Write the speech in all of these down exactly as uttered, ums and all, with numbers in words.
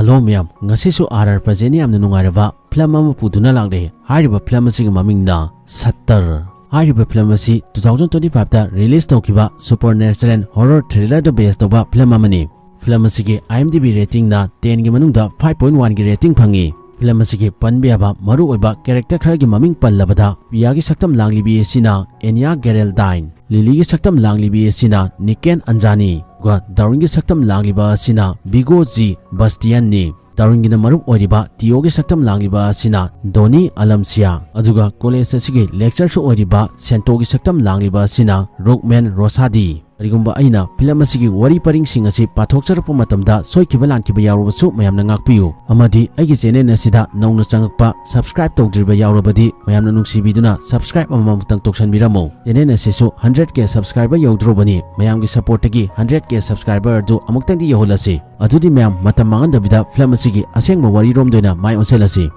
Hello ꯃꯌꯥꯝ, ꯉꯁꯤꯁꯨ R R ꯄ꯭ꯔꯖꯦꯟꯅ ꯌꯥꯝꯅ ꯅꯨꯡꯉꯥꯏꯔꯕ ꯐꯤꯂꯝ ꯑꯃ ꯄꯨꯗꯨꯅ ꯂꯥꯛꯂꯦ꯫ ꯍꯥꯏꯔꯤꯕ ꯐꯤꯂꯝ ꯑꯁꯤꯒꯤ ꯃꯃꯤꯡꯅ ꯁꯠꯇꯔ꯫ ꯍꯥꯏꯔꯤꯕ ꯐꯤꯂꯝ ꯑꯁꯤ two thousand twenty five ꯇ ꯔꯤꯂꯤꯖ ꯇꯧꯈꯤꯕ ꯁꯨꯄꯔ ꯅꯦꯆꯔꯦꯜ ꯍꯣꯔꯔ ꯊ꯭ꯔꯤꯂꯔꯗ ꯕꯦꯁ ꯇꯧꯕ ꯐꯤꯂꯝ ꯑꯃꯅꯤ꯫ ꯐꯤꯂꯝ ꯑꯁꯤꯒꯤ IMDb ꯔꯦꯇꯤꯡꯅ ten ꯒꯤ ꯃꯅꯨꯡꯗ five point one ꯒꯤ ꯔꯦꯇꯤꯡ ꯐꯪꯉꯤ꯫ ꯐꯤꯂꯝ ꯑꯁꯤꯒꯤ ꯄꯟꯕ ꯌꯥꯕ ꯃꯔꯨꯑꯣꯏꯕ ꯀꯦꯔꯦꯛꯇꯔ ꯈꯔꯒꯤ ꯃꯃꯤꯡ ꯄꯜꯂꯕꯗ, ꯄꯤꯌꯥꯒꯤ ꯁꯛꯇꯝ ꯂꯥꯡꯂꯤꯕꯤ ꯑꯁꯤꯅ ꯑꯦꯅꯤꯌꯥ ꯒꯦꯔꯦꯜꯗꯥꯏꯟ, ꯂꯤꯂꯤꯒꯤ ꯁꯛꯇꯝ ꯂꯥꯡꯂꯤꯕꯤ ꯑꯁꯤꯅ ꯅꯤꯀꯦꯟ ꯑꯟꯖꯥꯅꯤ, ꯑꯗꯨꯒ ꯗꯥꯔꯋꯤꯟꯒꯤ ꯁꯛꯇꯝ ꯂꯥꯡꯂꯤꯕ ꯑꯁꯤꯅ ꯕꯤꯒꯣ ꯖꯤ ꯕꯁꯇꯤꯌꯟꯅꯤ꯫ ꯗꯥꯔꯋꯤꯟꯒꯤꯅ ꯃꯔꯨꯞ ꯑꯣꯏꯔꯤꯕ ꯇꯤꯌꯣꯒꯤ ꯁꯛꯇꯝ ꯂꯥꯡꯂꯤꯕ ꯑꯁꯤꯅ ꯗꯣꯅꯤ ꯑꯂꯝꯁꯤꯌꯥ, ꯑꯗꯨꯒ ꯀꯣꯂꯦꯖ ꯑꯁꯤꯒꯤ ꯂꯦꯛꯆꯔꯁꯨ ꯑꯣꯏꯔꯤꯕ ꯁꯦꯟꯇꯣꯒꯤ ꯁꯛꯇꯝ ꯂꯥꯡꯂꯤꯕ ꯑꯁꯤꯅ ꯔꯨꯛꯃꯦꯟ ꯔꯣꯁꯥꯗꯤ꯫ ꯀꯔꯤꯒꯨꯝꯕ ꯑꯩꯅ ꯐꯤꯂꯝ ꯑꯁꯤꯒꯤ ꯋꯥꯔꯤ ꯄꯔꯤꯡꯁꯤꯡ ꯑꯁꯤ ꯄꯥꯊꯣꯛꯆꯔꯛꯄ ꯃꯇꯝꯗ ꯁꯣꯏꯈꯤꯕ ꯂꯥꯟꯈꯤꯕ ꯌꯥꯎꯔꯕꯁꯨ ꯃꯌꯥꯝꯅ ꯉꯥꯛꯄꯤꯌꯨ, ꯑꯃꯗꯤ ꯑꯩꯒꯤ ꯆꯦꯅꯦꯜ ꯑꯁꯤꯗ ꯅꯧꯅ ꯆꯪꯉꯛꯄ ꯁꯕꯁꯀ꯭ꯔꯥꯏꯕ ꯇꯧꯗ꯭ꯔꯤꯕ ꯌꯥꯎꯔꯕꯗꯤ ꯃꯌꯥꯝꯅ ꯅꯨꯡꯁꯤꯕꯤꯗꯨꯅ ꯁꯕꯁꯀ꯭ꯔꯥꯏꯕ ꯑꯃꯃꯝꯇꯪ ꯇꯧꯁꯟꯕꯤꯔꯝꯃꯨ꯫ ꯆꯦꯅꯦꯜ ꯑꯁꯤꯁꯨ hundred K ꯁꯕꯁꯀ꯭ꯔꯥꯏꯕꯔ ꯌꯧꯗ꯭ꯔꯣꯕꯅꯤ, ꯃꯌꯥꯝꯒꯤ ꯁꯄꯣꯔꯠꯇꯒꯤ hundred K ꯁꯕꯁꯀ꯭ꯔꯥꯏꯕꯔ ꯑꯗꯨ ꯑꯃꯨꯛꯇꯪꯗꯤ ꯌꯧꯍꯜꯂꯁꯤ꯫ ꯑꯗꯨꯗꯤ ꯃꯌꯥꯝ ꯃꯇꯝ ꯃꯥꯡꯍꯟꯗꯕꯤꯗ ꯐꯤꯂꯝ ꯑꯁꯤꯒꯤ ꯑꯁꯦꯡꯕ ꯋꯥꯔꯤꯔꯣꯝꯗ ꯑꯣꯏꯅ ꯃꯥꯏ ꯑꯣꯟꯁꯤꯜꯂꯁꯤ꯫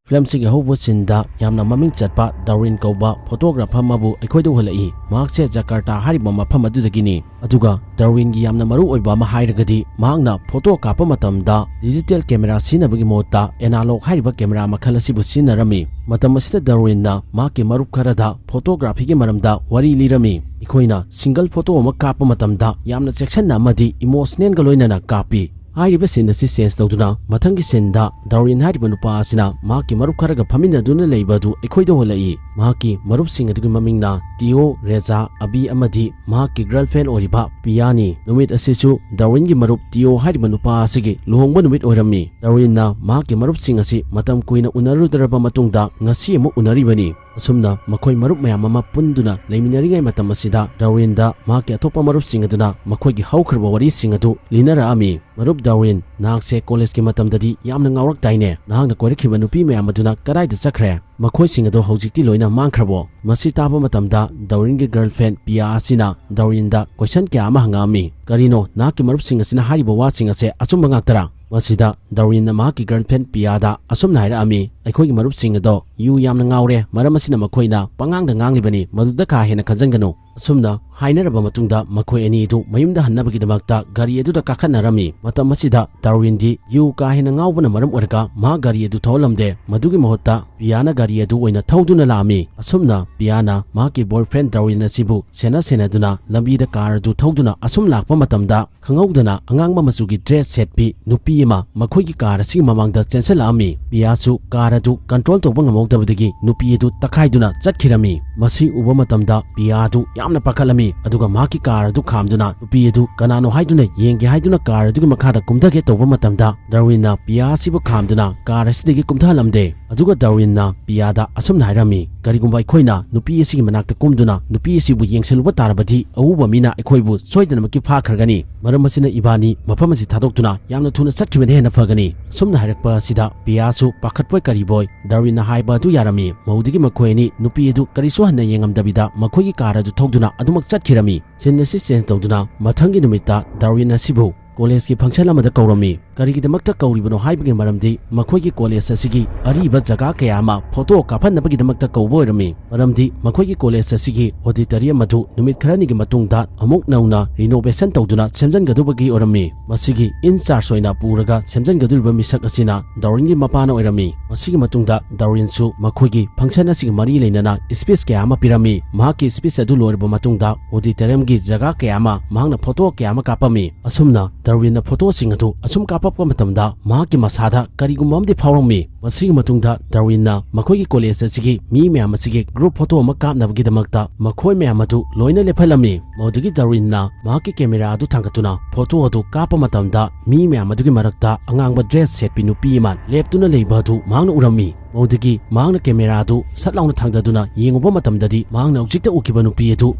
ꯐꯤꯂꯝꯁꯤꯒꯤ ꯑꯍꯧꯕ ꯁꯤꯟꯗ ꯌꯥꯝꯅ ꯃꯃꯤꯡ ꯆꯠꯄ ꯗꯥꯔꯋꯤꯟ ꯀꯧꯕ ꯐꯣꯇꯣꯒ꯭ꯔꯥꯐꯔ ꯑꯃꯕꯨ ꯑꯩꯈꯣꯏꯗ ꯎꯍꯜꯂꯛꯏ꯫ ꯃꯍꯥꯛꯁꯦ ꯖꯀꯥꯔꯇꯥ ꯍꯥꯏꯔꯤꯕ ꯃꯐꯝ ꯑꯗꯨꯗꯒꯤꯅꯤ꯫ ꯑꯗꯨꯒ ꯗꯥꯔꯋꯤꯟꯒꯤ ꯌꯥꯝꯅ ꯃꯔꯨ ꯑꯣꯏꯕ ꯑꯃ ꯍꯥꯏꯔꯒꯗꯤ ꯃꯍꯥꯛꯅ ꯐꯣꯇꯣ ꯀꯥꯞꯄ ꯃꯇꯝꯗ ꯗꯤꯖꯤꯇꯦꯜ ꯀꯦꯃꯦꯔꯥ ꯁꯤꯖꯤꯟꯅꯕꯒꯤ ꯃꯍꯨꯠꯇ ꯑꯦꯅꯥꯂꯣꯛ ꯍꯥꯏꯔꯤꯕ ꯀꯦꯃꯦꯔꯥ ꯃꯈꯜ ꯑꯁꯤꯕꯨ ꯁꯤꯖꯤꯟꯅꯔꯝꯃꯤ꯫ ꯃꯇꯝ ꯑꯁꯤꯗ ꯗꯥꯔꯋꯤꯟꯅ ꯃꯍꯥꯛꯀꯤ ꯃꯔꯨꯞ ꯈꯔꯗ ꯐꯣꯇꯣꯒ꯭ꯔꯥꯐꯤꯒꯤ ꯃꯔꯝꯗ ꯋꯥꯔꯤ ꯂꯤꯔꯝꯃꯤ꯫ ꯑꯩꯈꯣꯏꯅ ꯁꯤꯡꯒꯜ ꯐꯣꯇꯣ ꯑꯃ ꯀꯥꯞꯄ ꯃꯇꯝꯗ ꯌꯥꯝꯅ ꯆꯦꯛꯁꯟꯅ ꯑꯃꯗꯤ ꯏꯃꯣꯁꯅꯦꯜꯒ ꯂꯣꯏꯅꯅ ꯀꯥꯞꯄꯤ꯫ ꯍꯥꯏꯔꯤꯕ ꯁꯤꯟ ꯑꯁꯤ ꯆꯦꯟꯖ ꯇꯧꯗꯨꯅ ꯃꯊꯪꯒꯤ ꯁꯤꯟꯗ ꯗꯥꯔꯋꯤꯟ ꯍꯥꯏꯔꯤꯕ ꯅꯨꯄꯥ ꯑꯁꯤꯅ ꯃꯍꯥꯛꯀꯤ ꯃꯔꯨꯞ ꯈꯔꯒ ꯐꯝꯃꯤꯟꯅꯗꯨꯅ ꯂꯩꯕ ꯑꯗꯨ ꯑꯩꯈꯣꯏꯗ ꯎꯍꯜꯂꯛꯏ꯫ ꯃꯍꯥꯛꯀꯤ ꯃꯔꯨꯞꯁꯤꯡ ꯑꯗꯨꯒꯤ ꯃꯃꯤꯡꯅ ꯇꯤꯌꯣ, ꯔꯦꯖꯥ, ꯑꯕꯤ ꯑꯃꯗꯤ ꯃꯍꯥꯛꯀꯤ ꯒꯔꯜꯐ꯭ꯔꯦꯟ ꯑꯣꯏꯔꯤꯕ ꯄꯤꯌꯥꯅꯤ꯫ ꯅꯨꯃꯤꯠ ꯑꯁꯤꯁꯨ ꯗꯥꯔꯋꯤꯟꯒꯤ ꯃꯔꯨꯞ ꯇꯤꯌꯣ ꯍꯥꯏꯔꯤꯕ ꯅꯨꯄꯥ ꯑꯁꯤꯒꯤ ꯂꯨꯍꯣꯡꯕ ꯅꯨꯃꯤꯠ ꯑꯣꯏꯔꯝꯃꯤ꯫ ꯗꯥꯔꯋꯤꯟꯅ ꯃꯍꯥꯛꯀꯤ ꯃꯔꯨꯞꯁꯤꯡ ꯑꯁꯤ ꯃꯇꯝ ꯀꯨꯏꯅ ꯎꯅꯔꯨꯗ꯭ꯔꯕ ꯃꯇꯨꯡꯗ ꯉꯁꯤ ꯑꯃꯨꯛ ꯎꯅꯔꯤꯕꯅꯤ꯫ ꯑꯁꯨꯝꯅ ꯃꯈꯣꯏ ꯃꯔꯨꯞ ꯃꯌꯥꯝ ꯑꯃ ꯄꯨꯟꯗꯨꯅ ꯂꯩꯃꯤꯟꯅꯔꯤꯉꯩ ꯃꯇꯝ ꯑꯁꯤꯗ ꯗꯥꯔꯋꯤꯟꯗ ꯃꯍꯥꯛꯀꯤ ꯑꯇꯣꯞꯄ ꯃꯔꯨꯞꯁꯤꯡ ꯑꯗꯨꯅ ꯃꯈꯣꯏꯒꯤ ꯍꯧꯈ꯭ꯔꯕ ꯋꯥꯔꯤꯁꯤꯡ ꯑꯗꯨ ꯂꯤꯅꯔꯛꯑꯝꯃꯤ꯫ "ꯃꯔꯨꯞ ꯗꯥꯔꯋꯤꯟ, ꯅꯍꯥꯛꯁꯦ ꯀꯣꯂꯦꯖꯀꯤ ꯃꯇꯝꯗꯗꯤ ꯌꯥꯝꯅ ꯉꯥꯎꯔꯛꯇꯥꯏꯅꯦ? ꯅꯍꯥꯛꯅ ꯀꯣꯏꯔꯛꯈꯤꯕ ꯅꯨꯄꯤ ꯃꯌꯥꯝ ꯑꯗꯨꯅ ꯀꯗꯥꯏꯗ ꯆꯠꯈ꯭ꯔꯦ? ꯃꯈꯣꯏꯁꯤꯡ ꯑꯗꯣ ꯍꯧꯖꯤꯛꯇꯤ ꯂꯣꯏꯅ ꯃꯥꯡꯈ꯭ꯔꯕꯣ?" ꯃꯁꯤ ꯇꯥꯕ ꯃꯇꯝꯗ ꯗꯥꯔꯋꯤꯟꯒꯤ ꯒꯔꯜꯐ꯭ꯔꯦꯟ ꯄꯤꯌꯥ ꯑꯁꯤꯅ ꯗꯥꯔꯋꯤꯟꯗ ꯀꯣꯏꯁꯟ ꯀꯌꯥ ꯑꯃ ꯍꯪꯉꯛꯑꯝꯃꯤ꯫ "ꯀꯔꯤꯅꯣ, ꯅꯍꯥꯛꯀꯤ ꯃꯔꯨꯞꯁꯤꯡ ꯑꯁꯤꯅ ꯍꯥꯏꯔꯤꯕ ꯋꯥꯁꯤꯡ ꯑꯁꯦ ꯑꯆꯨꯝꯕ ꯉꯥꯛꯇꯔꯥ?" ꯃꯁꯤꯗ ꯗꯥꯔꯋꯤꯟꯅ ꯃꯍꯥꯛꯀꯤ ꯒꯔꯜꯐ꯭ꯔꯦꯟ ꯄꯤꯌꯥꯗ ꯑꯁꯨꯝꯅ ꯍꯥꯏꯔꯛꯑꯝꯃꯤ, "ꯑꯩꯈꯣꯏꯒꯤ ꯃꯔꯨꯞꯁꯤꯡ ꯑꯗꯣ ꯌꯨ ꯌꯥꯝꯅ ꯉꯥꯎꯔꯦ, ꯃꯔꯝ ꯑꯁꯤꯅ ꯃꯈꯣꯏꯅ ꯄꯉꯥꯡꯗ ꯉꯥꯡꯂꯤꯕꯅꯤ, ꯃꯗꯨꯗ ꯀꯥ ꯍꯦꯟꯅ ꯈꯟꯖꯟꯒꯅꯨ꯫ ꯑꯁꯨꯝꯅ ꯍꯥꯏꯅꯔꯕ ꯃꯇꯨꯡꯗ ꯃꯈꯣꯏ ꯑꯅꯤ ꯑꯗꯨ ꯃꯌꯨꯝꯗ ꯍꯟꯅꯕꯒꯤꯗꯃꯛꯇ ꯒꯥꯔꯤ ꯑꯗꯨꯗ ꯀꯥꯈꯠꯅꯔꯝꯃꯤ꯫ ꯃꯇꯝ ꯑꯁꯤꯗ ꯗꯥꯔꯋꯤꯟꯗꯤ ꯌꯨ ꯀꯥ ꯍꯦꯟꯅ ꯉꯥꯎꯕꯅ ꯃꯔꯝ ꯑꯣꯏꯔꯒ ꯃꯍꯥꯛ ꯒꯥꯔꯤ ꯑꯗꯨ ꯊꯧꯍꯜꯂꯝꯗꯦ꯫ ꯃꯗꯨꯒꯤ ꯃꯍꯨꯠꯇ ꯄꯤꯌꯥꯅ ꯒꯥꯔꯤ ꯑꯗꯨ ꯑꯣꯏꯅ ꯊꯧꯗꯨꯅ ꯂꯥꯛꯑꯝꯃꯤ꯫ ꯑꯁꯨꯝꯅ ꯄꯤꯌꯥꯅ ꯃꯍꯥꯛꯀꯤ boyfriend ꯗꯥꯔꯋꯤꯟ ꯑꯁꯤꯕꯨ ꯁꯦꯟꯅ ꯁꯦꯟꯅꯗꯨꯅ ꯂꯝꯕꯤꯗ car ꯑꯗꯨ ꯊꯧꯗꯨꯅ ꯑꯁꯨꯝ ꯂꯥꯛꯄ ꯃꯇꯝꯗ, ꯈꯪꯍꯧꯗꯅ ꯑꯉꯥꯡꯕ ꯃꯆꯨꯒꯤ dress ꯁꯦꯠꯄꯤ ꯅꯨꯄꯤ ꯑꯃ ꯃꯈꯣꯏꯒꯤ car ꯑꯁꯤꯒꯤ ꯃꯃꯥꯡꯗ ꯆꯦꯟꯁꯤꯜꯂꯛꯑꯝꯃꯤ꯫ ꯄꯤꯌꯥꯁꯨ car ꯑꯗꯨ control ꯇꯧꯕ ꯉꯝꯍꯧꯗꯕꯗꯒꯤ ꯅꯨꯄꯤ ꯑꯗꯨ ꯇꯛꯈꯥꯏꯗꯨꯅ ꯆꯠꯈꯤꯔꯝꯃꯤ꯫ ꯃꯁꯤ ꯎꯕ ꯃꯇꯝꯗ ꯄꯤꯌꯥ ꯑꯗꯨ ꯌꯥꯝꯅ ꯄꯥꯈꯠꯂꯝꯃꯤ, ꯑꯗꯨꯒ ꯃꯍꯥꯛꯀꯤ car ꯑꯗꯨ ꯈꯥꯝꯗꯨꯅ ꯅꯨꯄꯤ ꯑꯗꯨ ꯀꯅꯥꯅꯣ ꯍꯥꯏꯗꯨꯅ ꯌꯦꯡꯒꯦ ꯍꯥꯏꯗꯨꯅ car ꯑꯗꯨꯒꯤ ꯃꯈꯥꯗ ꯀꯨꯝꯊꯒꯦ ꯇꯧꯕ ꯃꯇꯝꯗ, ꯗꯥꯔꯋꯤꯟꯅ ꯄꯤꯌꯥ ꯑꯁꯤꯕꯨ ꯈꯥꯝꯗꯨꯅ car ꯑꯁꯤꯗꯒꯤ ꯀꯨꯝꯊꯍꯜꯂꯝꯗꯦ꯫ ꯑꯗꯨꯒ ꯗꯥꯔꯋꯤꯟꯅ ꯄꯤꯌꯥꯗ ꯑꯁꯨꯝꯅ ꯍꯥꯏꯔꯝꯃꯤ, "ꯀꯔꯤꯒꯨꯝꯕ ꯑꯩꯈꯣꯏꯅ ꯅꯨꯄꯤ ꯑꯁꯤꯒꯤ ꯃꯅꯥꯛꯇ ꯀꯨꯝꯗꯨꯅ ꯅꯨꯄꯤ ꯑꯁꯤꯕꯨ ꯌꯦꯡꯁꯤꯜꯂꯨꯕ ꯇꯥꯔꯕꯗꯤ, ꯑꯎꯕ ꯃꯤꯅ ꯑꯩꯈꯣꯏꯕꯨ ꯁꯣꯏꯗꯅꯃꯛꯀꯤ ꯐꯥꯈ꯭ꯔꯒꯅꯤ꯫ ꯃꯔꯝ ꯑꯁꯤꯅ ꯏꯕꯥꯅꯤ ꯃꯐꯝ ꯑꯁꯤ ꯊꯥꯗꯣꯛꯇꯨꯅ ꯌꯥꯝꯅ ꯊꯨꯅ ꯆꯠꯈꯤꯕꯅ ꯍꯦꯟꯅ ꯐꯒꯅꯤ"꯫ ꯑꯁꯨꯝꯅ ꯍꯥꯏꯔꯛꯄ ꯑꯁꯤꯗ ꯄꯤꯌꯥꯁꯨ ꯄꯥꯈꯠꯄꯣꯏ ꯀꯔꯤꯕꯣꯏ ꯗꯥꯔꯋꯤꯟꯅ ꯍꯥꯏꯕ ꯑꯗꯨ ꯌꯥꯔꯝꯃꯤ꯫ ꯃꯧꯗꯒꯤ ꯃꯈꯣꯏ ꯑꯅꯤ ꯅꯨꯄꯤ ꯑꯗꯨ ꯀꯔꯤꯁꯨ ꯍꯟꯅ ꯌꯦꯡꯉꯝꯗꯕꯤꯗ ꯃꯈꯣꯏꯒꯤ car ꯑꯗꯨ ꯊꯧꯗꯨꯅ ꯑꯗꯨꯃꯛ ꯆꯠꯈꯤꯔꯝꯃꯤ꯫ Scene ꯑꯁꯤ change ꯇꯧꯗꯨꯅ ꯃꯊꯪꯒꯤ ꯅꯨꯃꯤꯠꯇ ꯗꯥꯔꯋꯤꯟ ꯑꯁꯤꯕꯨ college ꯀꯤ function ꯑꯃꯗ ꯀꯧꯔꯝꯃꯤ꯫ ꯀꯔꯤꯒꯤꯗꯃꯛꯇ ꯀꯧꯔꯤꯕꯅꯣ ꯍꯥꯏꯕꯒꯤ ꯃꯔꯝꯗꯤ ꯃꯈꯣꯏꯒꯤ college ꯑꯁꯤꯒꯤ ꯑꯔꯤꯕ ꯖꯒꯥ ꯀꯌꯥ ꯑꯃ photo ꯀꯥꯞꯍꯟꯅꯕꯒꯤꯗꯃꯛꯇ ꯀꯧꯕ ꯑꯣꯏꯔꯝꯃꯤ꯫ ꯃꯔꯝꯗꯤ ꯃꯈꯣꯏꯒꯤ college ꯑꯁꯤꯒꯤ auditorium ꯑꯗꯨ ꯅꯨꯃꯤꯠ ꯈꯔꯅꯤꯒꯤ ꯃꯇꯨꯡꯗ ꯑꯃꯨꯛ ꯅꯧꯅ renovation ꯇꯧꯗꯨꯅ ꯁꯦꯝꯖꯤꯟꯒꯗꯧꯕꯒꯤ ꯑꯣꯏꯔꯝꯃꯤ꯫ ꯃꯁꯤꯒꯤ in charge ꯑꯣꯏꯅ ꯄꯨꯔꯒ ꯁꯦꯝꯖꯤꯟꯒꯗꯧꯔꯤꯕ ꯃꯤꯁꯛ ꯑꯁꯤꯅ ꯗꯥꯔꯋꯤꯟꯒꯤ ꯃꯄꯥꯅ ꯑꯣꯏꯔꯝꯃꯤ꯫ ꯃꯁꯤꯒꯤ ꯃꯇꯨꯡꯗ ꯗꯥꯔꯋꯤꯟꯁꯨ ꯃꯈꯣꯏꯒꯤ function ꯑꯁꯤꯒ ꯃꯔꯤ ꯂꯩꯅꯅ speech ꯀꯌꯥ ꯑꯃ ꯄꯤꯔꯝꯃꯤ꯫ ꯃꯍꯥꯛꯀꯤ speech ꯑꯗꯨ ꯂꯣꯏꯔꯕ ꯃꯇꯨꯡꯗ auditorium ꯒꯤ ꯖꯒꯥ ꯀꯌꯥ ꯑꯃ ꯃꯍꯥꯛꯅ photo ꯀꯌꯥ ꯑꯃ ꯀꯥꯞꯄꯝꯃꯤ꯫ ꯑꯁꯨꯝꯅ ꯗꯥꯔꯋꯤꯟꯅ photo ꯁꯤꯡ ꯑꯗꯨ ꯑꯁꯨꯝ ꯀꯥꯞꯄꯛꯄ ꯃꯇꯝꯗ ꯃꯍꯥꯛꯀꯤ ꯃꯁꯥꯗ ꯀꯔꯤꯒꯨꯝꯕ ꯑꯃꯗꯤ ꯐꯥꯎꯔꯝꯃꯤ꯫ ꯃꯁꯤꯒꯤ ꯃꯇꯨꯡꯗ ꯗꯥꯔꯋꯤꯟꯅ ꯃꯈꯣꯏꯒꯤ college ꯑꯁꯤꯒꯤ ꯃꯤ ꯃꯌꯥꯝ ꯑꯁꯤꯒꯤ group photo ꯑꯃ ꯀꯥꯞꯅꯕꯒꯤꯗꯃꯛꯇ ꯃꯈꯣꯏ ꯃꯌꯥꯝ ꯑꯗꯨ ꯂꯣꯏꯅ ꯂꯦꯞꯍꯜꯂꯝꯃꯤ꯫ ꯃꯗꯨꯗꯒꯤ ꯗꯥꯔꯋꯤꯟꯅ ꯃꯍꯥꯛꯀꯤ camera ꯑꯗꯨ ꯊꯥꯡꯒꯠꯇꯨꯅ photo ꯑꯗꯨ ꯀꯥꯞꯄ ꯃꯇꯝꯗ, ꯃꯤ ꯃꯌꯥꯝ ꯑꯗꯨꯒꯤ ꯃꯔꯛꯇ ꯑꯉꯥꯡꯕ dress ꯁꯦꯠꯄꯤ ꯅꯨꯄꯤ ꯑꯃ ꯂꯦꯞꯇꯨꯅ ꯂꯩꯕ ꯑꯗꯨ ꯃꯍꯥꯛꯅ ꯎꯔꯝꯃꯤ꯫ ꯃꯗꯨꯗꯒꯤ ꯃꯍꯥꯛꯅ camera ꯑꯗꯨ ꯁꯠ ꯂꯥꯎꯅ ꯊꯥꯡꯗꯗꯨꯅ ꯌꯦꯡꯉꯨꯕ ꯃꯇꯝꯗꯗꯤ, ꯃꯍꯥꯛꯅ ꯍꯧꯖꯤꯛꯇ ꯎꯈꯤꯕ ꯅꯨꯄꯤ ꯑꯗꯨ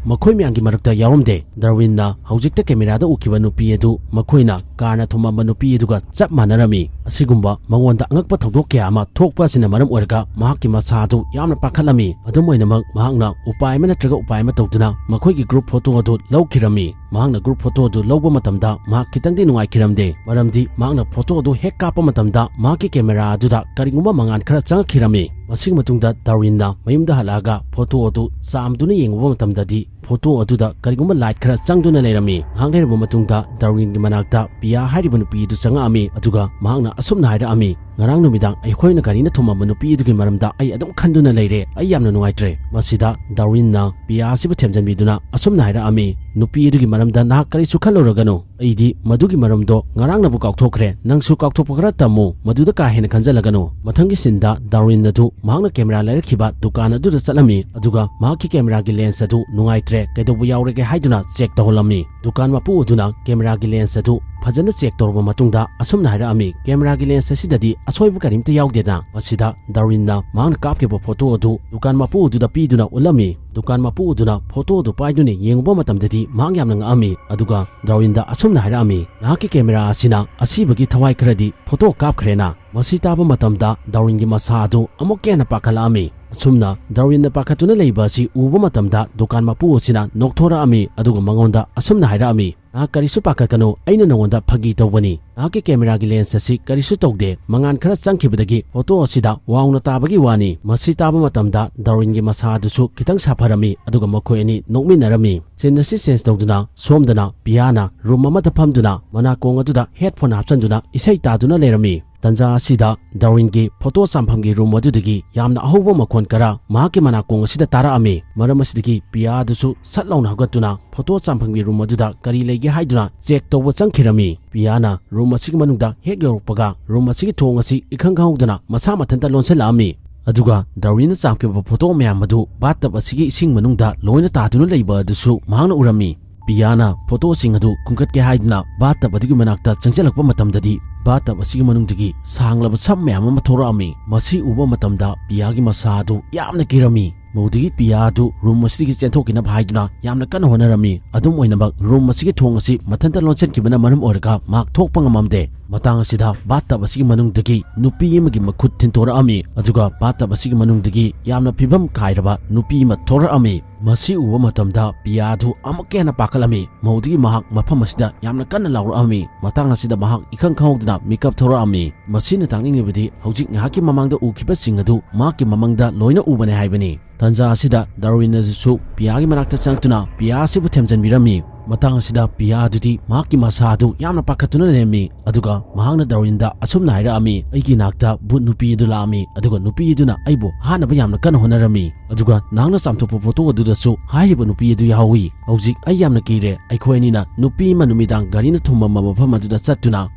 ꯃꯈꯣꯏ ꯃꯌꯥꯝꯒꯤ ꯃꯔꯛꯇ ꯌꯥꯎꯔꯝꯗꯦ꯫ ꯗꯥꯔꯋꯤꯟꯅ ꯍꯧꯖꯤꯛꯇ camera ꯗ ꯎꯈꯤꯕ ꯅꯨꯄꯤ ꯑꯗꯨ ꯃꯈꯣꯏꯅ car ꯅ ꯊꯣꯝꯃꯝꯕ ꯅꯨꯄꯤ ꯑꯗꯨꯒ ꯆꯞ ꯃꯥꯟꯅꯔꯝꯃꯤ꯫ ꯑꯁꯤꯒꯨꯝꯕ ꯃꯉꯣꯟꯗ ꯑꯉꯛꯄ ꯊꯧꯗꯣꯛ ꯀꯌꯥ ꯑꯃ ꯊꯣꯛꯄ ꯑꯁꯤꯅ ꯃꯔꯝ ꯑꯣꯏꯔꯒ ꯃꯍꯥꯛꯀꯤ ꯃꯁꯥ ꯑꯗꯨ ꯌꯥꯝꯅ ꯄꯥꯈꯠꯂꯝꯃꯤ꯫ ꯑꯗꯨꯝ ꯑꯣꯏꯅꯃꯛ, ꯃꯍꯥꯛꯅ ꯎꯄꯥꯏ ꯑꯃ ꯅꯠꯇ꯭ꯔꯒ ꯎꯄꯥꯏ ꯑꯃ ꯇꯧꯗꯨꯅ ꯃꯈꯣꯏꯒꯤ group photo ꯑꯗꯨ ꯂꯧꯈꯤꯔꯝꯃꯤ꯫ ꯃꯍꯥꯛꯅ group photo ꯑꯗꯨ ꯂꯧꯕ ꯃꯇꯝꯗ ꯃꯍꯥꯛ ꯈꯤꯇꯪꯗꯤ ꯅꯨꯡꯉꯥꯏꯈꯤꯔꯝꯗꯦ, ꯃꯔꯝꯗꯤ ꯃꯍꯥꯛꯅ photo ꯑꯗꯨ ꯍꯦꯛ ꯀꯥꯞꯄ ꯃꯇꯝꯗ ꯃꯍꯥꯛꯀꯤ camera ꯑꯗꯨꯗ ꯀꯔꯤꯒꯨꯝꯕ ꯃꯉꯥꯜ ꯈꯔ ꯆꯪꯉꯛꯈꯤꯔꯝꯃꯤ꯫ ꯃꯁꯤꯒꯤ ꯃꯇꯨꯡꯗ ꯗꯥꯔꯋꯤꯟꯅ ꯃꯌꯨꯝꯗ ꯍꯜꯂꯛꯑꯒ ꯐꯣꯇꯣ ꯑꯗꯨ ꯆꯥꯝꯗꯨꯅ ꯌꯦꯡꯉꯨꯕ ꯃꯇꯝꯗꯗꯤ, ꯐꯣꯇꯣ ꯑꯗꯨꯗ ꯀꯔꯤꯒꯨꯝꯕ ꯂꯥꯏꯠ ꯈꯔ ꯆꯪꯗꯨꯅ ꯂꯩꯔꯝꯃꯤ꯫ ꯉꯥꯏꯍꯥꯛ ꯂꯩꯔꯕ ꯃꯇꯨꯡꯗ ꯗꯥꯔꯋꯤꯟꯒꯤ ꯃꯅꯥꯛꯇ ꯄꯤꯌꯥ ꯍꯥꯏꯔꯤꯕ ꯅꯨꯄꯤ ꯑꯗꯨ ꯆꯪꯉꯛꯑꯝꯃꯤ, ꯑꯗꯨꯒ ꯃꯍꯥꯛꯅ ꯑꯁꯨꯝꯅ ꯍꯥꯏꯔꯛꯑꯝꯃꯤ, "ꯉꯔꯥꯡ ꯅꯨꯃꯤꯗꯥꯡ ꯑꯩꯈꯣꯏꯅ ꯒꯥꯔꯤꯅ ꯊꯣꯝꯃꯝꯕ ꯅꯨꯄꯤ ꯑꯗꯨꯒꯤ ꯃꯔꯝꯗ ꯑꯩ ꯑꯗꯨꯝ ꯈꯟꯗꯨꯅ ꯂꯩꯔꯦ꯫ ꯑꯩ ꯌꯥꯝꯅ ꯅꯨꯡꯉꯥꯏꯇ꯭ꯔꯦ꯫" ꯃꯁꯤꯗ ꯗꯥꯔꯋꯤꯟꯅ ꯄꯤꯌꯥ ꯑꯁꯤꯕꯨ ꯊꯦꯝꯖꯤꯟꯕꯤꯗꯨꯅ ꯑꯁꯨꯝꯅ ꯍꯥꯏꯔꯛꯑꯝꯃꯤ, "ꯅꯨꯄꯤ ꯑꯗꯨꯒꯤ ꯃꯔꯝꯗ ꯅꯍꯥꯛ ꯀꯔꯤꯁꯨ ꯈꯜꯂꯨꯔꯒꯅꯨ꯫ ꯑꯩꯗꯤ ꯃꯗꯨꯒꯤ ꯃꯔꯝꯗꯣ ꯉꯔꯥꯡꯅꯕꯨ ꯀꯥꯎꯊꯣꯛꯈ꯭ꯔꯦ꯫ ꯅꯪꯁꯨ ꯀꯥꯎꯊꯣꯛꯄ ꯈꯔ ꯇꯝꯃꯨ, ꯃꯗꯨꯗ ꯀꯥ ꯍꯦꯟꯅ ꯈꯟꯖꯜꯂꯒꯅꯨ꯫" ꯃꯊꯪꯒꯤ ꯁꯤꯟꯗ ꯗꯥꯔꯋꯤꯟ ꯑꯗꯨ ꯃꯍꯥꯛꯅ ꯀꯦꯃꯦꯔꯥ ꯂꯩꯔꯛꯈꯤꯕ ꯗꯨꯀꯥꯟ ꯑꯗꯨꯗ ꯆꯠꯂꯝꯃꯤ, ꯑꯗꯨꯒ ꯃꯍꯥꯛꯀꯤ ꯀꯦꯃꯦꯔꯥꯒꯤ ꯂꯦꯟꯁ ꯑꯗꯨ ꯅꯨꯡꯉꯥꯏꯇ꯭ꯔꯦ, ꯀꯩꯗꯧꯕ ꯌꯥꯎꯔꯒꯦ ꯍꯥꯏꯗꯨꯅ ꯆꯦꯛ ꯇꯧꯍꯜꯂꯝꯃꯤ꯫ ꯗꯨꯀꯥꯟ ꯃꯄꯨ ꯑꯗꯨꯅ ꯀꯦꯃꯦꯔꯥꯒꯤ ꯂꯦꯟꯁ ꯑꯗꯨ ꯐꯖꯅ ꯆꯦꯛ ꯇꯧꯔꯕ ꯃꯇꯨꯡꯗ ꯑꯁꯨꯝꯅ ꯍꯥꯏꯔꯛꯑꯝꯃꯤ, "ꯀꯦꯃꯦꯔꯥꯒꯤ ꯂꯦꯟꯁ ꯑꯁꯤꯗꯗꯤ ꯑꯁꯣꯏꯕ ꯀꯔꯤꯝꯇ ꯌꯥꯎꯗꯦꯗ꯫" ꯃꯁꯤꯗ ꯗꯥꯔꯋꯤꯟꯅ ꯃꯍꯥꯛꯅ ꯀꯥꯞꯈꯤꯕ ꯐꯣꯇꯣ ꯑꯗꯨ ꯗꯨꯀꯥꯟ ꯃꯄꯨ ꯑꯗꯨꯗ ꯄꯤꯗꯨꯅ ꯎꯠꯂꯝꯃꯤ꯫ ꯗꯨꯀꯥꯟ ꯃꯄꯨ ꯑꯗꯨꯅ ꯐꯣꯇꯣ ꯑꯗꯨ ꯄꯥꯏꯗꯨꯅ ꯌꯦꯡꯉꯨꯕ ꯃꯇꯝꯗꯗꯤ ꯃꯍꯥꯛ ꯌꯥꯝꯅ ꯉꯛꯑꯝꯃꯤ, ꯑꯗꯨꯒ ꯗꯥꯔꯋꯤꯟꯗ ꯑꯁꯨꯝꯅ ꯍꯥꯏꯔꯛꯑꯝꯃꯤ, "ꯅꯍꯥꯛꯀꯤ ꯀꯦꯃꯦꯔꯥ ꯑꯁꯤꯅ ꯑꯁꯤꯕꯒꯤ ꯊꯋꯥꯏ ꯈꯔꯗꯤ ꯐꯣꯇꯣ ꯀꯥꯞꯈ꯭ꯔꯦꯅ?" ꯃꯁꯤ ꯇꯥꯕ ꯃꯇꯝꯗ ꯗꯥꯔꯋꯤꯟꯒꯤ ꯃꯁꯥ ꯑꯗꯨ ꯑꯃꯨꯛꯀ ꯍꯦꯟꯅ ꯄꯥꯈꯠꯂꯛꯑꯝꯃꯤ꯫ ꯑꯁꯨꯝꯅ ꯗꯥꯔꯋꯤꯟꯅ ꯄꯥꯈꯠꯇꯨꯅ ꯂꯩꯕ ꯑꯁꯤ ꯎꯕ ꯃꯇꯝꯗ ꯗꯨꯀꯥꯟ ꯃꯄꯨ ꯑꯁꯤꯅ ꯅꯣꯛꯊꯣꯔꯛꯑꯝꯃꯤ, ꯑꯗꯨꯒ ꯃꯉꯣꯟꯗ ꯑꯁꯨꯝꯅ ꯍꯥꯏꯔꯛꯑꯝꯃꯤ, "ꯅꯍꯥꯛ ꯀꯔꯤꯁꯨ ꯄꯥꯈꯠꯀꯅꯨ, ꯑꯩꯅ ꯅꯉꯣꯟꯗ ꯐꯥꯒꯤ ꯇꯧꯕꯅꯤ꯫ ꯅꯍꯥꯛꯀꯤ ꯀꯦꯃꯦꯔꯥꯒꯤ ꯂꯦꯟꯁ ꯑꯁꯤ ꯀꯔꯤꯁꯨ ꯇꯧꯗꯦ, ꯃꯉꯥꯟ ꯈꯔ ꯆꯪꯈꯤꯕꯗꯒꯤ ꯐꯣꯇꯣ ꯑꯁꯤꯗ ꯋꯥꯎꯅ ꯇꯥꯕꯒꯤ ꯋꯥꯅꯤ꯫" ꯃꯁꯤ ꯇꯥꯕ ꯃꯇꯝꯗ ꯗꯥꯔꯋꯤꯟꯒꯤ ꯃꯁꯥ ꯑꯗꯨꯁꯨ ꯈꯤꯇꯪ ꯁꯥꯐꯔꯝꯃꯤ, ꯑꯗꯨꯒ ꯃꯈꯣꯏ ꯑꯅꯤ ꯅꯣꯛꯃꯤꯟꯅꯔꯝꯃꯤ꯫ ꯁꯤꯟ ꯑꯁꯤ ꯆꯦꯟꯖ ꯇꯧꯗꯨꯅ ꯁꯣꯝꯗꯅ ꯄꯤꯌꯥꯅ ꯔꯨꯝ ꯑꯃꯗ ꯐꯝꯗꯨꯅ ꯃꯅꯥꯀꯣꯡ ꯑꯗꯨꯗ ꯍꯦꯗꯐꯣꯟ ꯍꯥꯞꯆꯤꯟꯗꯨꯅ ꯏꯁꯩ ꯇꯥꯗꯨꯅ ꯂꯩꯔꯝꯃꯤ꯫ ꯇꯟꯖꯥ ꯑꯁꯤꯗ ꯗꯥꯔꯋꯤꯟꯒꯤ ꯐꯣꯇꯣ ꯆꯥꯝꯐꯝꯒꯤ ꯔꯨꯝ ꯑꯗꯨꯗꯒꯤ ꯌꯥꯝꯅ ꯑꯍꯧꯕ ꯃꯈꯣꯟ ꯈꯔ ꯃꯍꯥꯛꯀꯤ ꯃꯅꯥꯀꯣꯡ ꯑꯁꯤꯗ ꯇꯥꯔꯛꯑꯝꯃꯤ꯫ ꯃꯔꯝ ꯑꯁꯤꯗꯒꯤ ꯄꯤꯌꯥ ꯑꯗꯨꯁꯨ ꯁꯠ ꯂꯥꯎꯅ ꯍꯧꯒꯠꯇꯨꯅ ꯐꯣꯇꯣ ꯆꯥꯝꯐꯝꯒꯤ ꯔꯨꯝ ꯑꯗꯨꯗ ꯀꯔꯤ ꯂꯩꯒꯦ ꯍꯥꯏꯗꯨꯅ ꯆꯦꯛ ꯇꯧꯕ ꯆꯪꯈꯤꯔꯝꯃꯤ꯫ ꯄꯤꯌꯥꯅ ꯔꯨꯝ ꯑꯁꯤꯒꯤ ꯃꯅꯨꯡꯗ ꯍꯦꯛ ꯌꯧꯔꯛꯄꯒ ꯔꯨꯝ ꯑꯁꯤꯒꯤ ꯊꯣꯡ ꯑꯁꯤ ꯏꯈꯪ ꯈꯪꯍꯧꯗꯅ ꯃꯁꯥ ꯃꯊꯟꯇ ꯂꯣꯟꯁꯤꯜꯂꯛꯑꯝꯃꯤ꯫ ꯑꯗꯨꯒ ꯗꯥꯔꯋꯤꯟꯅ ꯆꯥꯝꯈꯤꯕ ꯐꯣꯇꯣ ꯃꯌꯥꯝ ꯑꯗꯨ ꯕꯥꯠꯇꯕ ꯑꯁꯤꯒꯤ ꯏꯁꯤꯡ ꯃꯅꯨꯡꯗ ꯂꯣꯏꯅ ꯇꯥꯗꯨꯅ ꯂꯩꯕ ꯑꯗꯨꯁꯨ ꯃꯍꯥꯛꯅ ꯎꯔꯝꯃꯤ꯫ ꯄꯤꯌꯥꯅ ꯐꯣꯇꯣꯁꯤꯡ ꯑꯗꯨ ꯈꯨꯟꯒꯠꯀꯦ ꯍꯥꯏꯗꯨꯅ ꯕꯥꯠꯇꯕ ꯑꯗꯨꯒꯤ ꯃꯅꯥꯛꯇ ꯆꯪꯁꯤꯜꯂꯛꯄ ꯃꯇꯝꯗꯗꯤ, ꯕꯥꯠꯇꯕ ꯑꯁꯤꯒꯤ ꯃꯅꯨꯡꯗꯒꯤ ꯁꯥꯡꯂꯕ ꯁꯝ ꯃꯌꯥꯝ ꯑꯃ ꯊꯣꯔꯛꯑꯝꯃꯤ꯫ ꯃꯁꯤ ꯎꯕ ꯃꯇꯝꯗ ꯄꯤꯌꯥꯒꯤ ꯃꯁꯥ ꯑꯗꯨ ꯌꯥꯝꯅ ꯀꯤꯔꯝꯃꯤ꯫ ꯃꯧꯗꯨꯒꯤ ꯄꯤꯌꯥ ꯑꯗꯨ ꯔꯨꯝ ꯑꯁꯤꯗꯒꯤ ꯆꯦꯟꯊꯣꯛꯈꯤꯅꯕ ꯍꯥꯏꯗꯨꯅ ꯌꯥꯝꯅ ꯀꯟꯅ ꯍꯣꯠꯅꯔꯝꯃꯤ꯫ ꯑꯗꯨꯝ ꯑꯣꯏꯅꯃꯛ, ꯔꯨꯝ ꯑꯁꯤꯒꯤ ꯊꯣꯡ ꯑꯁꯤ ꯃꯊꯟꯇ ꯂꯣꯟꯁꯤꯟꯈꯤꯕꯅ ꯃꯔꯝ ꯑꯣꯏꯔꯒ ꯃꯍꯥꯛ ꯊꯣꯛꯄ ꯉꯝꯃꯝꯗꯦ꯫ ꯃꯇꯥꯡ ꯑꯁꯤꯗ ꯕꯥꯠꯇꯕ ꯑꯁꯤꯒꯤ ꯃꯅꯨꯡꯗꯒꯤ ꯅꯨꯄꯤ ꯑꯃꯒꯤ ꯃꯈꯨꯠ ꯊꯤꯟꯇꯣꯔꯛꯑꯝꯃꯤ, ꯑꯗꯨꯒ ꯕꯥꯠꯇꯕ ꯑꯁꯤꯒꯤ ꯃꯅꯨꯡꯗꯒꯤ ꯌꯥꯝꯅ ꯐꯤꯕꯝ ꯀꯥꯏꯔꯕ ꯅꯨꯄꯤ ꯑꯃ ꯊꯣꯔꯛꯑꯝꯃꯤ꯫ ꯃꯁꯤ ꯎꯕ ꯃꯇꯝꯗ ꯄꯤꯌꯥ ꯑꯗꯨ ꯑꯃꯨꯛꯀ ꯍꯦꯟꯅ ꯄꯥꯈꯠꯂꯝꯃꯤ꯫ ꯃꯧꯗꯨꯒꯤ ꯃꯍꯥꯛ ꯃꯐꯝ ꯑꯁꯤꯗ ꯌꯥꯝꯅ ꯀꯟꯅ ꯂꯥꯎꯔꯛꯑꯝꯃꯤ꯫ ꯃꯇꯥꯡ ꯑꯁꯤꯗ ꯃꯍꯥꯛ ꯏꯈꯪ ꯈꯪꯍꯧꯗꯅ ꯃꯤꯀꯞ ꯊꯣꯔꯛꯑꯝꯃꯤ꯫ ꯃꯁꯤꯅ ꯇꯥꯛꯅꯤꯡꯂꯤꯕꯗꯤ ꯍꯧꯖꯤꯛ ꯉꯥꯏꯍꯥꯛꯀꯤ ꯃꯃꯥꯡꯗ ꯎꯈꯤꯕꯁꯤꯡ ꯑꯗꯨ ꯃꯍꯥꯛꯀꯤ ꯃꯃꯪꯗ ꯂꯣꯏꯅ ꯎꯕꯅꯦ ꯍꯥꯏꯕꯅꯤ꯫ ꯇꯟꯖꯥ ꯑꯁꯤꯗ ꯗꯥꯔꯋꯤꯟ ꯑꯗꯨꯁꯨ ꯄꯤꯌꯥꯒꯤ ꯃꯅꯥꯛꯇ ꯆꯪꯂꯛꯇꯨꯅ ꯄꯤꯌꯥ ꯑꯁꯤꯕꯨ ꯊꯦꯝꯖꯤꯟꯕꯤꯔꯝꯃꯤ꯫ ꯃꯇꯥꯡ ꯑꯁꯤꯗ ꯄꯤꯌꯥ ꯑꯗꯨꯗꯤ ꯃꯍꯥꯛꯀꯤ ꯃꯁꯥ ꯑꯗꯨ ꯌꯥꯝꯅ ꯄꯥꯈꯠꯇꯨꯅ ꯂꯩꯔꯝꯃꯤ꯫ ꯑꯗꯨꯒ ꯃꯍꯥꯛꯅ ꯗꯥꯔꯋꯤꯟꯗ ꯑꯁꯨꯝꯅ ꯍꯥꯏꯔꯛꯑꯝꯃꯤ, "ꯑꯩꯒꯤ ꯏꯅꯥꯛꯇ ꯚꯨꯠ ꯅꯨꯄꯤ ꯑꯗꯨ ꯂꯥꯛꯑꯝꯃꯤ, ꯑꯗꯨꯒ ꯅꯨꯄꯤ ꯑꯗꯨꯅ ꯑꯩꯕꯨ ꯍꯥꯠꯅꯕ ꯌꯥꯝꯅ ꯀꯟꯅ ꯍꯣꯠꯅꯔꯝꯃꯤ꯫ ꯑꯗꯨꯒ ꯅꯍꯥꯛꯅ ꯆꯥꯝꯊꯣꯛꯄ ꯐꯣꯇꯣ ꯑꯗꯨꯗꯁꯨ ꯍꯥꯏꯔꯤꯕ ꯅꯨꯄꯤ ꯑꯗꯨ ꯌꯥꯎꯏ꯫ ꯍꯧꯖꯤꯛ ꯑꯩ ꯌꯥꯝꯅ ꯀꯤꯔꯦ꯫ ꯑꯩꯈꯣꯏ ꯑꯅꯤꯅ ꯅꯨꯄꯤ ꯑꯃ ꯅꯨꯃꯤꯗꯥꯡ ꯒꯥꯔꯤꯅ ꯊꯣꯝꯃꯝꯕ ꯃꯐꯝ ꯑꯗꯨꯗ ꯆꯠꯇꯨꯅ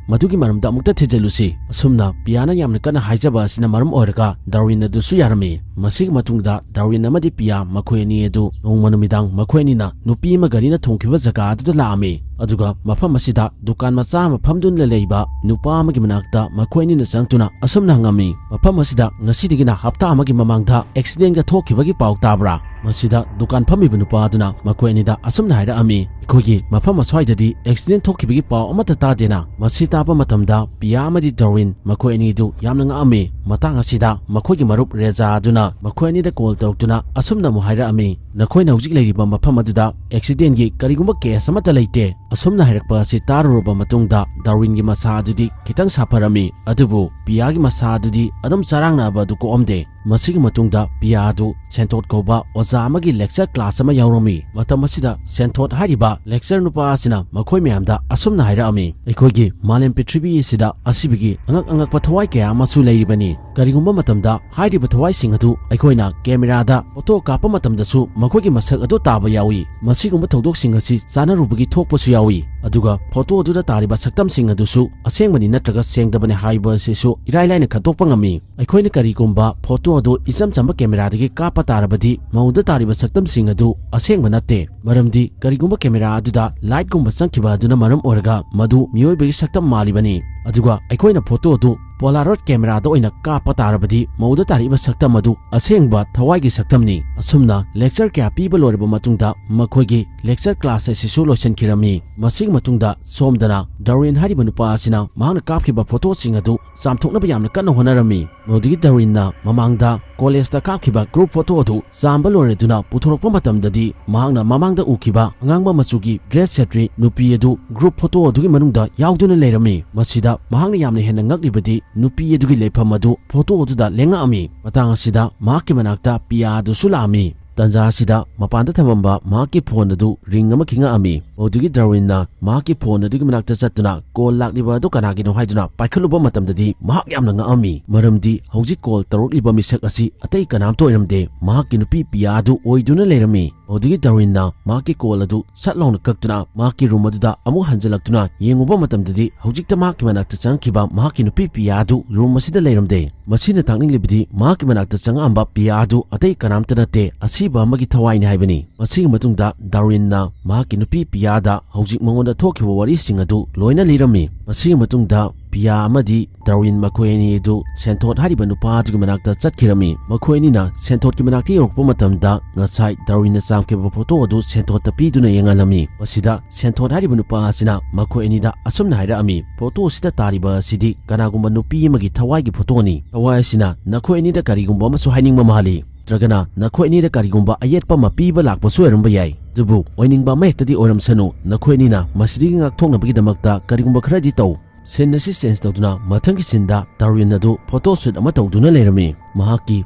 ꯃꯗꯨꯒꯤ ꯃꯔꯝꯗ ꯑꯃꯨꯛꯇ ꯊꯤꯖꯤꯜꯂꯨꯁꯤ꯫" ꯑꯁꯨꯝꯅ ꯄꯤꯌꯥꯅ ꯌꯥꯝꯅ ꯀꯟꯅ ꯍꯥꯏꯖꯕ ꯑꯁꯤꯅ ꯃꯔꯝ ꯑꯣꯏꯔꯒ ꯗꯥꯔꯋꯤꯟ ꯑꯗꯨꯁꯨ ꯌꯥꯔꯝꯃꯤ꯫ ꯃꯁꯤꯒꯤ ꯃꯇꯨꯡꯗ ꯗꯥꯔꯋꯤꯟ ꯑꯃꯗꯤ ꯄꯤꯌꯥ ꯃꯈꯣꯏ ꯑꯅꯤ ꯑꯗꯨ ꯅꯣꯡꯃ ꯅꯨꯃꯤꯗꯥꯡ ꯃꯈꯣꯏ ꯑꯅꯤꯅ ꯅꯨꯄꯤ ꯑꯃ ꯒꯥꯔꯤꯅ ꯊꯣꯡꯈꯤꯕ ꯖꯒꯥ ꯑꯗꯨꯗ ꯂꯥꯛꯑꯝꯃꯤ꯫ ꯑꯗꯨꯒ ꯃꯐꯝ ꯑꯁꯤꯗ ꯗꯨꯀꯥꯟ ꯃꯆꯥ ꯑꯃ ꯐꯝꯗꯨꯅ ꯂꯩꯕ ꯅꯨꯄꯥ ꯑꯃꯒꯤ ꯃꯅꯥꯛꯇ ꯃꯈꯣꯏ ꯑꯅꯤꯅ ꯆꯪꯂꯛꯇꯨꯅ ꯑꯁꯨꯝꯅ ꯍꯪꯉꯝꯃꯤ, "ꯃꯐꯝ ꯑꯁꯤꯗ ꯉꯁꯤꯗꯒꯤꯅ ꯍꯞꯇꯥ ꯑꯃꯒꯤ ꯃꯃꯥꯡꯗ ꯑꯦꯛꯁꯤꯗꯦꯟꯒ ꯊꯣꯛꯈꯤꯕꯒꯤ ꯄꯥꯎ ꯇꯥꯕ꯭ꯔꯥ?" ꯃꯁꯤꯗ ꯗꯨꯀꯥꯟ ꯐꯝꯃꯤꯕ ꯅꯨꯄꯥ ꯑꯗꯨꯅ ꯃꯈꯣꯏ ꯑꯅꯤꯗ ꯑꯁꯨꯝꯅ ꯍꯥꯏꯔꯛꯑꯝꯃꯤ, "ꯑꯩꯈꯣꯏꯒꯤ ꯃꯐꯝ ꯑꯁ꯭ꯋꯥꯏꯗꯗꯤ ꯑꯦꯛꯁꯤꯗꯦꯟ ꯊꯣꯛꯈꯤꯕꯒꯤ ꯄꯥꯎ ꯑꯃꯠꯇ ꯇꯥꯗꯦꯅ?" ꯃꯁꯤ ꯇꯥꯕ ꯃꯇꯝꯗ ꯄꯤꯌꯥ ꯑꯃꯗꯤ ꯗꯥꯔꯋꯤꯟ ꯃꯈꯣꯏ ꯑꯅꯤꯗꯨ ꯌꯥꯝꯅ ꯉꯛꯑꯝꯃꯤ꯫ ꯃꯇꯥꯡ ꯑꯁꯤꯗ ꯃꯈꯣꯏꯒꯤ ꯃꯔꯨꯞ ꯔꯦꯖꯥ ꯑꯗꯨꯅ ꯃꯈꯣꯏ ꯑꯅꯤꯗ ꯀꯣꯜ ꯇꯧꯔꯛꯇꯨꯅ ꯑꯁꯨꯝꯅ ꯑꯃꯨꯛ ꯍꯥꯏꯔꯛꯑꯝꯃꯤ, "ꯅꯈꯣꯏꯅ ꯍꯧꯖꯤꯛ ꯂꯩꯔꯤꯕ ꯃꯐꯝ ꯑꯗꯨꯗ ꯑꯦꯛꯁꯤꯗꯦꯟꯒꯤ ꯀꯔꯤꯒꯨꯝꯕ ꯀꯦꯁ ꯑꯃꯠꯇ ꯂꯩꯇꯦ꯫" ꯑꯁꯨꯝꯅ ꯍꯥꯏꯔꯛꯄ ꯑꯁꯤ ꯇꯥꯔꯨꯔꯕ ꯃꯇꯨꯡꯗ ꯗꯥꯔꯋꯤꯟꯒꯤ ꯃꯁꯥ ꯑꯗꯨꯗꯤ ꯈꯤꯇꯪ ꯁꯥꯐꯔꯝꯃꯤ, ꯑꯗꯨꯕꯨ ꯄꯤꯌꯥꯒꯤ ꯃꯁꯥ ꯑꯗꯨꯗꯤ ꯑꯗꯨꯝ ꯆꯔꯥꯡꯅꯕ ꯑꯗꯨ ꯀꯣꯛꯑꯝꯗꯦ꯫ ꯃꯁꯤꯒꯤ ꯃꯇꯨꯡꯗ ꯄꯤꯌꯥ ꯑꯗꯨ ꯁꯦꯟꯊꯣꯠ ꯀꯧꯕ ꯑꯣꯖꯥ ꯑꯃꯒꯤ ꯂꯦꯛꯆꯔ ꯀ꯭ꯂꯥꯁ ꯑꯃ ꯌꯥꯎꯔꯝꯃꯤ꯫ ꯃꯇꯝ ꯑꯁꯤꯗ ꯁꯦꯟꯊꯣꯠ ꯍꯥꯏꯔꯤꯕ ꯂꯦꯛꯆꯔ ꯅꯨꯄꯥ ꯑꯁꯤꯅ ꯃꯈꯣꯏ ꯃꯌꯥꯝꯗ ꯑꯁꯨꯝꯅ ꯍꯥꯏꯔꯛꯑꯝꯃꯤ, "ꯑꯩꯈꯣꯏꯒꯤ ꯃꯥꯂꯦꯝ ꯄ꯭ꯔꯤꯊꯤꯕꯤ ꯑꯁꯤꯗ ꯑꯁꯤꯕꯒꯤ ꯑꯉꯛ ꯑꯉꯛꯄ ꯊꯋꯥꯏ ꯀꯌꯥ ꯑꯃꯁꯨ ꯂꯩꯔꯤꯕꯅꯤ꯫ ꯀꯔꯤꯒꯨꯝꯕ ꯃꯇꯝꯗ ꯍꯥꯏꯔꯤꯕ ꯊꯋꯥꯏꯁꯤꯡ ꯑꯗꯨ ꯑꯩꯈꯣꯏꯅ ꯀꯦꯃꯦꯔꯥꯗ ꯐꯣꯇꯣ ꯀꯥꯞꯄ ꯃꯇꯝꯗꯁꯨ ꯃꯈꯣꯏꯒꯤ ꯃꯁꯛ ꯑꯗꯨ ꯇꯥꯕ ꯌꯥꯎꯏ꯫ ꯃꯁꯤꯒꯨꯝꯕ ꯊꯧꯗꯣꯛꯁꯤꯡ ꯑꯁꯤ ꯆꯥꯅꯔꯨꯕꯒꯤ ꯊꯣꯛꯄꯁꯨ ꯌꯥꯎꯏ꯫ ꯑꯗꯨꯒ ꯐꯣꯇꯣ ꯑꯗꯨꯗ ꯇꯥꯔꯤꯕ ꯁꯛꯇꯝꯁꯤꯡ ꯑꯗꯨꯁꯨ ꯑꯁꯦꯡꯕꯅꯤ ꯅꯠꯇ꯭ꯔꯒ ꯁꯦꯡꯗꯕꯅꯤ ꯍꯥꯏꯕ ꯑꯁꯤꯁꯨ ꯏꯔꯥꯏ ꯂꯥꯏꯅ ꯈꯟꯗꯣꯛꯄ ꯉꯝꯃꯤ꯫ ꯑꯩꯈꯣꯏꯅ ꯀꯔꯤꯒꯨꯝꯕ ꯐꯣꯇꯣ ꯑꯗꯨ ꯏꯆꯝ ꯆꯝꯕ ꯀꯦꯃꯦꯔꯥꯗꯒꯤ ꯀꯥꯞꯄ ꯇꯥꯔꯕꯗꯤ ꯃꯧꯗ ꯇꯥꯔꯤꯕ ꯁꯛꯇꯝꯁꯤꯡ ꯑꯗꯨ ꯑꯁꯦꯡꯕ ꯅꯠꯇꯦ꯫ ꯃꯔꯝꯗꯤ ꯀꯔꯤꯒꯨꯝꯕ ꯀꯦꯃꯦꯔꯥ ꯑꯗꯨꯗ ꯂꯥꯏꯠꯀꯨꯝꯕ ꯆꯪꯈꯤꯕ ꯑꯗꯨꯅ ꯃꯔꯝ ꯑꯣꯏꯔꯒ ꯃꯗꯨ ꯃꯤꯑꯣꯏꯕꯒꯤ ꯁꯛꯇꯝ ꯃꯥꯜꯂꯤꯕꯅꯤ꯫ ꯑꯗꯨꯒ ꯑꯩꯈꯣꯏꯅ ꯐꯣꯇꯣ ꯑꯗꯨ Polaroid cameraꯗ ꯑꯣꯏꯅ ꯀꯥꯞꯄ ꯇꯥꯔꯕꯗꯤ ꯃꯧꯗ ꯇꯥꯔꯛꯏꯕ ꯁꯛꯇꯝ ꯑꯗꯨ ꯑꯁꯦꯡꯕ ꯊꯋꯥꯏꯒꯤ ꯁꯛꯇꯝꯅꯤ꯫ ꯑꯁꯨꯝꯅ lecture ꯀꯌꯥ ꯄꯤꯕ ꯂꯣꯏꯔꯕ ꯃꯇꯨꯡꯗ ꯃꯈꯣꯏꯒꯤ lecture class ꯑꯁꯤꯁꯨ ꯂꯣꯏꯁꯤꯟꯈꯤꯔꯝꯃꯤ꯫ ꯃꯁꯤꯒꯤ ꯃꯇꯨꯡꯗ ꯁꯣꯝꯗꯅ ꯗꯥꯔꯋꯤꯟ ꯍꯥꯏꯔꯤꯕ ꯅꯨꯄꯥ ꯑꯁꯤꯅ ꯃꯍꯥꯛꯅ ꯀꯥꯞꯈꯤꯕ ꯐꯣꯇꯣꯁꯤꯡ ꯑꯗꯨ ꯆꯥꯝꯊꯣꯛꯅꯕ ꯌꯥꯝꯅ ꯀꯟꯅ ꯍꯣꯠꯅꯔꯝꯃꯤ꯫ ꯃꯗꯨꯗꯒꯤ ꯗꯥꯔꯋꯤꯟꯅ ꯃꯃꯥꯡꯗ ꯀꯣꯂꯦꯖꯇ ꯀꯥꯞꯈꯤꯕ group photo ꯑꯗꯨ ꯆꯥꯝꯕ ꯂꯣꯏꯔꯗꯨꯅ ꯄꯨꯊꯣꯔꯛꯄ ꯃꯇꯝꯗꯗꯤ ꯃꯍꯥꯛꯅ ꯃꯃꯥꯡꯗ ꯎꯈꯤꯕ ꯑꯉꯥꯡꯕ ꯃꯆꯨꯒꯤ dress ꯁꯦꯠꯄꯤ ꯅꯨꯄꯤ ꯑꯗꯨ group photo ꯑꯗꯨꯒꯤ ꯃꯅꯨꯡꯗ ꯌꯥꯎꯗꯨꯅ ꯂꯩꯔꯝꯃꯤ꯫ ꯃꯁꯤꯗ ꯃꯍꯥꯛꯅ ꯌꯥꯝꯅ ꯍꯦꯟꯅ ꯉꯛꯂꯤꯕꯗꯤ ꯅꯨꯄꯤ ꯑꯗꯨꯒꯤ ꯂꯩꯐꯝ ꯑꯗꯨ photo ꯑꯗꯨꯗ ꯂꯦꯡꯉꯛꯑꯝꯃꯤ꯫ ꯃꯇꯥꯡ ꯑꯁꯤꯗ ꯃꯍꯥꯛꯀꯤ ꯃꯅꯥꯛꯇ ꯄꯤꯌꯥ ꯑꯗꯨꯁꯨ ꯂꯥꯛꯑꯝꯃꯤ꯫ ꯇꯟꯖꯥ ꯑꯁꯤꯗ ꯃꯄꯥꯟꯗ ꯊꯝꯃꯝꯕ ꯃꯍꯥꯛꯀꯤ phone ꯑꯗꯨ ring ꯑꯃ ꯈꯤꯡꯉꯛꯑꯝꯃꯤ꯫ ꯃꯗꯨꯗꯒꯤ ꯗꯥꯔꯋꯤꯟꯅ ꯃꯍꯥꯛꯀꯤ phone ꯑꯗꯨꯒꯤ ꯃꯅꯥꯛꯇ ꯆꯠꯇꯨꯅ call ꯂꯥꯛꯂꯤꯕ ꯑꯗꯨ ꯀꯅꯥꯒꯤꯅꯣ ꯍꯥꯏꯗꯨꯅ ꯄꯥꯏꯈꯠꯂꯨꯕ ꯃꯇꯝꯗꯗꯤ ꯃꯍꯥꯛ ꯌꯥꯝꯅ ꯉꯛꯑꯝꯃꯤ, ꯃꯔꯝꯗꯤ ꯍꯧꯖꯤꯛ call ꯇꯧꯔꯛꯂꯤꯕ ꯃꯤꯁꯛ ꯑꯁꯤ ꯑꯇꯩ ꯀꯅꯥꯝꯇ ꯑꯣꯏꯔꯝꯗꯦ, ꯃꯍꯥꯛꯀꯤ ꯅꯨꯄꯤ ꯄꯤꯌꯥ ꯑꯗꯨ ꯑꯣꯏꯗꯨꯅ ꯂꯩꯔꯝꯃꯤ꯫ ꯃꯗꯨꯗꯒꯤ ꯗꯥꯔꯋꯤꯟꯅ ꯃꯍꯥꯛꯀꯤ call ꯑꯗꯨ ꯁꯠ ꯂꯥꯎꯅ ꯀꯛꯇꯨꯅ ꯃꯍꯥꯛꯀꯤ room ꯑꯗꯨꯗ ꯑꯃꯨꯛ ꯍꯟꯖꯤꯜꯂꯛꯇꯨꯅ ꯌꯦꯡꯉꯨꯕ ꯃꯇꯝꯗꯗꯤ ꯍꯧꯖꯤꯛꯇ ꯃꯍꯥꯛꯀꯤ ꯃꯅꯥꯛꯇ ꯆꯪꯈꯤꯕ ꯃꯍꯥꯛꯀꯤ ꯅꯨꯄꯤ ꯄꯤꯌꯥ ꯑꯗꯨ room ꯑꯁꯤꯗ ꯂꯩꯔꯝꯗꯦ꯫ ꯃꯁꯤꯅ ꯇꯥꯛꯅꯤꯡꯂꯤꯕꯗꯤ ꯃꯍꯥꯛꯀꯤ ꯃꯅꯥꯛꯇ ꯆꯪꯉꯛꯑꯝꯕ ꯄꯤꯌꯥ ꯑꯗꯨ ꯑꯇꯩ ꯀꯅꯥꯝꯇ ꯅꯠꯇꯦ, ꯑꯁꯤꯕ ꯑꯃꯒꯤ ꯊꯋꯥꯏꯅꯤ ꯍꯥꯏꯕꯅꯤ꯫ ꯃꯁꯤꯒꯤ ꯃꯇꯨꯡꯗ ꯗꯥꯔꯋꯤꯟꯅ ꯃꯍꯥꯛꯀꯤ ꯅꯨꯄꯤ ꯄꯤꯌꯥꯗ ꯍꯧꯖꯤꯛ ꯃꯉꯣꯟꯗ ꯊꯣꯛꯈꯤꯕ ꯋꯥꯔꯤꯁꯤꯡ ꯑꯗꯨ ꯂꯣꯏꯅ ꯂꯤꯔꯝꯃꯤ꯫ ꯃꯁꯤꯒꯤ ꯃꯇꯨꯡꯗ ꯄꯤꯌꯥ ꯑꯃꯗꯤ ꯗꯥꯔꯋꯤꯟ ꯃꯈꯣꯏ ꯑꯅꯤ ꯑꯗꯨ ꯁꯦꯟꯊꯣꯠ ꯍꯥꯏꯔꯤꯕ ꯅꯨꯄꯥ ꯑꯗꯨꯒꯤ ꯃꯅꯥꯛꯇ ꯆꯠꯈꯤꯔꯝꯃꯤ꯫ ꯃꯈꯣꯏ ꯑꯅꯤꯅ ꯁꯦꯟꯊꯣꯠꯀꯤ ꯃꯅꯥꯛꯇ ꯌꯧꯔꯛꯄ ꯃꯇꯝꯗ ꯉꯁꯥꯏ ꯗꯥꯔꯋꯤꯟꯅ ꯆꯥꯝꯈꯤꯕ photo ꯑꯗꯨ ꯁꯦꯟꯊꯣꯠꯇ ꯄꯤꯗꯨꯅ ꯌꯦꯡꯍꯜꯂꯝꯃꯤ꯫ ꯃꯁꯤꯗ ꯁꯦꯟꯊꯣꯠ ꯍꯥꯏꯔꯤꯕ ꯅꯨꯄꯥ ꯑꯁꯤꯅ ꯃꯈꯣꯏ ꯑꯅꯤꯗ ꯑꯁꯨꯝꯅ ꯍꯥꯏꯔꯛꯑꯝꯃꯤ, photo ꯑꯁꯤꯗ ꯇꯥꯔꯤꯕ ꯑꯁꯤꯗꯤ ꯀꯅꯥꯒꯨꯝꯕ ꯅꯨꯄꯤ ꯑꯃꯒꯤ ꯊꯋꯥꯏꯒꯤ photoꯅꯤ꯫ ꯊꯋꯥꯏ ꯑꯁꯤꯅ ꯅꯈꯣꯏ ꯑꯅꯤꯗ ꯀꯔꯤꯒꯨꯝꯕ ꯑꯃꯁꯨ ꯍꯥꯏꯅꯤꯡꯕ ꯃꯥꯜꯂꯤ꯫ ꯅꯠꯇ꯭ꯔꯒꯅ ꯅꯈꯣꯏ ꯑꯅꯤꯗ ꯀꯔꯤꯒꯨꯝꯕ ꯑꯌꯦꯠꯄ ꯑꯃ ꯄꯤꯕ ꯂꯥꯛꯄꯁꯨ ꯑꯣꯏꯔꯝꯕ ꯌꯥꯏ꯫ ꯑꯗꯨꯕꯨ ꯑꯣꯏꯅꯤꯡꯕ ꯑꯃ ꯍꯦꯛꯇꯗꯤ ꯑꯣꯏꯔꯝꯁꯅꯨ, ꯅꯈꯣꯏ ꯑꯅꯤꯅ ꯃꯁꯤꯗꯒꯤ ꯉꯥꯛꯊꯣꯛꯅꯕꯒꯤꯗꯃꯛꯇ ꯀꯔꯤꯒꯨꯝꯕ ꯈꯔꯗꯤ ꯇꯧ꯫ Scene ꯑꯁꯤ change ꯇꯧꯗꯨꯅ ꯃꯊꯪꯒꯤ sceneꯗ ꯗꯥꯔꯋꯤꯟ ꯑꯗꯨ photo shoot ꯑꯃ ꯇꯧꯗꯨꯅ ꯂꯩꯔꯝꯃꯤ꯫ ꯃꯍꯥꯛꯀꯤ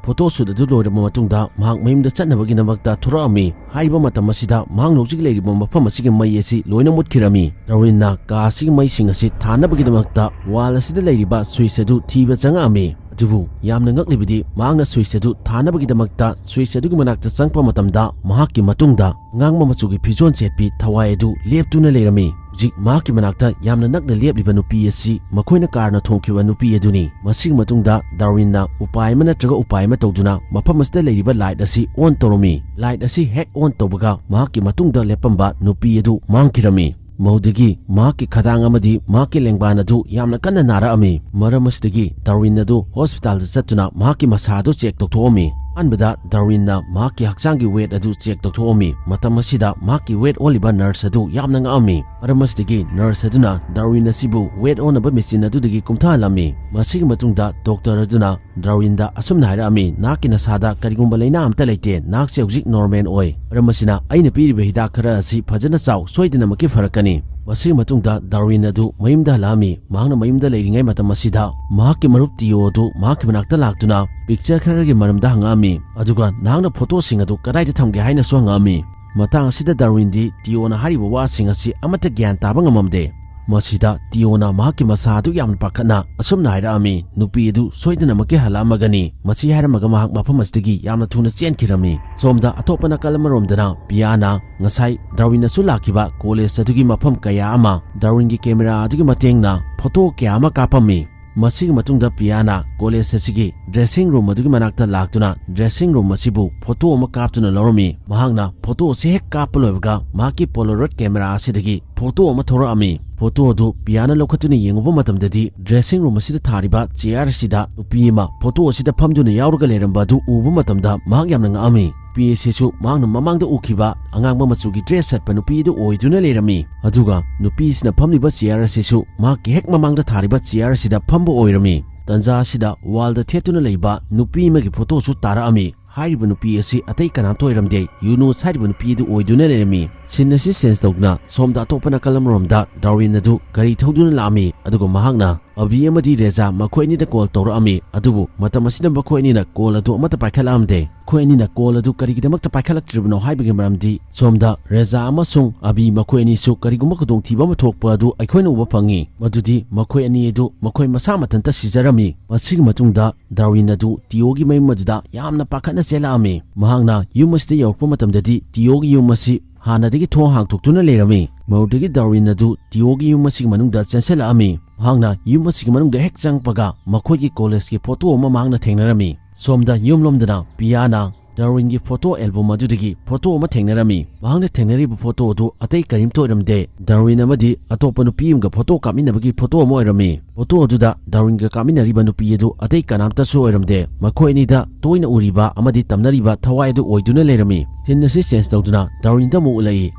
photo shoot ꯑꯗꯨ ꯂꯣꯏꯔꯕ ꯃꯇꯨꯡꯗ ꯃꯍꯥꯛ ꯃꯌꯨꯝꯗ ꯆꯠꯅꯕꯒꯤꯗꯃꯛꯇ ꯊꯣꯔꯛꯑꯝꯃꯤ꯫ ꯍꯥꯏꯔꯤꯕ ꯃꯇꯝ ꯑꯁꯤꯗ ꯃꯍꯥꯛꯅ ꯍꯧꯖꯤꯛ ꯂꯩꯔꯤꯕ ꯃꯐꯝ ꯑꯁꯤꯒꯤ ꯃꯩ ꯑꯁꯤ ꯂꯣꯏꯅ ꯃꯨꯠꯈꯤꯔꯝꯃꯤ꯫ ꯗꯥꯔꯋꯤꯟꯅ ꯀꯥ ꯑꯁꯤꯒꯤ ꯃꯩꯁꯤꯡ ꯑꯁꯤ ꯊꯥꯅꯕꯒꯤꯗꯃꯛꯇ wall ꯑꯁꯤꯗ ꯂꯩꯔꯤꯕ switch ꯑꯗꯨ ꯊꯤꯕ ꯆꯪꯉꯛꯑꯝꯃꯤ꯫ ꯑꯗꯨꯕꯨ ꯌꯥꯝꯅ ꯉꯛꯂꯤꯕꯗꯤ ꯃꯍꯥꯛꯅ switch ꯑꯗꯨ ꯊꯥꯅꯕꯒꯤꯗꯃꯛꯇ switch ꯑꯗꯨꯒꯤ ꯃꯅꯥꯛꯇ ꯆꯪꯉꯛꯄ ꯃꯇꯝꯗ ꯃꯍꯥꯛꯀꯤ ꯃꯇꯨꯡꯗ ꯑꯉꯥꯡꯕ ꯃꯆꯨꯒꯤ ꯐꯤꯖꯣꯜ ꯁꯦꯠꯄꯤ ꯊꯋꯥꯏ ꯑꯗꯨ ꯂꯦꯞꯇꯨꯅ ꯂꯩꯔꯝꯃꯤ꯫ ꯍꯧꯖꯤꯛ ꯃꯍꯥꯛꯀꯤ ꯃꯅꯥꯛꯇ ꯌꯥꯝꯅ ꯅꯛꯅ ꯂꯦꯞꯂꯤꯕ ꯅꯨꯄꯤ ꯑꯁꯤ ꯃꯈꯣꯏꯅ ꯀꯥꯔꯅ ꯊꯣꯝꯈꯤꯕ ꯅꯨꯄꯤ ꯑꯗꯨꯅꯤ꯫ ꯃꯁꯤꯒꯤ ꯃꯇꯨꯡꯗ ꯗꯥꯔꯋꯤꯟꯅ ꯎꯄꯥꯏ ꯑꯃ ꯅꯠꯇ꯭ꯔꯒ ꯎꯄꯥꯏ ꯑꯃ ꯇꯧꯗꯨꯅ ꯃꯐꯝ ꯑꯁꯤꯗ ꯂꯩꯔꯤꯕ light ꯑꯁꯤ on ꯇꯧꯔꯝꯃꯤ꯫ Light ꯑꯁꯤ ꯍꯦꯛ on ꯇꯧꯕꯒ ꯃꯍꯥꯛꯀꯤ ꯃꯇꯨꯡꯗ ꯂꯦꯞꯄꯝꯕ ꯅꯨꯄꯤ ꯑꯗꯨ ꯃꯥꯡꯈꯤꯔꯝꯃꯤ꯫ ꯃꯧꯗꯒꯤ ꯃꯍꯥꯛꯀꯤ ꯈꯗꯥꯡ ꯑꯃꯗꯤ ꯃꯍꯥꯛꯀꯤ ꯂꯦꯡꯕꯥꯟ ꯑꯗꯨ ꯌꯥꯝꯅ ꯀꯟꯅ ꯅꯥꯔꯛꯑꯝꯃꯤ꯫ ꯃꯔꯝ ꯑꯁꯤꯗꯒꯤ ꯗꯥꯔꯋꯤꯟ ꯑꯗꯨ ꯍꯣꯁꯄꯤꯇꯥꯜꯗ ꯆꯠꯇꯨꯅ ꯃꯍꯥꯛꯀꯤ ꯃꯁꯥ ꯑꯗꯨ ꯆꯦꯛ ꯇꯧꯊꯣꯛꯑꯝꯃꯤ꯫ ꯑꯍꯥꯟꯕꯗ ꯗꯥꯔꯋꯤꯟꯅ ꯃꯍꯥꯛꯀꯤ ꯍꯛꯆꯥꯡꯒꯤ ꯋꯦꯠ ꯑꯗꯨ ꯆꯦꯛ ꯇꯧꯊꯣꯛꯑꯝꯃꯤ꯫ ꯃꯇꯝ ꯑꯁꯤꯗ ꯃꯍꯥꯛꯀꯤ ꯋꯦꯠ ꯑꯣꯜꯂꯤꯕ ꯅꯔꯁ ꯑꯗꯨ ꯌꯥꯝꯅ ꯉꯛꯑꯝꯃꯤ꯫ ꯃꯔꯝ ꯑꯁꯤꯗꯒꯤ ꯅꯔꯁ ꯑꯗꯨꯅ ꯗꯥꯔꯋꯤꯟ ꯑꯁꯤꯕꯨ ꯋꯦꯠ ꯑꯣꯟꯅꯕ ꯃꯦꯆꯤꯟ ꯑꯗꯨꯗꯒꯤ ꯀꯨꯝꯊꯍꯜꯂꯝꯃꯤ꯫ ꯃꯁꯤꯒꯤ ꯃꯇꯨꯡꯗ ꯗꯣꯛꯇꯔ ꯑꯗꯨꯅ ꯗꯥꯔꯋꯤꯟꯗ ꯑꯁꯨꯝꯅ ꯍꯥꯏꯔꯛꯑꯝꯃꯤ, "ꯅꯍꯥꯛꯀꯤ ꯅꯁꯥꯗ ꯀꯔꯤꯒꯨꯝꯕ ꯂꯥꯏꯅꯥ ꯑꯃꯠꯇ ꯂꯩꯇꯦ, ꯅꯍꯥꯛꯁꯦ ꯍꯧꯖꯤꯛ ꯅꯣꯔꯃꯦꯜ ꯑꯣꯏ꯫ ꯃꯔꯝ ꯑꯁꯤꯅ ꯑꯩꯅ ꯄꯤꯔꯤꯕ ꯍꯤꯗꯥꯛ ꯈꯔ ꯑꯁꯤ ꯐꯖꯅ ꯆꯥꯎ, ꯁꯣꯏꯗꯅꯃꯛꯀꯤ ꯐꯔꯛꯀꯅꯤ"꯫ ꯃꯁꯤꯒꯤ ꯃꯇꯨꯡꯗ ꯗꯥꯔꯋꯤꯟ ꯑꯗꯨ ꯃꯌꯨꯝꯗ ꯍꯜꯂꯛꯑꯝꯃꯤ꯫ ꯃꯍꯥꯛꯅ ꯃꯌꯨꯝꯗ ꯂꯩꯔꯤꯉꯩ ꯃꯇꯝ ꯑꯁꯤꯗ ꯃꯍꯥꯛꯀꯤ ꯃꯔꯨꯞ ꯇꯤꯌꯣ ꯑꯗꯨ ꯃꯍꯥꯛꯀꯤ ꯃꯅꯥꯛꯇ ꯂꯥꯛꯇꯨꯅ ꯄꯤꯛꯆꯔ ꯈꯔꯒꯤ ꯃꯔꯝꯗ ꯍꯪꯉꯛꯑꯝꯃꯤ꯫ ꯑꯗꯨꯒ ꯅꯍꯥꯛꯅ ꯐꯣꯇꯣꯁꯤꯡ ꯑꯗꯨ ꯀꯗꯥꯏꯗ ꯊꯝꯒꯦ ꯍꯥꯏꯅꯁꯨ ꯍꯪꯉꯛꯑꯝꯃꯤ꯫ ꯃꯇꯥꯡ ꯑꯁꯤꯗ ꯗꯥꯔꯋꯤꯟꯗꯤ ꯇꯤꯌꯣꯅ ꯍꯥꯏꯔꯤꯕ ꯋꯥꯁꯤꯡ ꯑꯁꯤ ꯑꯃꯠꯇ ꯒ꯭ꯌꯥꯟ ꯇꯥꯕ ꯉꯝꯃꯝꯗꯦ꯫ ꯃꯁꯤꯗ ꯇꯤꯌꯣꯅ ꯃꯍꯥꯛꯀꯤ ꯃꯁꯥ ꯑꯗꯨ ꯌꯥꯝꯅ ꯄꯥꯈꯠꯅ ꯑꯁꯨꯝꯅ ꯍꯥꯏꯔꯛꯑꯝꯃꯤ, "ꯅꯨꯄꯤ ꯑꯗꯨ ꯁꯣꯏꯗꯅꯃꯛꯀꯤ ꯍꯜꯂꯛꯑꯝꯃꯒꯅꯤ"꯫ ꯃꯁꯤ ꯍꯥꯏꯔꯝꯃꯒ ꯃꯍꯥꯛ ꯃꯐꯝ ꯑꯁꯤꯗꯒꯤ ꯌꯥꯝꯅ ꯊꯨꯅ ꯆꯦꯟꯈꯤꯔꯝꯃꯤ꯫ ꯁꯣꯝꯗ ꯑꯇꯣꯞꯄ ꯅꯥꯀꯜ ꯑꯃꯔꯣꯝꯗꯅ ꯄꯤꯌꯥꯅ ꯉꯁꯥꯏ ꯗꯥꯔꯋꯤꯟꯅꯁꯨ ꯂꯥꯛꯈꯤꯕ ꯀꯣꯂꯦꯖ ꯑꯗꯨꯒꯤ ꯃꯐꯝ ꯀꯌꯥ ꯑꯃ ꯗꯥꯔꯋꯤꯟꯒꯤ ꯀꯦꯃꯦꯔꯥ ꯑꯗꯨꯒꯤ ꯃꯇꯦꯡꯅ ꯐꯣꯇꯣ ꯀꯌꯥ ꯑꯃ ꯀꯥꯞꯄꯝꯃꯤ꯫ ꯃꯁꯤꯒꯤ ꯃꯇꯨꯡꯗ ꯄꯤꯌꯥꯅ ꯀꯣꯂꯦꯖ ꯑꯁꯤꯒꯤ ꯗ꯭ꯔꯦꯁꯤꯡ ꯔꯨꯝ ꯑꯗꯨꯒꯤ ꯃꯅꯥꯛꯇ ꯂꯥꯛꯇꯨꯅ ꯗ꯭ꯔꯦꯁꯤꯡ ꯔꯨꯝ ꯑꯁꯤꯕꯨ ꯐꯣꯇꯣ ꯑꯃ ꯀꯥꯞꯇꯨꯅ ꯂꯧꯔꯝꯃꯤ꯫ ꯃꯍꯥꯛꯅ ꯐꯣꯇꯣ ꯑꯁꯤ ꯍꯦꯛ ꯀꯥꯞꯄ ꯂꯣꯏꯕꯒ ꯃꯍꯥꯛꯀꯤ ꯄꯣꯂꯣꯔꯣꯏꯗ ꯀꯦꯃꯦꯔꯥ ꯑꯁꯤꯗꯒꯤ ꯐꯣꯇꯣ ꯑꯃ ꯊꯣꯔꯛꯑꯝꯃꯤ꯫ ꯐꯣꯇꯣ ꯑꯗꯨ ꯄꯤꯌꯥꯅ ꯂꯧꯈꯠꯇꯨꯅ ꯌꯦꯡꯉꯨꯕ ꯃꯇꯝꯗꯗꯤ ꯗ꯭ꯔꯦꯁꯤꯡ ꯔꯨꯝ ꯑꯁꯤꯗ ꯊꯥꯔꯤꯕ ꯆꯤꯌꯥꯔ ꯑꯁꯤꯗ ꯅꯨꯄꯤ ꯑꯃ ꯐꯣꯇꯣ ꯑꯁꯤꯗ ꯐꯝꯗꯨꯅ ꯌꯥꯎꯔꯒ ꯂꯩꯔꯝꯕ ꯑꯗꯨ ꯎꯕ ꯃꯇꯝꯗ ꯃꯍꯥꯛ ꯌꯥꯝꯅ ꯉꯛꯑꯝꯃꯤ꯫ ꯅꯨꯄꯤ ꯑꯁꯤꯁꯨ ꯃꯍꯥꯛꯅ ꯃꯃꯥꯡꯗ ꯎꯈꯤꯕ ꯑꯉꯥꯡꯕ ꯃꯆꯨꯒꯤ ꯗ꯭ꯔꯦꯁ ꯁꯦꯠꯄ ꯅꯨꯄꯤ ꯑꯗꯨ ꯑꯣꯏꯗꯨꯅ ꯂꯩꯔꯝꯃꯤ꯫ ꯑꯗꯨꯒ ꯅꯨꯄꯤꯁꯤꯅ ꯐꯝꯂꯤꯕ ꯆꯤꯌꯥꯔ ꯑꯁꯤꯁꯨ ꯃꯍꯥꯛꯀꯤ ꯍꯦꯛ ꯃꯃꯥꯡꯗ ꯊꯥꯔꯤꯕ ꯆꯤꯌꯥꯔ ꯑꯁꯤꯗ ꯐꯝꯕ ꯑꯣꯏꯔꯝꯃꯤ꯫ ꯇꯟꯖꯥ ꯑꯁꯤꯗ ꯋꯥꯜꯗ ꯊꯦꯠꯇꯨꯅ ꯂꯩꯕ ꯅꯨꯄꯤ ꯑꯃꯒꯤ ꯐꯣꯇꯣꯁꯨ ꯇꯥꯔꯛꯑꯝꯃꯤ꯫ ꯍꯥꯏꯔꯤꯕ ꯅꯨꯄꯤ ꯑꯁꯤ ꯑꯇꯩ ꯀꯅꯥꯝꯇ ꯑꯣꯏꯔꯝꯗꯦ, ꯌꯨꯅꯨꯁ ꯍꯥꯏꯔꯤꯕ ꯅꯨꯄꯤ ꯑꯗꯨ ꯑꯣꯏꯗꯨꯅ ꯂꯩꯔꯝꯃꯤ꯫ ꯁꯤꯟ ꯑꯁꯤ ꯆꯦꯟꯖ ꯇꯧꯗꯨꯅ ꯁꯣꯝꯗ ꯑꯇꯣꯞꯄ ꯅꯥꯀꯜ ꯑꯃꯔꯣꯝꯗ ꯗꯥꯔꯋꯤꯟ ꯑꯗꯨ ꯒꯥꯔꯤ ꯊꯧꯗꯨꯅ ꯂꯥꯛꯑꯝꯃꯤ, ꯑꯗꯨꯒ ꯃꯍꯥꯛꯅ ꯑꯕꯤ ꯑꯃꯗꯤ ꯔꯦꯖꯥ ꯃꯈꯣꯏ ꯑꯅꯤꯗ ꯀꯣꯜ ꯇꯧꯔꯛꯑꯝꯃꯤ꯫ ꯑꯗꯨꯕꯨ ꯃꯇꯝ ꯑꯁꯤꯗ ꯃꯈꯣꯏ ꯑꯅꯤꯅ ꯀꯣꯜ ꯑꯗꯨ ꯑꯃꯠꯇ ꯄꯥꯏꯈꯠꯂꯛꯑꯝꯗꯦ꯫ ꯃꯈꯣꯏ ꯑꯅꯤꯅ ꯀꯣꯜ ꯑꯗꯨ ꯀꯔꯤꯒꯤꯗꯃꯛꯇ ꯄꯥꯏꯈꯠꯂꯛꯇ꯭ꯔꯤꯕꯅꯣ ꯍꯥꯏꯕꯒꯤ ꯃꯔꯝꯗꯤ ꯁꯣꯝꯗ ꯔꯦꯖꯥ ꯑꯃꯁꯨꯡ ꯑꯕꯤ ꯃꯈꯣꯏ ꯑꯅꯤꯁꯨ ꯀꯔꯤꯒꯨꯝꯕ ꯈꯨꯗꯣꯡꯊꯤꯕ ꯑꯃ ꯊꯣꯛꯄ ꯑꯗꯨ ꯑꯩꯈꯣꯏꯅ ꯎꯕ ꯐꯪꯉꯤ, ꯃꯗꯨꯗꯤ ꯃꯈꯣꯏ ꯑꯅꯤ ꯑꯗꯨ ꯃꯈꯣꯏ ꯃꯁꯥ ꯃꯊꯟꯇ ꯁꯤꯖꯔꯝꯃꯤ꯫ ꯃꯁꯤꯒꯤ ꯃꯇꯨꯡꯗ ꯗꯥꯔꯋꯤꯟ ꯑꯗꯨ ꯇꯤꯌꯣꯒꯤ ꯃꯌꯨꯝ ꯑꯗꯨꯗ ꯌꯥꯝꯅ ꯄꯥꯈꯠꯅ ꯆꯦꯜꯂꯛꯑꯝꯃꯤ꯫ ꯃꯍꯥꯛꯅ ꯌꯨꯝ ꯑꯁꯤꯗ ꯌꯧꯔꯛꯄ ꯃꯇꯝꯗꯗꯤ ꯇꯤꯌꯣꯒꯤ ꯌꯨꯝ ꯑꯁꯤ ꯍꯥꯟꯅꯗꯒꯤ ꯊꯣꯡ ꯍꯥꯡꯗꯣꯛꯇꯨꯅ ꯂꯩꯔꯝꯃꯤ꯫ ꯃꯗꯨꯗꯒꯤ ꯗꯥꯔꯋꯤꯟ ꯑꯗꯨ ꯇꯤꯌꯣꯒꯤ ꯌꯨꯝ ꯑꯁꯤꯒꯤ ꯃꯅꯨꯡꯗ ꯆꯦꯟꯁꯤꯜꯂꯛꯑꯝꯃꯤ꯫ ꯃꯍꯥꯛꯅ ꯌꯨꯝ ꯑꯁꯤꯒꯤ ꯃꯅꯨꯡꯗ ꯍꯦꯛ ꯆꯪꯉꯛꯄꯒ ꯃꯈꯣꯏꯒꯤ ꯀꯣꯂꯦꯖꯀꯤ ꯐꯣꯇꯣ ꯑꯃ ꯃꯍꯥꯛꯅ ꯊꯦꯡꯅꯔꯝꯃꯤ꯫ ꯁꯣꯝꯗ ꯌꯨꯝꯂꯣꯝꯗꯅ ꯄꯤꯌꯥꯅ ꯗꯥꯔꯋꯤꯟꯒꯤ ꯐꯣꯇꯣ ꯑꯦꯜꯕꯝ ꯑꯗꯨꯗꯒꯤ ꯐꯣꯇꯣ ꯑꯃ ꯊꯦꯡꯅꯔꯝꯃꯤ꯫ ꯃꯍꯥꯛꯅ ꯊꯦꯡꯅꯔꯤꯕ ꯐꯣꯇꯣ ꯑꯗꯨ ꯑꯇꯩ ꯀꯔꯤꯝꯇ ꯑꯣꯏꯔꯝꯗꯦ, ꯗꯥꯔꯋꯤꯟ ꯑꯃꯗꯤ ꯑꯇꯣꯞꯄ ꯅꯨꯄꯤ ꯑꯃꯒ ꯐꯣꯇꯣ ꯀꯥꯞꯃꯤꯟꯅꯕꯒꯤ ꯐꯣꯇꯣ ꯑꯃ ꯑꯣꯏꯔꯝꯃꯤ꯫ ꯐꯣꯇꯣ ꯑꯗꯨꯗ ꯗꯥꯔꯋꯤꯟꯒ ꯀꯥꯞꯃꯤꯟꯅꯔꯤꯕ ꯅꯨꯄꯤ ꯑꯗꯨ ꯑꯇꯩ ꯀꯅꯥꯝꯇꯁꯨ ꯑꯣꯏꯔꯝꯗꯦ, ꯃꯈꯣꯏ ꯑꯅꯤꯗ ꯇꯣꯏꯅ ꯎꯔꯤꯕ ꯑꯃꯗꯤ ꯇꯝꯅꯔꯤꯕ ꯊꯋꯥꯏ ꯑꯗꯨ ꯑꯣꯏꯗꯨꯅ ꯂꯩꯔꯝꯃꯤ꯫ ꯁꯤꯟ ꯑꯁꯤ ꯆꯦꯟꯖ ꯇꯧꯗꯨꯅ ꯗꯥꯔꯋꯤꯟꯗ ꯑꯃꯨꯛ ꯎꯠꯂꯛꯏ꯫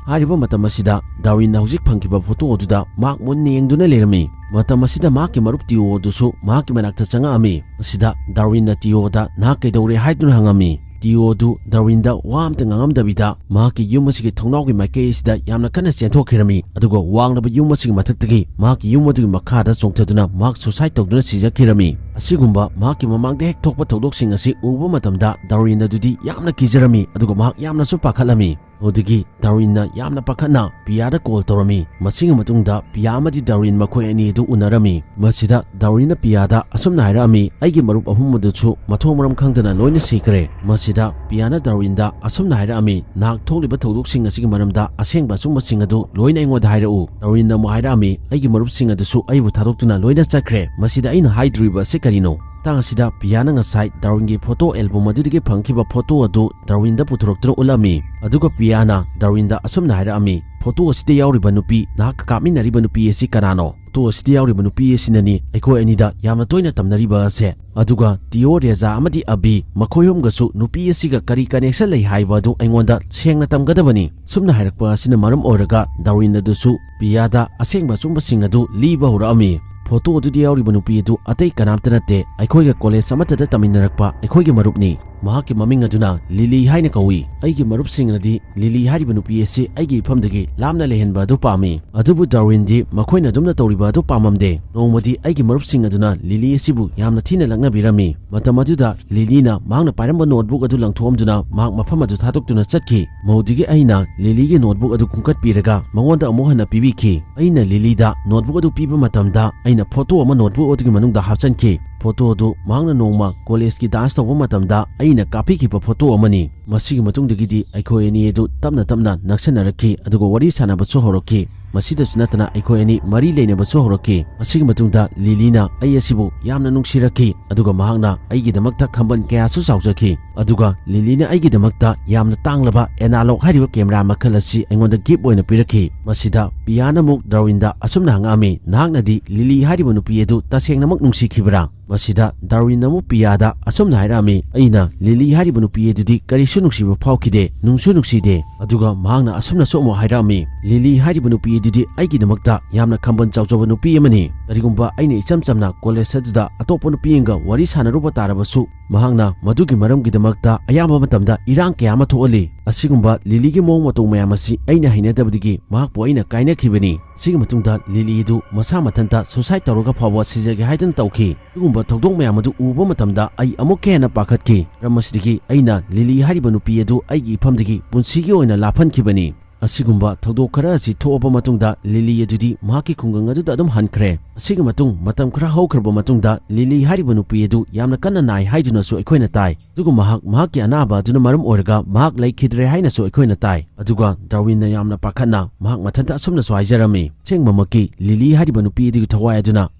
ꯍꯥꯏꯔꯤꯕ ꯃꯇꯝ ꯑꯁꯤꯗ ꯗꯥꯔꯋꯤꯟꯅ ꯍꯧꯖꯤꯛ ꯐꯪꯈꯤꯕ ꯐꯣꯇꯣ ꯑꯗꯨꯗ ꯃꯍꯥꯛ ꯃꯨꯟꯅ ꯌꯦꯡꯗꯨꯅ ꯂꯩꯔꯝꯃꯤ꯫ ꯃꯇꯝ ꯑꯁꯤꯗ ꯃꯍꯥꯛꯀꯤ ꯃꯔꯨꯞ ꯇꯤꯑꯣ ꯑꯗꯨꯁꯨ ꯃꯍꯥꯛꯀꯤ ꯃꯅꯥꯛꯇ ꯆꯪꯉꯛꯑꯝꯃꯤ꯫ ꯃꯁꯤꯗ ꯗꯥꯔꯋꯤꯟꯅ ꯇꯤꯑꯣꯗ "ꯅꯍꯥꯛ ꯀꯩꯗꯧꯔꯦ?" ꯍꯥꯏꯗꯨꯅ ꯍꯪꯉꯝꯃꯤ꯫ ꯇꯤꯑꯣ ꯑꯗꯨ ꯗꯥꯔꯋꯤꯟꯗ ꯋꯥ ꯑꯃꯇ ꯉꯥꯡꯉꯝꯗꯕꯤꯗ ꯃꯍꯥꯛꯀꯤ ꯌꯨꯝ ꯑꯁꯤꯒꯤ ꯊꯣꯡꯅꯥꯎꯒꯤ ꯃꯥꯏꯀꯩ ꯑꯁꯤꯗ ꯌꯥꯝꯅ ꯀꯟꯅ ꯆꯦꯟꯊꯣꯛꯈꯤꯔꯝꯃꯤ, ꯑꯗꯨꯒ ꯋꯥꯡꯂꯕ ꯌꯨꯝ ꯑꯁꯤꯒꯤ ꯃꯊꯛꯇꯒꯤ ꯃꯍꯥꯛꯀꯤ ꯌꯨꯝ ꯑꯗꯨꯒꯤ ꯃꯈꯥꯗ ꯆꯣꯡꯊꯗꯨꯅ ꯃꯍꯥꯛ ꯁꯨꯁꯥꯏꯗ ꯇꯧꯗꯨꯅ ꯁꯤꯖꯈꯤꯔꯝꯃꯤ꯫ ꯑꯁꯤꯒꯨꯝꯕ ꯃꯍꯥꯛꯀꯤ ꯃꯃꯥꯡꯗ ꯍꯦꯛ ꯊꯣꯛꯄ ꯊꯧꯗꯣꯛꯁꯤꯡ ꯑꯁꯤ ꯎꯕ ꯃꯇꯝꯗ ꯗꯥꯔꯋꯤꯟ ꯑꯗꯨꯗꯤ ꯌꯥꯝꯅ ꯀꯤꯖꯔꯝꯃꯤ, ꯑꯗꯨꯒ ꯃꯍꯥꯛ ꯌꯥꯝꯅꯁꯨ ꯄꯥꯈꯠꯂꯝꯃꯤ꯫ ꯑꯗꯨꯗꯒꯤ ꯗꯥꯔꯋꯤꯟꯅ ꯌꯥꯝꯅ ꯄꯥꯈꯠꯅ ꯄꯤꯌꯥꯗ ꯀꯣꯜ ꯇꯧꯔꯝꯃꯤ꯫ ꯃꯁꯤꯒꯤ ꯃꯇꯨꯡꯗ ꯄꯤꯌꯥ ꯑꯃꯗꯤ ꯗꯥꯔꯋꯤꯟ ꯃꯈꯣꯏ ꯑꯅꯤ ꯑꯗꯨ ꯎꯅꯔꯝꯃꯤ꯫ ꯃꯁꯤꯗ ꯗꯥꯔꯋꯤꯟꯅ ꯄꯤꯌꯥꯗ ꯑꯁꯨꯝꯅ ꯍꯥꯏꯔꯛꯑꯝꯃꯤ, "ꯑꯩꯒꯤ ꯃꯔꯨꯞ ꯑꯍꯨꯝ ꯑꯗꯨꯁꯨ ꯃꯊꯣꯡ ꯃꯔꯝ ꯈꯪꯗꯅ ꯂꯣꯏꯅ ꯁꯤꯈ꯭ꯔꯦ꯫" ꯃꯁꯤꯗ ꯄꯤꯌꯥꯅ ꯗꯥꯔꯋꯤꯟꯗ ꯑꯁꯨꯝꯅ ꯍꯥꯏꯔꯛꯑꯝꯃꯤ, "ꯅꯍꯥꯛ ꯊꯣꯛꯂꯤꯕ ꯊꯧꯗꯣꯛꯁꯤꯡ ꯑꯁꯤꯒꯤ ꯃꯔꯝꯗ ꯑꯁꯦꯡꯕ ꯑꯆꯨꯝꯕꯁꯤꯡ ꯑꯗꯨ ꯂꯣꯏꯅ ꯑꯩꯉꯣꯟꯗ ꯍꯥꯏꯔꯛꯎ꯫" ꯗꯥꯔꯋꯤꯟꯅ ꯑꯃꯨꯛ ꯍꯥꯏꯔꯛꯑꯝꯃꯤ, "ꯑꯩꯒꯤ ꯃꯔꯨꯞꯁꯤꯡ ꯑꯗꯨꯁꯨ ꯑꯩꯕꯨ ꯊꯥꯗꯣꯛꯇꯨꯅ ꯂꯣꯏꯅ ꯆꯠꯈ꯭ꯔꯦ꯫ ꯃꯁꯤꯗ ꯑꯩꯅ ꯍꯥꯏꯗꯣꯔꯤꯕ ꯑꯁꯤ ꯀꯔꯤꯅꯣ?" ꯃꯇꯥꯡ ꯑꯁꯤꯗ ꯄꯤꯌꯥꯅ ꯉꯁꯥꯏ ꯗꯥꯔꯋꯤꯟꯒꯤ ꯐꯣꯇꯣ ꯑꯦꯜꯕꯝ ꯑꯗꯨꯗꯒꯤ ꯐꯪꯈꯤꯕ ꯐꯣꯇꯣ ꯑꯗꯨ ꯗꯥꯔꯋꯤꯟꯗ ꯄꯨꯊꯣꯔꯛꯇꯨꯅ ꯎꯠꯂꯝꯃꯤ꯫ ꯑꯗꯨꯒ ꯄꯤꯌꯥꯅ ꯗꯥꯔꯋꯤꯟꯗ ꯑꯁꯨꯝꯅ ꯍꯥꯏꯔꯛꯑꯝꯃꯤ, "ꯐꯣꯇꯣ ꯑꯁꯤꯗ ꯌꯥꯎꯔꯤꯕ ꯅꯨꯄꯤ, ꯅꯍꯥꯛꯀ ꯀꯥꯞꯃꯤꯟꯅꯔꯤꯕ ꯅꯨꯄꯤ ꯑꯁꯤ ꯀꯅꯥꯅꯣ? ꯐꯣꯇꯣ ꯑꯁꯤꯗ ꯌꯥꯎꯔꯤꯕ ꯅꯨꯄꯤ ꯑꯁꯤꯅꯅꯤ ꯑꯩꯈꯣꯏ ꯑꯅꯤꯗ ꯌꯥꯝꯅ ꯇꯣꯏꯅ ꯇꯝꯅꯔꯤꯕ ꯑꯁꯦ꯫" ꯑꯗꯨꯒ ꯇꯤꯑꯣ, ꯔꯦꯖꯥ ꯑꯃꯗꯤ ꯑꯕꯤ ꯃꯈꯣꯏ ꯑꯍꯨꯝꯒꯁꯨ ꯅꯨꯄꯤ ꯑꯁꯤꯒ ꯀꯔꯤ ꯀꯅꯦꯛꯁꯟ ꯂꯩ ꯍꯥꯏꯕ ꯑꯗꯨ ꯑꯩꯉꯣꯟꯗ ꯁꯦꯡꯅ ꯇꯝꯒꯗꯕꯅꯤ꯫ ꯁꯨꯝꯅ ꯍꯥꯏꯔꯛꯄ ꯑꯁꯤꯅ ꯃꯔꯝ ꯑꯣꯏꯔꯒ ꯗꯥꯔꯋꯤꯟ ꯑꯗꯨꯁꯨ ꯄꯤꯌꯥꯗ ꯑꯁꯦꯡꯕ ꯑꯆꯨꯝꯕꯁꯤꯡ ꯑꯗꯨ ꯂꯤꯕ ꯍꯧꯔꯛꯑꯝꯃꯤ꯫ ꯐꯣꯇꯣ ꯑꯗꯨꯗ ꯌꯥꯎꯔꯤꯕ ꯅꯨꯄꯤ ꯑꯗꯨ ꯑꯇꯩ ꯀꯅꯥꯝꯇ ꯅꯠꯇꯦ, ꯑꯩꯈꯣꯏꯒ ꯀꯣꯂꯦꯖ ꯑꯃꯠꯇꯗ ꯇꯝꯃꯤꯟꯅꯔꯛꯄ ꯑꯩꯈꯣꯏꯒꯤ ꯃꯔꯨꯞꯅꯤ꯫ ꯃꯍꯥꯛꯀꯤ ꯃꯃꯤꯡ ꯑꯗꯨꯅ ꯂꯤꯂꯤ ꯍꯥꯏꯅ ꯀꯧꯏ꯫ ꯑꯩꯒꯤ ꯃꯔꯨꯞꯁꯤꯡꯅꯗꯤ ꯂꯤꯂꯤ ꯍꯥꯏꯔꯤꯕ ꯅꯨꯄꯤ ꯑꯁꯤ ꯑꯩꯒꯤ ꯏꯐꯝꯗꯒꯤ ꯂꯥꯞꯅ ꯂꯩꯍꯟꯕ ꯑꯗꯨ ꯄꯥꯝꯃꯤ꯫ ꯑꯗꯨꯕꯨ ꯗꯥꯔꯋꯤꯟꯗꯤ ꯃꯈꯣꯏꯅ ꯑꯗꯨꯝꯅ ꯇꯧꯔꯤꯕ ꯑꯗꯨ ꯄꯥꯝꯃꯝꯗꯦ꯫ ꯅꯣꯡꯃꯗꯤ ꯑꯩꯒꯤ ꯃꯔꯨꯞꯁꯤꯡ ꯑꯗꯨꯅ ꯂꯤꯂꯤ ꯑꯁꯤꯕꯨ ꯌꯥꯝꯅ ꯊꯤꯅ ꯂꯛꯅꯕꯤꯔꯝꯃꯤ꯫ ꯃꯇꯝ ꯑꯗꯨꯗ ꯂꯤꯂꯤꯅ ꯃꯍꯥꯛꯅ ꯄꯥꯏꯔꯝꯕ ꯅꯣꯠꯕꯨꯛ ꯑꯗꯨ ꯂꯪꯊꯣꯛꯑꯝꯗꯨꯅ ꯃꯍꯥꯛ ꯃꯐꯝ ꯑꯗꯨ ꯊꯥꯗꯣꯛꯇꯨꯅ ꯆꯠꯈꯤ꯫ ꯃꯧꯗꯨꯒꯤ ꯑꯩꯅ ꯂꯤꯂꯤꯒꯤ ꯅꯣꯠꯕꯨꯛ ꯑꯗꯨ ꯈꯨꯟꯒꯠꯄꯤꯔꯒ ꯃꯉꯣꯟꯗ ꯑꯃꯨꯛ ꯍꯟꯅ ꯄꯤꯕꯤꯈꯤ꯫ ꯑꯩꯅ ꯂꯤꯂꯤꯗ ꯅꯣꯠꯕꯨꯛ ꯑꯗꯨ ꯄꯤꯕ ꯃꯇꯝꯗ ꯑꯩꯅ ꯐꯣꯇꯣ ꯑꯃ ꯅꯣꯠꯕꯨꯛ ꯑꯗꯨꯒꯤ ꯃꯅꯨꯡꯗ ꯍꯥꯞꯆꯤꯟꯈꯤ꯫ ꯐꯣꯇꯣ ꯑꯗꯨ ꯃꯍꯥꯛꯅ ꯅꯣꯡꯃ ꯀꯣꯂꯦꯖꯀꯤ ꯗꯥꯟꯁ ꯇꯧꯕ ꯃꯇꯝꯗ ꯑꯩꯅ ꯀꯥꯞꯄꯤꯈꯤꯕ ꯐꯣꯇꯣ ꯑꯃꯅꯤ꯫ ꯃꯁꯤꯒꯤ ꯃꯇꯨꯡꯗꯒꯤꯗꯤ ꯑꯩꯈꯣꯏ ꯑꯅꯤ ꯑꯗꯨ ꯇꯞꯅ ꯇꯞꯅ ꯅꯛꯁꯟꯅꯔꯛꯈꯤ, ꯑꯗꯨꯒ ꯋꯥꯔꯤ ꯁꯥꯟꯅꯕꯁꯨ ꯍꯧꯔꯛꯈꯤ꯫ ꯃꯁꯤꯗꯁꯨ ꯅꯠꯇꯅ ꯑꯩꯈꯣꯏ ꯑꯅꯤ ꯃꯔꯤ ꯂꯩꯅꯕꯁꯨ ꯍꯧꯔꯛꯈꯤ꯫ ꯃꯁꯤꯒꯤ ꯃꯇꯨꯡꯗ ꯂꯤꯂꯤꯅ ꯑꯩ ꯑꯁꯤꯕꯨ ꯌꯥꯝꯅ ꯅꯨꯡꯁꯤꯔꯛꯈꯤ, ꯑꯗꯨꯒ ꯃꯍꯥꯛꯅ ꯑꯩꯒꯤꯗꯃꯛꯇ ꯈꯝꯕꯟ ꯀꯌꯥꯁꯨ ꯆꯥꯎꯖꯈꯤ꯫ ꯑꯗꯨꯒ ꯂꯤꯂꯤꯅ ꯑꯩꯒꯤꯗꯃꯛꯇ ꯌꯥꯝꯅ ꯇꯥꯡꯂꯕ analog ꯍꯥꯏꯔꯤꯕ camera ꯃꯈꯜ ꯑꯁꯤ ꯑꯩꯉꯣꯟꯗ gift ꯑꯣꯏꯅ ꯄꯤꯔꯛꯈꯤ꯫ ꯃꯁꯤꯗ ꯄꯤꯌꯥꯅ ꯑꯃꯨꯛ ꯗꯥꯔꯋꯤꯟꯗ ꯑꯁꯨꯝꯅ ꯍꯪꯉꯛꯑꯝꯃꯤ, "ꯅꯍꯥꯛꯅꯗꯤ ꯂꯤꯂꯤ ꯍꯥꯏꯔꯤꯕ ꯅꯨꯄꯤ ꯑꯗꯨ ꯇꯁꯦꯡꯅꯃꯛ ꯅꯨꯡꯁꯤꯈꯤꯕ꯭ꯔꯥ?" ꯃꯁꯤꯗ ꯗꯥꯔꯋꯤꯟꯅ ꯑꯃꯨꯛ ꯄꯤꯌꯥꯗ ꯑꯁꯨꯝꯅ ꯍꯥꯏꯔꯛꯑꯝꯃꯤ, "ꯑꯩꯅ ꯂꯤꯂꯤ ꯍꯥꯏꯔꯤꯕ ꯅꯨꯄꯤ ꯑꯗꯨꯗꯤ ꯀꯔꯤꯁꯨ ꯅꯨꯡꯁꯤꯕ ꯐꯥꯎꯈꯤꯗꯦ, ꯅꯨꯡꯁꯨ ꯅꯨꯡꯁꯤꯗꯦ꯫" ꯑꯗꯨꯒ ꯃꯍꯥꯛꯅ ꯑꯁꯨꯝꯅꯁꯨ ꯑꯃꯨꯛ ꯍꯥꯏꯔꯛꯑꯝꯃꯤ, "ꯂꯤꯂꯤ ꯍꯥꯏꯔꯤꯕ ꯅꯨꯄꯤ ꯑꯗꯨꯗꯤ ꯑꯩꯒꯤꯗꯃꯛꯇ ꯌꯥꯝꯅ ꯈꯝꯕꯟ ꯆꯥꯎꯖꯕ ꯅꯨꯄꯤ ꯑꯃꯅꯤ꯫ ꯀꯔꯤꯒꯨꯝꯕ ꯑꯩꯅ ꯏꯆꯝ ꯆꯝꯅ college ꯑꯗꯨꯗ ꯑꯇꯣꯞꯄ ꯅꯨꯄꯤ ꯑꯃꯒ ꯋꯥꯔꯤ ꯁꯥꯟꯅꯔꯨꯕ ꯇꯥꯔꯕꯁꯨ, ꯃꯍꯥꯛꯅ ꯃꯗꯨꯒꯤ ꯃꯔꯝꯒꯤꯗꯃꯛꯇ ꯑꯌꯥꯝꯕ ꯃꯇꯝꯗ ꯏꯔꯥꯡ ꯀꯌꯥ ꯑꯃ ꯊꯣꯛꯍꯜꯂꯤ꯫ ꯑꯁꯤꯒꯨꯝꯕ ꯂꯤꯂꯤꯒꯤ ꯃꯑꯣꯡ ꯃꯇꯧ ꯃꯌꯥꯝ ꯑꯁꯤ ꯑꯩꯅ ꯍꯩꯅꯗꯕꯗꯒꯤ ꯃꯍꯥꯛꯄꯨ ꯑꯩꯅ ꯀꯥꯏꯅꯈꯤꯕꯅꯤ꯫" ꯁꯤꯒꯤ ꯃꯇꯨꯡꯗ ꯂꯤꯂꯤ ꯑꯗꯨ ꯃꯁꯥ ꯃꯊꯟꯇ suicide ꯇꯧꯔꯒ ꯐꯥꯎꯕ ꯁꯤꯖꯒꯦ ꯍꯥꯏꯗꯨꯅ ꯇꯧꯈꯤ꯫ ꯑꯗꯨꯒꯨꯝꯕ ꯊꯧꯗꯣꯛ ꯃꯌꯥꯝ ꯑꯗꯨ ꯎꯕ ꯃꯇꯝꯗ ꯑꯩ ꯑꯃꯨꯛꯀ ꯍꯦꯟꯅ ꯄꯥꯈꯠꯈꯤ꯫ ꯃꯔꯝ ꯑꯁꯤꯗꯒꯤ ꯑꯩꯅ ꯂꯤꯂꯤ ꯍꯥꯏꯔꯤꯕ ꯅꯨꯄꯤ ꯑꯗꯨ ꯑꯩꯒꯤ ꯏꯐꯝꯗꯒꯤ ꯄꯨꯟꯁꯤꯒꯤ ꯑꯣꯏꯅ ꯂꯥꯞꯍꯟꯈꯤꯕꯅꯤ꯫ ꯑꯁꯤꯒꯨꯝꯕ ꯊꯧꯗꯣꯛ ꯈꯔ ꯑꯁꯤ ꯊꯣꯛꯑꯕ ꯃꯇꯨꯡꯗ ꯂꯤꯂꯤ ꯑꯗꯨꯗꯤ ꯃꯍꯥꯛꯀꯤ ꯈꯨꯡꯒꯪ ꯑꯗꯨꯗ ꯑꯗꯨꯝ ꯍꯟꯈ꯭ꯔꯦ꯫ ꯑꯁꯤꯒꯤ ꯃꯇꯨꯡ ꯃꯇꯝ ꯈꯔ ꯍꯧꯈ꯭ꯔꯕ ꯃꯇꯨꯡꯗ ꯂꯤꯂꯤ ꯍꯥꯏꯔꯤꯕ ꯅꯨꯄꯤ ꯑꯗꯨ ꯌꯥꯝꯅ ꯀꯟꯅ ꯅꯥꯏ ꯍꯥꯏꯗꯨꯅꯁꯨ ꯑꯩꯈꯣꯏꯅ ꯇꯥꯏ꯫ ꯑꯗꯨꯒ ꯃꯍꯥꯛ ꯃꯍꯥꯛꯀꯤ ꯑꯅꯥꯕ ꯑꯗꯨꯅ ꯃꯔꯝ ꯑꯣꯏꯔꯒ ꯃꯍꯥꯛ ꯂꯩꯈꯤꯗ꯭ꯔꯦ ꯍꯥꯏꯅꯁꯨ ꯑꯩꯈꯣꯏꯅ ꯇꯥꯏ꯫ ꯑꯗꯨꯒ ꯗꯥꯔꯋꯤꯟꯅ ꯌꯥꯝꯅ ꯄꯥꯈꯠꯅ ꯃꯍꯥꯛ ꯃꯊꯟꯇ ꯑꯁꯨꯝꯅꯁꯨ ꯍꯥꯏꯖꯔꯝꯃꯤ, "ꯑꯁꯦꯡꯕꯃꯛꯀꯤ ꯂꯤꯂꯤ ꯍꯥꯏꯔꯤꯕ ꯅꯨꯄꯤ ꯑꯗꯨꯒꯤ ꯊꯋꯥꯏ ꯑꯗꯨꯅ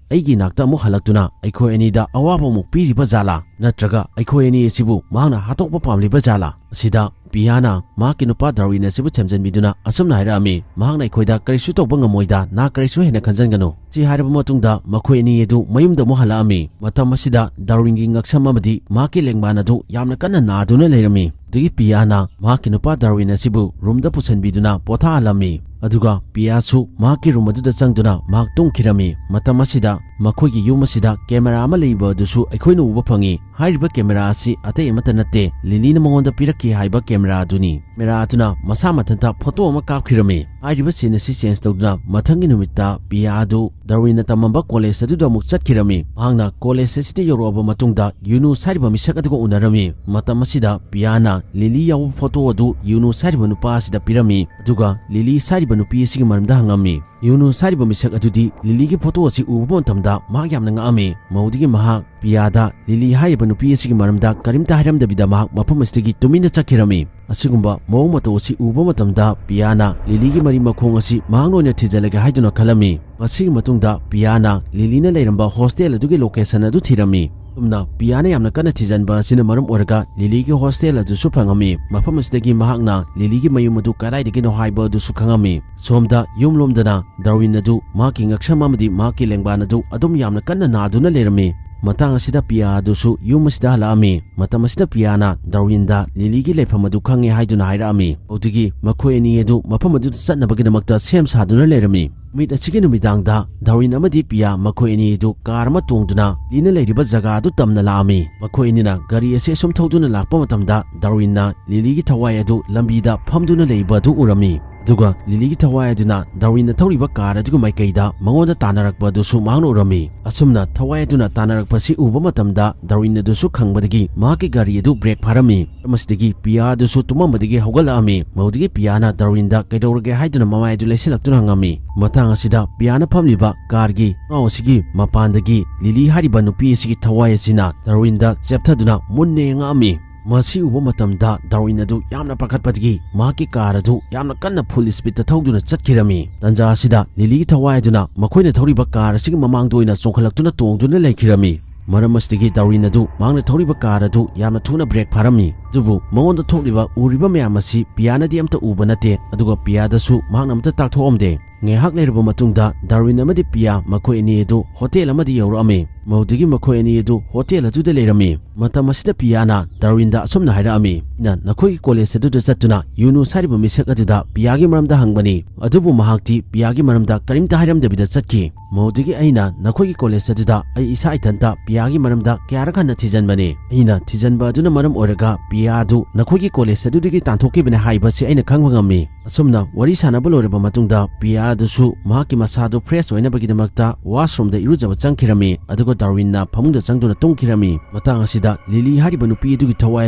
ꯑꯩꯒꯤ ꯏꯅꯥꯛꯇ ꯑꯃꯨꯛ ꯍꯜꯂꯛꯇꯨꯅ ꯑꯩꯈꯣꯏ ꯑꯅꯤꯗ ꯑꯋꯥꯕ ꯑꯃꯨꯛ ꯄꯤꯔꯤꯕ ꯖꯥꯠꯂꯥ? ꯅꯠꯇ꯭ꯔꯒ ꯑꯩꯈꯣꯏ ꯑꯅꯤ ꯑꯁꯤꯕꯨ ꯃꯍꯥꯛꯅ ꯍꯥꯠꯇꯣꯛꯄ ꯄꯥꯝꯂꯤꯕ ꯖꯥꯠꯂꯥ?" ꯑꯁꯤꯗ ꯄꯤꯌꯥꯅ ꯃꯍꯥꯛꯀꯤ ꯅꯨꯄꯥ ꯗꯥꯔꯋꯤꯟ ꯑꯁꯤꯕꯨ ꯊꯦꯝꯖꯤꯟꯕꯤꯗꯨꯅ ꯑꯁꯨꯝꯅ ꯍꯥꯏꯔꯛꯑꯝꯃꯤ, "ꯃꯍꯥꯛꯅ ꯑꯩꯈꯣꯏꯗ ꯀꯔꯤꯁꯨ ꯇꯧꯕ ꯉꯝꯃꯣꯏꯗ, ꯅꯍꯥꯛ ꯀꯔꯤꯁꯨ ꯍꯦꯟꯅ ꯈꯟꯖꯟꯒꯅꯨ꯫" ꯁꯤ ꯍꯥꯏꯔꯕ ꯃꯇꯨꯡꯗ ꯃꯈꯣꯏ ꯑꯅꯤ ꯑꯗꯨ ꯃꯌꯨꯝꯗ ꯑꯃꯨꯛ ꯍꯜꯂꯛꯑꯝꯃꯤ꯫ ꯃꯇꯝ ꯑꯁꯤꯗ ꯗꯥꯔꯋꯤꯟꯒꯤ ꯉꯛꯁꯝ ꯑꯃꯗꯤ ꯃꯍꯥꯛꯀꯤ ꯂꯦꯡꯕꯥꯟ ꯑꯗꯨ ꯌꯥꯝꯅ ꯀꯟꯅ ꯅꯥꯗꯨꯅ ꯂꯩꯔꯝꯃꯤ꯫ ꯑꯗꯨꯒꯤ ꯄꯤꯌꯥꯅ ꯃꯍꯥꯛꯀꯤ ꯅꯨꯄꯥ ꯗꯥꯔꯋꯤꯟ ꯑꯁꯤꯕꯨ ꯔꯨꯝꯗ ꯄꯨꯁꯤꯟꯕꯤꯗꯨꯅ ꯄꯣꯊꯥꯍꯜꯂꯝꯃꯤ꯫ ꯑꯗꯨꯒ ꯄꯤꯌꯥꯁꯨ ꯃꯍꯥꯛꯀꯤ ꯔꯨꯝ ꯑꯗꯨꯗ ꯆꯪꯗꯨꯅ ꯃꯍꯥꯛ ꯇꯨꯝꯈꯤꯔꯝꯃꯤ꯫ ꯃꯇꯝ ꯑꯁꯤꯗ ꯃꯈꯣꯏꯒꯤ ꯌꯨꯝ ꯑꯁꯤꯗ ꯀꯦꯃꯦꯔꯥ ꯑꯃ ꯂꯩꯕ ꯑꯗꯨꯁꯨ ꯑꯩꯈꯣꯏꯅ ꯎꯕ ꯐꯪꯉꯤ꯫ ꯍꯥꯏꯔꯤꯕ ꯀꯦꯃꯦꯔꯥ ꯑꯁꯤ ꯑꯇꯩ ꯑꯃꯠꯇ ꯅꯠꯇꯦ, ꯂꯤꯂꯤꯅ ꯃꯉꯣꯟꯗ ꯄꯤꯔꯛꯈꯤ ꯍꯥꯏꯕ ꯀꯦꯃꯦꯔꯥ ꯑꯗꯨꯅꯤ꯫ ꯀꯦꯃꯦꯔꯥ ꯑꯗꯨꯅ ꯃꯁꯥ ꯃꯊꯟꯇ ꯐꯣꯇꯣ ꯑꯃ ꯀꯥꯞꯈꯤꯔꯝꯃꯤ꯫ ꯍꯥꯏꯔꯤꯕ scene ꯑꯁꯤ change ꯇꯧꯗꯨꯅ ꯃꯊꯪꯒꯤ ꯅꯨꯃꯤꯠꯇ ꯄꯤꯌꯥ ꯑꯗꯨ ꯗꯥꯔꯋꯤꯟꯅ ꯇꯝꯃꯝꯕ college ꯑꯗꯨꯗ ꯑꯃꯨꯛ ꯆꯠꯈꯤꯔꯝꯃꯤ꯫ ꯃꯍꯥꯛꯅ college ꯑꯁꯤꯗ ꯌꯧꯔꯛꯑꯕ ꯃꯇꯨꯡꯗ ꯌꯨꯅꯨꯁ ꯍꯥꯏꯔꯤꯕ ꯃꯤꯁꯛ ꯑꯗꯨꯒ ꯎꯅꯔꯝꯃꯤ꯫ ꯃꯇꯝ ꯑꯁꯤꯗ ꯄꯤꯌꯥꯅ ꯂꯤꯂꯤ ꯌꯥꯎꯕ ꯐꯣꯇꯣ ꯑꯗꯨ ꯌꯨꯅꯨꯁ ꯍꯥꯏꯔꯤꯕ ꯅꯨꯄꯥ ꯑꯁꯤꯗ ꯄꯤꯔꯝꯃꯤ꯫ ꯑꯗꯨꯒ ꯂꯤꯂꯤ ꯍꯥꯏꯔꯤꯕ ꯅꯨꯄꯤ ꯑꯁꯤꯒꯤ ꯃꯔꯝꯗ ꯍꯪꯉꯝꯃꯤ꯫ ꯌꯨꯅꯨꯁ ꯍꯥꯏꯔꯤꯕ ꯃꯤꯁꯛ ꯑꯗꯨꯗꯤ ꯂꯤꯂꯤꯒꯤ ꯐꯣꯇꯣ ꯑꯁꯤ ꯎꯕ ꯃꯇꯝꯗ ꯃꯍꯥꯛ ꯌꯥꯝꯅ ꯉꯛꯑꯝꯃꯤ꯫ ꯃꯗꯨꯗꯒꯤ ꯃꯍꯥꯛ ꯄꯤꯌꯥꯗ ꯂꯤꯂꯤ ꯍꯥꯏꯔꯤꯕ ꯅꯨꯄꯤ ꯑꯁꯤꯒꯤ ꯃꯔꯝꯗ ꯀꯔꯤꯝꯇ ꯍꯥꯏꯔꯝꯗꯕꯤꯗ ꯃꯍꯥꯛ ꯃꯐꯝ ꯑꯁꯤꯗꯒꯤ ꯇꯨꯃꯤꯟꯅ ꯆꯠꯈꯤꯔꯝꯃꯤ꯫ ꯑꯁꯤꯒꯨꯝꯕ ꯃꯑꯣꯡ ꯃꯇꯧ ꯑꯁꯤ ꯎꯕ ꯃꯇꯝꯗ ꯄꯤꯌꯥꯅ ꯂꯤꯂꯤꯒꯤ ꯃꯔꯤ ꯃꯈꯣꯡ ꯑꯁꯤ ꯃꯍꯥꯛꯅ ꯑꯣꯏꯅ ꯊꯤꯖꯤꯜꯂꯒꯦ ꯍꯥꯏꯗꯨꯅ ꯈꯜꯂꯝꯃꯤ꯫ ꯃꯁꯤꯒꯤ ꯃꯇꯨꯡꯗ ꯄꯤꯌꯥꯅ ꯂꯤꯂꯤꯅ ꯂꯩꯔꯝꯕ ꯍꯣꯁꯇꯦꯜ ꯑꯗꯨꯒꯤ ꯂꯣꯀꯦꯁꯟ ꯑꯗꯨ ꯊꯤꯔꯝꯃꯤ꯫ ꯑꯁꯨꯝꯅ ꯄꯤꯌꯥꯅ ꯌꯥꯝꯅ ꯀꯟꯅ ꯊꯤꯖꯤꯟꯕ ꯑꯁꯤꯅ ꯃꯔꯝ ꯑꯣꯏꯔꯒ ꯂꯤꯂꯤꯒꯤ ꯍꯣꯁꯇꯦꯜ ꯑꯗꯨꯁꯨ ꯐꯪꯉꯝꯃꯤ꯫ ꯃꯐꯝ ꯑꯁꯤꯗꯒꯤ ꯃꯍꯥꯛꯅ ꯂꯤꯂꯤꯒꯤ ꯃꯌꯨꯝ ꯑꯗꯨ ꯀꯗꯥꯏꯗꯒꯤꯅꯣ ꯍꯥꯏꯕ ꯑꯗꯨꯁꯨ ꯈꯪꯉꯝꯃꯤ꯫ ꯁꯣꯝꯗ ꯌꯨꯝꯂꯣꯝꯗꯅ ꯗꯥꯔꯋꯤꯟ ꯑꯗꯨ ꯃꯍꯥꯛꯀꯤ ꯉꯛꯁꯝ ꯑꯃꯗꯤ ꯃꯍꯥꯛꯀꯤ ꯂꯦꯡꯕꯥꯟ ꯑꯗꯨ ꯑꯗꯨꯝ ꯌꯥꯝꯅ ꯀꯟꯅ ꯅꯥꯗꯨꯅ ꯂꯩꯔꯝꯃꯤ꯫ ꯃꯇꯥꯡ ꯑꯁꯤꯗ ꯄꯤꯌꯥ ꯑꯗꯨꯁꯨ ꯌꯨꯝ ꯑꯁꯤꯗ ꯍꯜꯂꯛꯑꯝꯃꯤ꯫ ꯃꯇꯝ ꯑꯁꯤꯗ ꯄꯤꯌꯥꯅ ꯗꯥꯔꯋꯤꯟꯗ ꯂꯤꯂꯤꯒꯤ ꯂꯩꯐꯝ ꯑꯗꯨ ꯈꯪꯉꯦ ꯍꯥꯏꯗꯨꯅ ꯍꯥꯏꯔꯛꯑꯝꯃꯤ꯫ ꯑꯗꯨꯗꯒꯤ ꯃꯈꯣꯏ ꯑꯅꯤ ꯑꯗꯨ ꯃꯐꯝ ꯑꯗꯨꯗ ꯆꯠꯅꯕꯒꯤꯗꯃꯛꯇ ꯁꯦꯝ ꯁꯥꯗꯨꯅ ꯂꯩꯔꯝꯃꯤ꯫ ꯅꯨꯃꯤꯠ ꯑꯁꯤꯒꯤ ꯅꯨꯃꯤꯗꯥꯡꯗ ꯗꯥꯔꯋꯤꯟ ꯑꯃꯗꯤ ꯄꯤꯌꯥ ꯃꯈꯣꯏ ꯑꯅꯤ ꯑꯗꯨ ꯀꯥꯔ ꯑꯃ ꯇꯣꯡꯗꯨꯅ ꯂꯤꯂꯤꯅ ꯂꯩꯔꯤꯕ ꯖꯒꯥ ꯑꯗꯨ ꯇꯝꯅ ꯂꯥꯛꯑꯝꯃꯤ꯫ ꯃꯈꯣꯏ ꯑꯅꯤꯅ ꯒꯥꯔꯤ ꯑꯁꯤ ꯑꯁꯨꯝ ꯊꯧꯗꯨꯅ ꯂꯥꯛꯄ ꯃꯇꯝꯗ ꯗꯥꯔꯋꯤꯟꯅ ꯂꯤꯂꯤꯒꯤ ꯊꯋꯥꯏ ꯑꯗꯨ ꯂꯝꯕꯤꯗ ꯐꯝꯗꯨꯅ ꯂꯩꯕ ꯑꯗꯨ ꯎꯔꯝꯃꯤ꯫ ꯑꯗꯨꯒ ꯂꯤꯂꯤꯒꯤ ꯊꯋꯥꯏ ꯑꯗꯨꯅ ꯗꯥꯔꯋꯤꯟꯅ ꯊꯧꯔꯤꯕ ꯀꯥꯔ ꯑꯗꯨꯒꯤ ꯃꯥꯏꯀꯩꯗ ꯃꯉꯣꯟꯗ ꯇꯥꯟꯅꯔꯛꯄ ꯑꯗꯨꯁꯨ ꯃꯍꯥꯛꯅ ꯎꯔꯝꯃꯤ꯫ ꯑꯁꯨꯝꯅ ꯊꯋꯥꯏ ꯑꯗꯨꯅ ꯇꯥꯟꯅꯔꯛꯄꯁꯤ ꯎꯕ ꯃꯇꯝꯗ ꯗꯥꯔꯋꯤꯟ ꯑꯗꯨꯁꯨ ꯈꯪꯕꯗꯒꯤ ꯃꯍꯥꯛꯀꯤ ꯒꯥꯔꯤ ꯑꯗꯨ ꯕ꯭ꯔꯦꯛ ꯐꯥꯔꯝꯃꯤ꯫ ꯃꯔꯝ ꯑꯁꯤꯗꯒꯤ ꯄꯤꯌꯥ ꯑꯗꯨꯁꯨ ꯇꯨꯝꯃꯝꯕꯗꯒꯤ ꯍꯧꯒꯠꯂꯛꯑꯝꯃꯤ꯫ ꯃꯗꯨꯗꯒꯤ ꯄꯤꯌꯥꯅ ꯗꯥꯔꯋꯤꯟꯗ ꯀꯩꯗꯧꯔꯒꯦ ꯍꯥꯏꯗꯨꯅ ꯃꯃꯥꯏ ꯑꯗꯨ ꯂꯩꯁꯤꯜꯂꯛꯇꯨꯅ ꯍꯪꯉꯝꯃꯤ꯫ ꯃꯇꯥꯡ ꯑꯁꯤꯗ ꯄꯤꯌꯥꯅ ꯐꯝꯂꯤꯕ ꯀꯥꯔꯒꯤ ꯊꯣꯡꯅꯥꯎ ꯑꯁꯤꯒꯤ ꯃꯄꯥꯟꯗꯒꯤ ꯂꯤꯂꯤ ꯍꯥꯏꯔꯤꯕ ꯅꯨꯄꯤ ꯑꯁꯤꯒꯤ ꯊꯋꯥꯏ ꯑꯁꯤꯅ ꯗꯥꯔꯋꯤꯟꯗ ꯆꯦꯞꯊꯗꯨꯅ ꯃꯨꯟꯅ ꯌꯦꯡꯉꯛꯑꯝꯃꯤ꯫ ꯃꯁꯤ ꯎꯕ ꯃꯇꯝꯗ ꯗꯥꯔꯋꯤꯟ ꯑꯗꯨ ꯌꯥꯝꯅ ꯄꯥꯈꯠꯄꯗꯒꯤ ꯃꯍꯥꯛꯀꯤ ꯀꯥꯔ ꯑꯗꯨ ꯌꯥꯝꯅ ꯀꯟꯅ ꯐꯨꯜ ꯁ꯭ꯄꯤꯗꯇ ꯊꯧꯗꯨꯅ ꯆꯠꯈꯤꯔꯝꯃꯤ꯫ ꯇꯟꯖꯥ ꯑꯁꯤꯗ ꯂꯤꯂꯤꯒꯤ ꯊꯋꯥꯏ ꯑꯗꯨꯅ ꯃꯈꯣꯏꯅ ꯊꯧꯔꯤꯕ ꯀꯥꯔ ꯑꯁꯤꯒꯤ ꯃꯃꯥꯡꯗ ꯑꯣꯏꯅ ꯆꯣꯡꯈꯠꯂꯛꯇꯨꯅ ꯇꯣꯡꯗꯨꯅ ꯂꯩꯈꯤꯔꯝꯃꯤ꯫ ꯃꯔꯝ ꯑꯁꯤꯗꯒꯤ ꯗꯥꯔꯋꯤꯟ ꯑꯗꯨ ꯃꯍꯥꯛꯅ ꯊꯧꯔꯤꯕ ꯀꯥꯔ ꯑꯗꯨ ꯌꯥꯝꯅ ꯊꯨꯅ ꯕ꯭ꯔꯦꯛ ꯐꯥꯔꯝꯃꯤ꯫ ꯑꯗꯨꯕꯨ ꯃꯉꯣꯟꯗ ꯊꯣꯛꯂꯤꯕ ꯎꯔꯤꯕ ꯃꯌꯥꯝ ꯑꯁꯤ ꯄꯤꯌꯥꯅꯗꯤ ꯑꯝꯇ ꯎꯕ ꯅꯠꯇꯦ, ꯑꯗꯨꯒ ꯄꯤꯌꯥꯗꯁꯨ ꯃꯍꯥꯛꯅ ꯑꯝꯇ ꯇꯥꯛꯊꯣꯛꯑꯝꯗꯦ꯫ ꯉꯥꯏꯍꯥꯛ ꯂꯩꯔꯕ ꯃꯇꯨꯡꯗ ꯗꯥꯔꯋꯤꯟ ꯑꯃꯗꯤ ꯄꯤꯌꯥ ꯃꯈꯣꯏ ꯑꯅꯤ ꯑꯗꯨ ꯍꯣꯇꯦꯜ ꯑꯃꯗ ꯌꯧꯔꯛꯑꯝꯃꯤ꯫ ꯃꯗꯨꯗꯒꯤ ꯃꯈꯣꯏ ꯑꯅꯤ ꯑꯗꯨ ꯍꯣꯇꯦꯜ ꯑꯗꯨꯗ ꯂꯩꯔꯝꯃꯤ꯫ ꯃꯇꯝ ꯑꯁꯤꯗ ꯄꯤꯌꯥꯅ ꯗꯥꯔꯋꯤꯟꯗ ꯑꯁꯨꯝꯅ ꯍꯥꯏꯔꯛꯑꯝꯃꯤ, "ꯑꯩꯅ ꯅꯈꯣꯏꯒꯤ ꯀꯣꯂꯦꯖ ꯑꯗꯨꯗ ꯆꯠꯇꯨꯅ ꯌꯨꯅꯨꯁ ꯍꯥꯏꯔꯤꯕ ꯃꯤꯁꯛ ꯑꯗꯨꯗ ꯄꯤꯌꯥꯒꯤ ꯃꯔꯝꯗ ꯍꯪꯕꯅꯤ, ꯑꯗꯨꯕꯨ ꯃꯍꯥꯛꯇꯤ ꯄꯤꯌꯥꯒꯤ ꯃꯔꯝꯗ ꯀꯔꯤꯝꯇ ꯍꯥꯏꯔꯝꯗꯕꯤꯗ ꯆꯠꯈꯤ꯫ ꯃꯗꯨꯗꯒꯤ ꯑꯩꯅ ꯅꯈꯣꯏꯒꯤ ꯀꯣꯂꯦꯖ ꯑꯗꯨꯗ ꯑꯩ ꯏꯁꯥ ꯏꯊꯟꯇ ꯄꯤꯌꯥꯒꯤ ꯃꯔꯝꯗ ꯀꯌꯥꯔꯛ ꯍꯟꯅ ꯊꯤꯖꯤꯟꯕꯅꯤ꯫ ꯑꯩꯅ ꯊꯤꯖꯤꯟꯕ ꯑꯗꯨꯅ ꯃꯔꯝ ꯑꯣꯏꯔꯒ ꯄꯤꯌꯥ ꯑꯗꯨ ꯅꯈꯣꯏꯒꯤ ꯀꯣꯂꯦꯖ ꯑꯗꯨꯗꯒꯤ ꯇꯥꯟꯊꯣꯛꯈꯤꯕꯅꯤ ꯍꯥꯏꯕꯁꯤ ꯑꯩꯅ ꯈꯪꯕ ꯉꯝꯃꯤ꯫ ꯑꯁꯨꯝꯅ ꯋꯥꯔꯤ ꯁꯥꯟꯅꯕ ꯂꯣꯏꯔꯕ ꯃꯇꯨꯡꯗ ꯄꯤꯌꯥ ꯑꯗꯨꯁꯨ ꯃꯍꯥꯛꯀꯤ ꯃꯁꯥꯗꯨ ꯐ꯭ꯔꯦꯁ ꯑꯣꯏꯅꯕꯒꯤꯗꯃꯛꯇ ꯋꯥꯁꯔꯨꯝꯗ ꯏꯔꯨꯖꯕ ꯆꯪꯈꯤꯔꯝꯃꯤ, ꯑꯗꯨꯒ ꯗꯥꯔꯋꯤꯟꯅ ꯐꯃꯨꯡꯗ ꯆꯪꯗꯨꯅ ꯇꯨꯝꯈꯤꯔꯝꯃꯤ꯫ ꯃꯇꯥꯡ ꯑꯁꯤꯗ ꯂꯤꯂꯤ ꯍꯥꯏꯔꯤꯕ ꯅꯨꯄꯤ ꯑꯗꯨꯒꯤ ꯊꯋꯥꯏ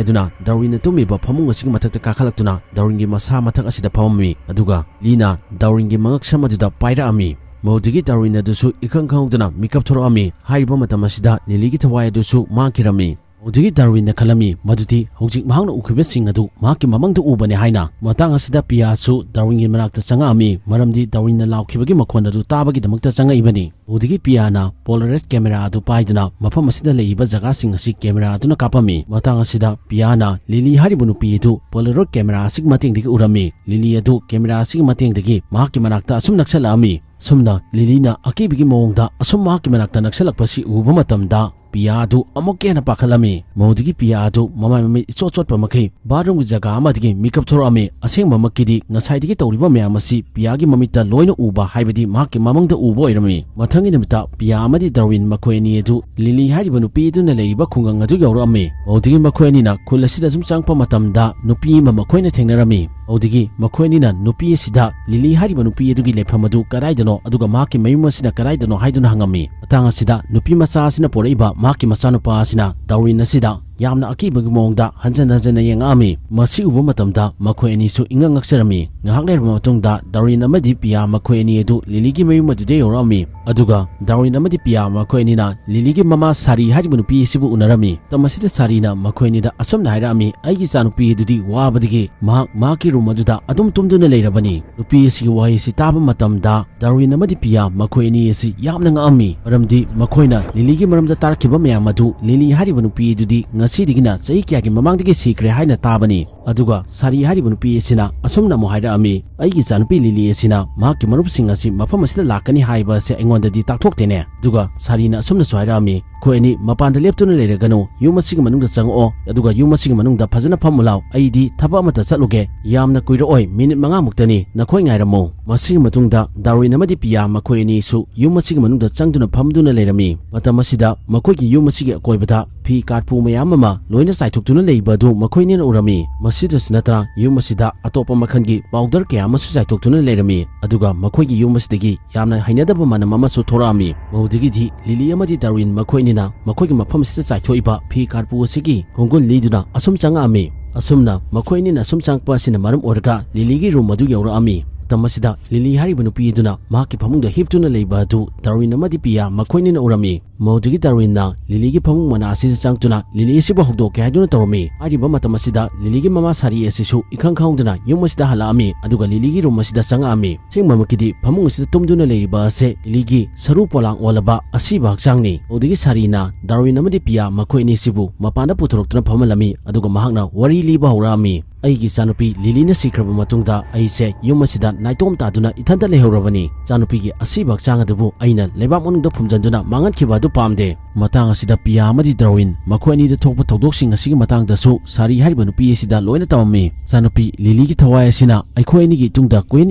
ꯑꯗꯨꯅ ꯗꯥꯔꯋꯤꯟꯅ ꯇꯨꯝꯃꯤꯕ ꯐꯃꯨꯡ ꯑꯁꯤꯒꯤ ꯃꯊꯛꯇ ꯀꯥꯈꯠꯂꯛꯇꯨꯅ ꯗꯥꯔꯋꯤꯟꯒꯤ ꯃꯁꯥ ꯃꯊꯛ ꯑꯁꯤꯗ ꯐꯝꯃꯝꯃꯤ, ꯑꯗꯨꯒ ꯂꯤꯅ ꯗꯥꯔꯋꯤꯟꯒꯤ ꯃꯉꯛꯁꯝ ꯑꯗꯨꯗ ꯄꯥꯏꯔꯛꯑꯝꯃꯤ꯫ ꯃꯗꯨꯗꯒꯤ ꯗꯥꯔꯋꯤꯟ ꯑꯗꯨꯁꯨ ꯏꯈꯪ ꯈꯪꯍꯧꯗꯅ ꯃꯤꯀꯞ ꯊꯣꯔꯛꯑꯝꯃꯤ꯫ ꯍꯥꯏꯔꯤꯕ ꯃꯇꯝ ꯑꯁꯤꯗ ꯂꯤꯂꯤꯒꯤ ꯊꯋꯥꯏ ꯑꯗꯨꯁꯨ ꯃꯥꯡꯈꯤꯔꯝꯃꯤ꯫ ꯃꯗꯨꯗꯒꯤ ꯗꯥꯔꯋꯤꯟꯅ ꯈꯜꯂꯝꯃꯤ ꯃꯗꯨꯗꯤ ꯍꯧꯖꯤꯛ ꯃꯍꯥꯛꯅ ꯎꯈꯤꯕꯁꯤꯡ ꯑꯗꯨ ꯃꯍꯥꯛꯀꯤ ꯃꯃꯪꯗ ꯎꯕꯅꯤ ꯍꯥꯏꯅ꯫ ꯃꯇꯥꯡ ꯑꯁꯤꯗ ꯄꯤꯌꯥꯁꯨ ꯗꯥꯔꯋꯤꯟꯒꯤ ꯃꯅꯥꯛꯇ ꯆꯪꯉꯛꯑꯝꯃꯤ, ꯃꯔꯝꯗꯤ ꯗꯥꯔꯋꯤꯟꯅ ꯂꯥꯎꯈꯤꯕꯒꯤ ꯃꯈꯣꯟ ꯑꯗꯨ ꯇꯥꯕꯒꯤꯗꯃꯛꯇ ꯆꯪꯉꯛꯏꯕꯅꯤ꯫ ꯃꯗꯨꯗꯒꯤ ꯄꯤꯌꯥꯅ ꯄꯣꯂꯥꯔꯣꯏꯗ ꯀꯦꯃꯦꯔꯥ ꯑꯗꯨ ꯄꯥꯏꯗꯨꯅ ꯃꯐꯝ ꯑꯁꯤꯗ ꯂꯩꯔꯤꯕ ꯖꯒꯥꯁꯤꯡ ꯑꯁꯤ ꯀꯦꯃꯦꯔꯥ ꯑꯗꯨꯅ ꯀꯥꯞꯄꯝꯃꯤ꯫ ꯃꯇꯥꯡ ꯑꯁꯤꯗ ꯄꯤꯌꯥꯅ ꯂꯤꯂꯤ ꯍꯥꯏꯔꯤꯕ ꯅꯨꯄꯤ ꯑꯗꯨ ꯄꯣꯂꯥꯔꯣꯏꯗ ꯀꯦꯃꯦꯔꯥ ꯑꯁꯤꯒꯤ ꯃꯇꯦꯡꯗꯒꯤ ꯎꯔꯝꯃꯤ꯫ ꯂꯤꯂꯤ ꯑꯗꯨ ꯀꯦꯃꯦꯔꯥ ꯑꯁꯤꯒꯤ ꯃꯇꯦꯡꯗꯒꯤ ꯃꯍꯥꯛꯀꯤ ꯃꯅꯥꯛꯇ ꯑꯁꯨꯝ ꯅꯛꯁꯜꯂꯛꯑꯝꯃꯤ꯫ ꯑꯁꯨꯝꯅ ꯂꯤꯂꯤꯅ ꯑꯀꯤꯕꯒꯤ ꯃꯑꯣꯡꯗ ꯑꯁꯨꯝ ꯃꯍꯥꯛꯀꯤ ꯃꯅꯥꯛꯇ ꯅꯛꯁꯜꯂꯛꯄꯁꯤ ꯎꯕ ꯃꯇꯝꯗ ꯄꯤꯌꯥ ꯑꯗꯨ ꯑꯃꯨꯛꯀ ꯍꯦꯟꯅ ꯄꯥꯈꯠꯂꯝꯃꯤ꯫ ꯃꯗꯨꯗꯒꯤ ꯄꯤꯌꯥ ꯑꯗꯨ ꯃꯃꯥꯏ ꯃꯃꯤꯠ ꯏꯆꯣꯠ ꯆꯣꯠꯄ ꯃꯈꯩ ꯕꯥꯠꯔꯨꯝꯒꯤ ꯖꯒꯥ ꯑꯃꯗꯒꯤ ꯃꯤꯀꯞ ꯊꯣꯔꯛꯑꯝꯃꯤ꯫ ꯑꯁꯦꯡꯕꯃꯛꯀꯤꯗꯤ ꯉꯁꯥꯏꯗꯒꯤ ꯇꯧꯔꯤꯕ ꯃꯌꯥꯝ ꯑꯁꯤ ꯄꯤꯌꯥꯒꯤ ꯃꯃꯤꯠꯇ ꯂꯣꯏꯅ ꯎꯕ, ꯍꯥꯏꯕꯗꯤ ꯃꯍꯥꯛꯀꯤ ꯃꯃꯪꯗ ꯎꯕ ꯑꯣꯏꯔꯝꯃꯤ꯫ ꯃꯊꯪꯒꯤ ꯅꯨꯃꯤꯠꯇ ꯄꯤꯌꯥ ꯑꯃꯗꯤ ꯗꯥꯔꯋꯤꯟ ꯃꯈꯣꯏ ꯑꯅꯤ ꯑꯗꯨ ꯂꯤꯂꯤ ꯍꯥꯏꯔꯤꯕ ꯅꯨꯄꯤ ꯑꯗꯨꯅ ꯂꯩꯔꯤꯕ ꯈꯨꯡꯒꯪ ꯑꯗꯨ ꯌꯧꯔꯛꯑꯝꯃꯤ꯫ ꯃꯗꯨꯗꯒꯤ ꯃꯈꯣꯏ ꯑꯅꯤꯅ ꯈꯨꯜ ꯑꯁꯤꯗ ꯁꯨꯝ ꯆꯪꯉꯛꯄ ꯃꯇꯝꯗ ꯅꯨꯄꯤ ꯑꯃ ꯃꯈꯣꯏꯅ ꯊꯦꯡꯅꯔꯝꯃꯤ꯫ ꯃꯗꯨꯗꯒꯤ ꯃꯈꯣꯏ ꯑꯅꯤꯅ ꯅꯨꯄꯤ ꯑꯁꯤꯗ ꯂꯤꯂꯤ ꯍꯥꯏꯔꯤꯕ ꯅꯨꯄꯤ ꯑꯗꯨꯒꯤ ꯂꯩꯐꯝ ꯑꯗꯨ ꯀꯗꯥꯏꯗꯅꯣ, ꯑꯗꯨꯒ ꯃꯍꯥꯛꯀꯤ ꯃꯌꯨꯝ ꯑꯁꯤꯅ ꯀꯗꯥꯏꯗꯅꯣ ꯍꯥꯏꯗꯨꯅ ꯍꯪꯉꯝꯃꯤ꯫ ꯃꯇꯥꯡ ꯑꯁꯤꯗ ꯅꯨꯄꯤ ꯃꯆꯥ ꯑꯁꯤꯅ ꯄꯣꯔꯛꯏꯕ ꯃꯍꯥꯛꯀꯤ ꯃꯆꯥꯅꯨꯄꯥ ꯑꯁꯤꯅ ꯗꯥꯔꯋꯤꯟ ꯑꯁꯤꯗ ꯌꯥꯝꯅ ꯑꯀꯤꯕꯒꯤ ꯃꯑꯣꯡꯗ ꯍꯟꯖꯟ ꯍꯟꯖꯟꯅ ꯌꯦꯡꯉꯛꯑꯝꯃꯤ꯫ ꯃꯁꯤ ꯎꯕ ꯃꯇꯝꯗ ꯃꯈꯣꯏ ꯑꯅꯤꯁꯨ ꯏꯉꯛ ꯉꯛꯆꯔꯝꯃꯤ꯫ ꯉꯥꯏꯍꯥꯛ ꯂꯩꯔꯕ ꯃꯇꯨꯡꯗ ꯗꯥꯔꯋꯤꯟ ꯑꯃꯗꯤ ꯄꯤꯌꯥ ꯃꯈꯣꯏ ꯑꯅꯤ ꯑꯗꯨ ꯂꯤꯂꯤꯒꯤ ꯃꯌꯨꯝ ꯑꯗꯨꯗ ꯌꯧꯔꯛꯑꯝꯃꯤ꯫ ꯑꯗꯨꯒ ꯗꯥꯔꯋꯤꯟ ꯑꯃꯗꯤ ꯄꯤꯌꯥ ꯃꯈꯣꯏ ꯑꯅꯤꯅ ꯂꯤꯂꯤꯒꯤ ꯃꯃꯥ ꯁꯥꯔꯤ ꯍꯥꯏꯔꯤꯕ ꯅꯨꯄꯤ ꯑꯁꯤꯕꯨ ꯎꯅꯔꯝꯃꯤ꯫ ꯃꯇꯝ ꯑꯁꯤꯗ ꯁꯥꯔꯤꯅ ꯃꯈꯣꯏ ꯑꯅꯤꯗ ꯑꯁꯨꯝꯅ ꯍꯥꯏꯔꯛꯑꯝꯃꯤ, "ꯑꯩꯒꯤ ꯏꯆꯥꯅꯨꯄꯤ ꯑꯗꯨꯗꯤ ꯋꯥꯕꯗꯒꯤ ꯃꯍꯥꯛ ꯃꯍꯥꯛꯀꯤ ꯔꯨꯝ ꯑꯗꯨꯗ ꯑꯗꯨꯝ ꯇꯨꯝꯗꯨꯅ ꯂꯩꯔꯕꯅꯤ"꯫ ꯅꯨꯄꯤ ꯑꯁꯤꯒꯤ ꯋꯥꯍꯩ ꯑꯁꯤ ꯇꯥꯕ ꯃꯇꯝꯗ ꯗꯥꯔꯋꯤꯟ ꯑꯃꯗꯤ ꯄꯤꯌꯥ ꯃꯈꯣꯏ ꯑꯅꯤ ꯑꯁꯤ ꯌꯥꯝꯅ ꯉꯛꯑꯝꯃꯤ, ꯃꯔꯝꯗꯤ ꯃꯈꯣꯏꯅ ꯂꯤꯂꯤꯒꯤ ꯃꯔꯝꯗ ꯇꯥꯔꯛꯈꯤꯕ ꯃꯌꯥꯝ ꯑꯗꯨ ꯂꯤꯂꯤ ꯍꯥꯏꯔꯤꯕ ꯅꯨꯄꯤ ꯑꯗꯨꯗꯤ ꯉꯁꯤꯗꯒꯤꯅ ꯆꯍꯤ ꯀꯌꯥꯒꯤ ꯃꯃꯥꯡꯗꯒꯤ ꯁꯤꯈ꯭ꯔꯦ ꯍꯥꯏꯅ ꯇꯥꯕꯅꯤ꯫ ꯑꯗꯨꯒ ꯁꯥꯔꯤ ꯍꯥꯏꯔꯤꯕ ꯅꯨꯄꯤ ꯑꯁꯤꯅ ꯑꯁꯨꯝꯅ ꯑꯃꯨꯛ ꯍꯥꯏꯔꯛꯑꯝꯃꯤ, "ꯑꯩꯒꯤ ꯏꯆꯥꯅꯨꯄꯤ ꯂꯤꯂꯤ ꯑꯁꯤꯅ ꯃꯍꯥꯛꯀꯤ ꯃꯔꯨꯞꯁꯤꯡ ꯑꯁꯤ ꯃꯐꯝ ꯑꯁꯤꯗ ꯂꯥꯛꯀꯅꯤ ꯍꯥꯏꯕ ꯑꯁꯦ ꯑꯩꯉꯣꯟꯗꯗꯤ ꯇꯥꯛꯊꯣꯛꯇꯦꯅꯦ"꯫ ꯑꯗꯨꯒ ꯁꯥꯔꯤꯅ ꯑꯁꯨꯝꯅꯁꯨ ꯍꯥꯏꯔꯛꯑꯝꯃꯤ, "ꯃꯈꯣꯏ ꯑꯅꯤ ꯃꯄꯥꯟꯗ ꯂꯦꯞꯇꯨꯅ ꯂꯩꯔꯒꯅꯨ, ꯌꯨꯝ ꯑꯁꯤꯒꯤ ꯃꯅꯨꯡꯗ ꯆꯪꯉꯛꯑꯣ, ꯑꯗꯨꯒ ꯌꯨꯝ ꯑꯁꯤꯒꯤ ꯃꯅꯨꯡꯗ ꯐꯖꯅ ꯐꯝꯃꯨ ꯂꯥꯎ, ꯑꯩꯗꯤ ꯊꯕꯛ ꯑꯃꯠꯇ ꯆꯠꯂꯨꯒꯦ, ꯌꯥꯝꯅ ꯀꯨꯏꯔꯛꯑꯣꯏ, ꯃꯤꯅꯤꯠ ꯃꯉꯥꯃꯨꯛꯇꯅꯤ, ꯅꯈꯣꯏ ꯉꯥꯏꯔꯝꯃꯨ"꯫ ꯃꯁꯤꯒꯤ ꯃꯇꯨꯡꯗ ꯗꯥꯔꯋꯤꯟ ꯑꯃꯗꯤ ꯄꯤꯌꯥ ꯃꯈꯣꯏ ꯑꯅꯤꯁꯨ ꯌꯨꯝ ꯑꯁꯤꯒꯤ ꯃꯅꯨꯡꯗ ꯆꯪꯗꯨꯅ ꯐꯝꯗꯨꯅ ꯂꯩꯔꯝꯃꯤ꯫ ꯃꯇꯝ ꯑꯁꯤꯗ ꯃꯈꯣꯏꯒꯤ ꯌꯨꯝ ꯑꯁꯤꯒꯤ ꯑꯀꯣꯏꯕꯗ ꯐꯤ ꯀꯥꯔꯄꯨ ꯃꯌꯥꯝ ꯑꯃ ꯂꯣꯏꯅ ꯆꯥꯏꯊꯣꯛꯇꯨꯅ ꯂꯩꯕ ꯑꯗꯨ ꯃꯈꯣꯏꯅꯤꯅ ꯎꯔꯝꯃꯤ꯫ ꯃꯁꯤꯗꯁꯨ ꯅꯠꯇꯅ ꯌꯨꯝ ꯑꯁꯤꯗ ꯑꯇꯣꯞꯄ ꯃꯈꯜꯒꯤ ꯄꯥꯎꯗꯔ ꯀꯌꯥ ꯑꯃꯁꯨ ꯆꯥꯏꯊꯣꯛꯇꯨꯅ ꯂꯩꯔꯝꯃꯤ꯫ ꯑꯗꯨꯒ ꯃꯈꯣꯏꯒꯤ ꯌꯨꯝ ꯑꯁꯤꯗꯒꯤ ꯌꯥꯝꯅ ꯍꯩꯅꯗꯕ ꯃꯅꯝ ꯑꯃꯁꯨ ꯊꯣꯔꯛꯑꯝꯃꯤ꯫ ꯃꯗꯨꯗꯒꯤꯗꯤ ꯂꯤꯂꯤ ꯑꯃꯗꯤ ꯗꯥꯔꯋꯤꯟ ꯃꯈꯣꯏ ꯑꯅꯤꯅ ꯃꯈꯣꯏꯒꯤ ꯃꯐꯝ ꯑꯁꯤꯗ ꯆꯥꯏꯊꯣꯛꯏꯕ ꯐꯤ ꯀꯥꯔꯄꯨ ꯑꯁꯤꯒꯤ ꯈꯣꯡꯒꯨꯜ ꯂꯤꯗꯨꯅ ꯑꯁꯨꯝ ꯆꯪꯉꯛꯑꯝꯃꯤ꯫ ꯑꯁꯨꯝꯅ ꯃꯈꯣꯏ ꯑꯅꯤꯅ ꯑꯁꯨꯝ ꯆꯪꯉꯛꯄ ꯑꯁꯤꯅ ꯃꯔꯝ ꯑꯣꯏꯔꯒ ꯂꯤꯂꯤꯒꯤ ꯔꯨꯝ ꯑꯗꯨ ꯌꯧꯔꯛꯑꯝꯃꯤ꯫ ꯃꯇꯝ ꯑꯁꯤꯗ ꯂꯤꯂꯤ ꯍꯥꯏꯔꯤꯕ ꯅꯨꯄꯤ ꯑꯗꯨꯅ ꯃꯍꯥꯛꯀꯤ ꯐꯃꯨꯡꯗ ꯍꯤꯞꯇꯨꯅ ꯂꯩꯕ ꯑꯗꯨ ꯗꯥꯔꯋꯤꯟ ꯑꯃꯗꯤ ꯄꯤꯌꯥ ꯃꯈꯣꯏꯅꯤꯅ ꯎꯔꯝꯃꯤ꯫ ꯃꯗꯨꯗꯒꯤ ꯗꯥꯔꯋꯤꯟꯅ ꯂꯤꯂꯤꯒꯤ ꯐꯃꯨꯡ ꯃꯅꯥꯛ ꯑꯁꯤꯗ ꯆꯪꯗꯨꯅ ꯂꯤꯂꯤ ꯑꯁꯤꯕꯨ ꯍꯧꯗꯣꯛꯀꯦ ꯍꯥꯏꯗꯨꯅ ꯇꯧꯔꯝꯃꯤ꯫ ꯍꯥꯏꯔꯤꯕ ꯃꯇꯝ ꯑꯁꯤꯗ ꯂꯤꯂꯤꯒꯤ ꯃꯃꯥ ꯁꯥꯔꯤ ꯑꯁꯤꯁꯨ ꯏꯈꯪ ꯈꯪꯍꯧꯗꯅ ꯌꯨꯝ ꯑꯁꯤꯗ ꯍꯜꯂꯛꯑꯝꯃꯤ, ꯑꯗꯨꯒ ꯂꯤꯂꯤꯒꯤ ꯔꯨꯝ ꯑꯁꯤꯗ ꯆꯪꯉꯛꯑꯝꯃꯤ꯫ ꯑꯁꯦꯡꯕꯃꯛꯀꯤꯗꯤ ꯐꯃꯨꯡ ꯑꯁꯤꯗ ꯇꯨꯝꯗꯨꯅ ꯂꯩꯔꯤꯕ ꯑꯁꯦ ꯂꯤꯂꯤꯒꯤ ꯁꯔꯨ ꯄꯣꯂꯥꯡ ꯑꯣꯜꯂꯕ ꯑꯁꯤꯕ ꯍꯛꯆꯥꯡꯅꯤ꯫ ꯃꯗꯨꯗꯒꯤ ꯁꯥꯔꯤꯅ ꯗꯥꯔꯋꯤꯟ ꯑꯃꯗꯤ ꯄꯤꯌꯥ ꯃꯈꯣꯏ ꯑꯅꯤꯁꯤꯕꯨ ꯃꯄꯥꯟꯗ ꯄꯨꯊꯣꯔꯛꯇꯨꯅ ꯐꯝꯍꯜꯂꯝꯃꯤ, ꯑꯗꯨꯒ ꯃꯍꯥꯛꯅ ꯋꯥꯔꯤ ꯂꯤꯕ ꯍꯧꯔꯛꯑꯝꯃꯤ꯫ "ꯑꯩꯒꯤ ꯏꯆꯥꯅꯨꯄꯤ ꯂꯤꯂꯤꯅ ꯁꯤꯈ꯭ꯔꯕ ꯃꯇꯨꯡꯗ ꯑꯩꯁꯦ ꯌꯨꯝ ꯑꯁꯤꯗ ꯅꯥꯏꯇꯣꯝ ꯇꯥꯗꯨꯅ ꯏꯊꯟꯇ ꯂꯩꯍꯧꯔꯕꯅꯤ꯫ ꯏꯆꯥꯅꯨꯄꯤꯒꯤ ꯑꯁꯤꯕ ꯍꯛꯆꯥꯡ ꯑꯗꯨꯕꯨ ꯑꯩꯅ ꯂꯩꯕꯥꯛ ꯃꯅꯨꯡꯗ ꯐꯨꯝꯖꯤꯟꯗꯨꯅ ꯃꯥꯡꯍꯟꯈꯤꯕ ꯑꯗꯨ ꯄꯥꯝꯗꯦ"꯫ ꯃꯇꯥꯡ ꯑꯁꯤꯗ ꯄꯤꯌꯥ ꯑꯃꯗꯤ ꯗꯥꯔꯋꯤꯟ ꯃꯈꯣꯏ ꯑꯅꯤꯗ ꯊꯣꯛꯄ ꯊꯧꯗꯣꯛꯁꯤꯡ ꯑꯁꯤꯒꯤ ꯃꯇꯥꯡꯗꯁꯨ ꯁꯥꯔꯤ ꯍꯥꯏꯔꯤꯕ ꯅꯨꯄꯤ ꯑꯁꯤꯗ ꯂꯣꯏꯅ ꯇꯝꯃꯝꯃꯤ꯫ "ꯏꯆꯥꯅꯨꯄꯤ ꯂꯤꯂꯤꯒꯤ ꯊꯋꯥꯏ ꯑꯁꯤꯅ ꯑꯩꯈꯣꯏ ꯑꯅꯤꯒꯤ ꯏꯇꯨꯡꯗ ꯀꯣꯏꯏꯟ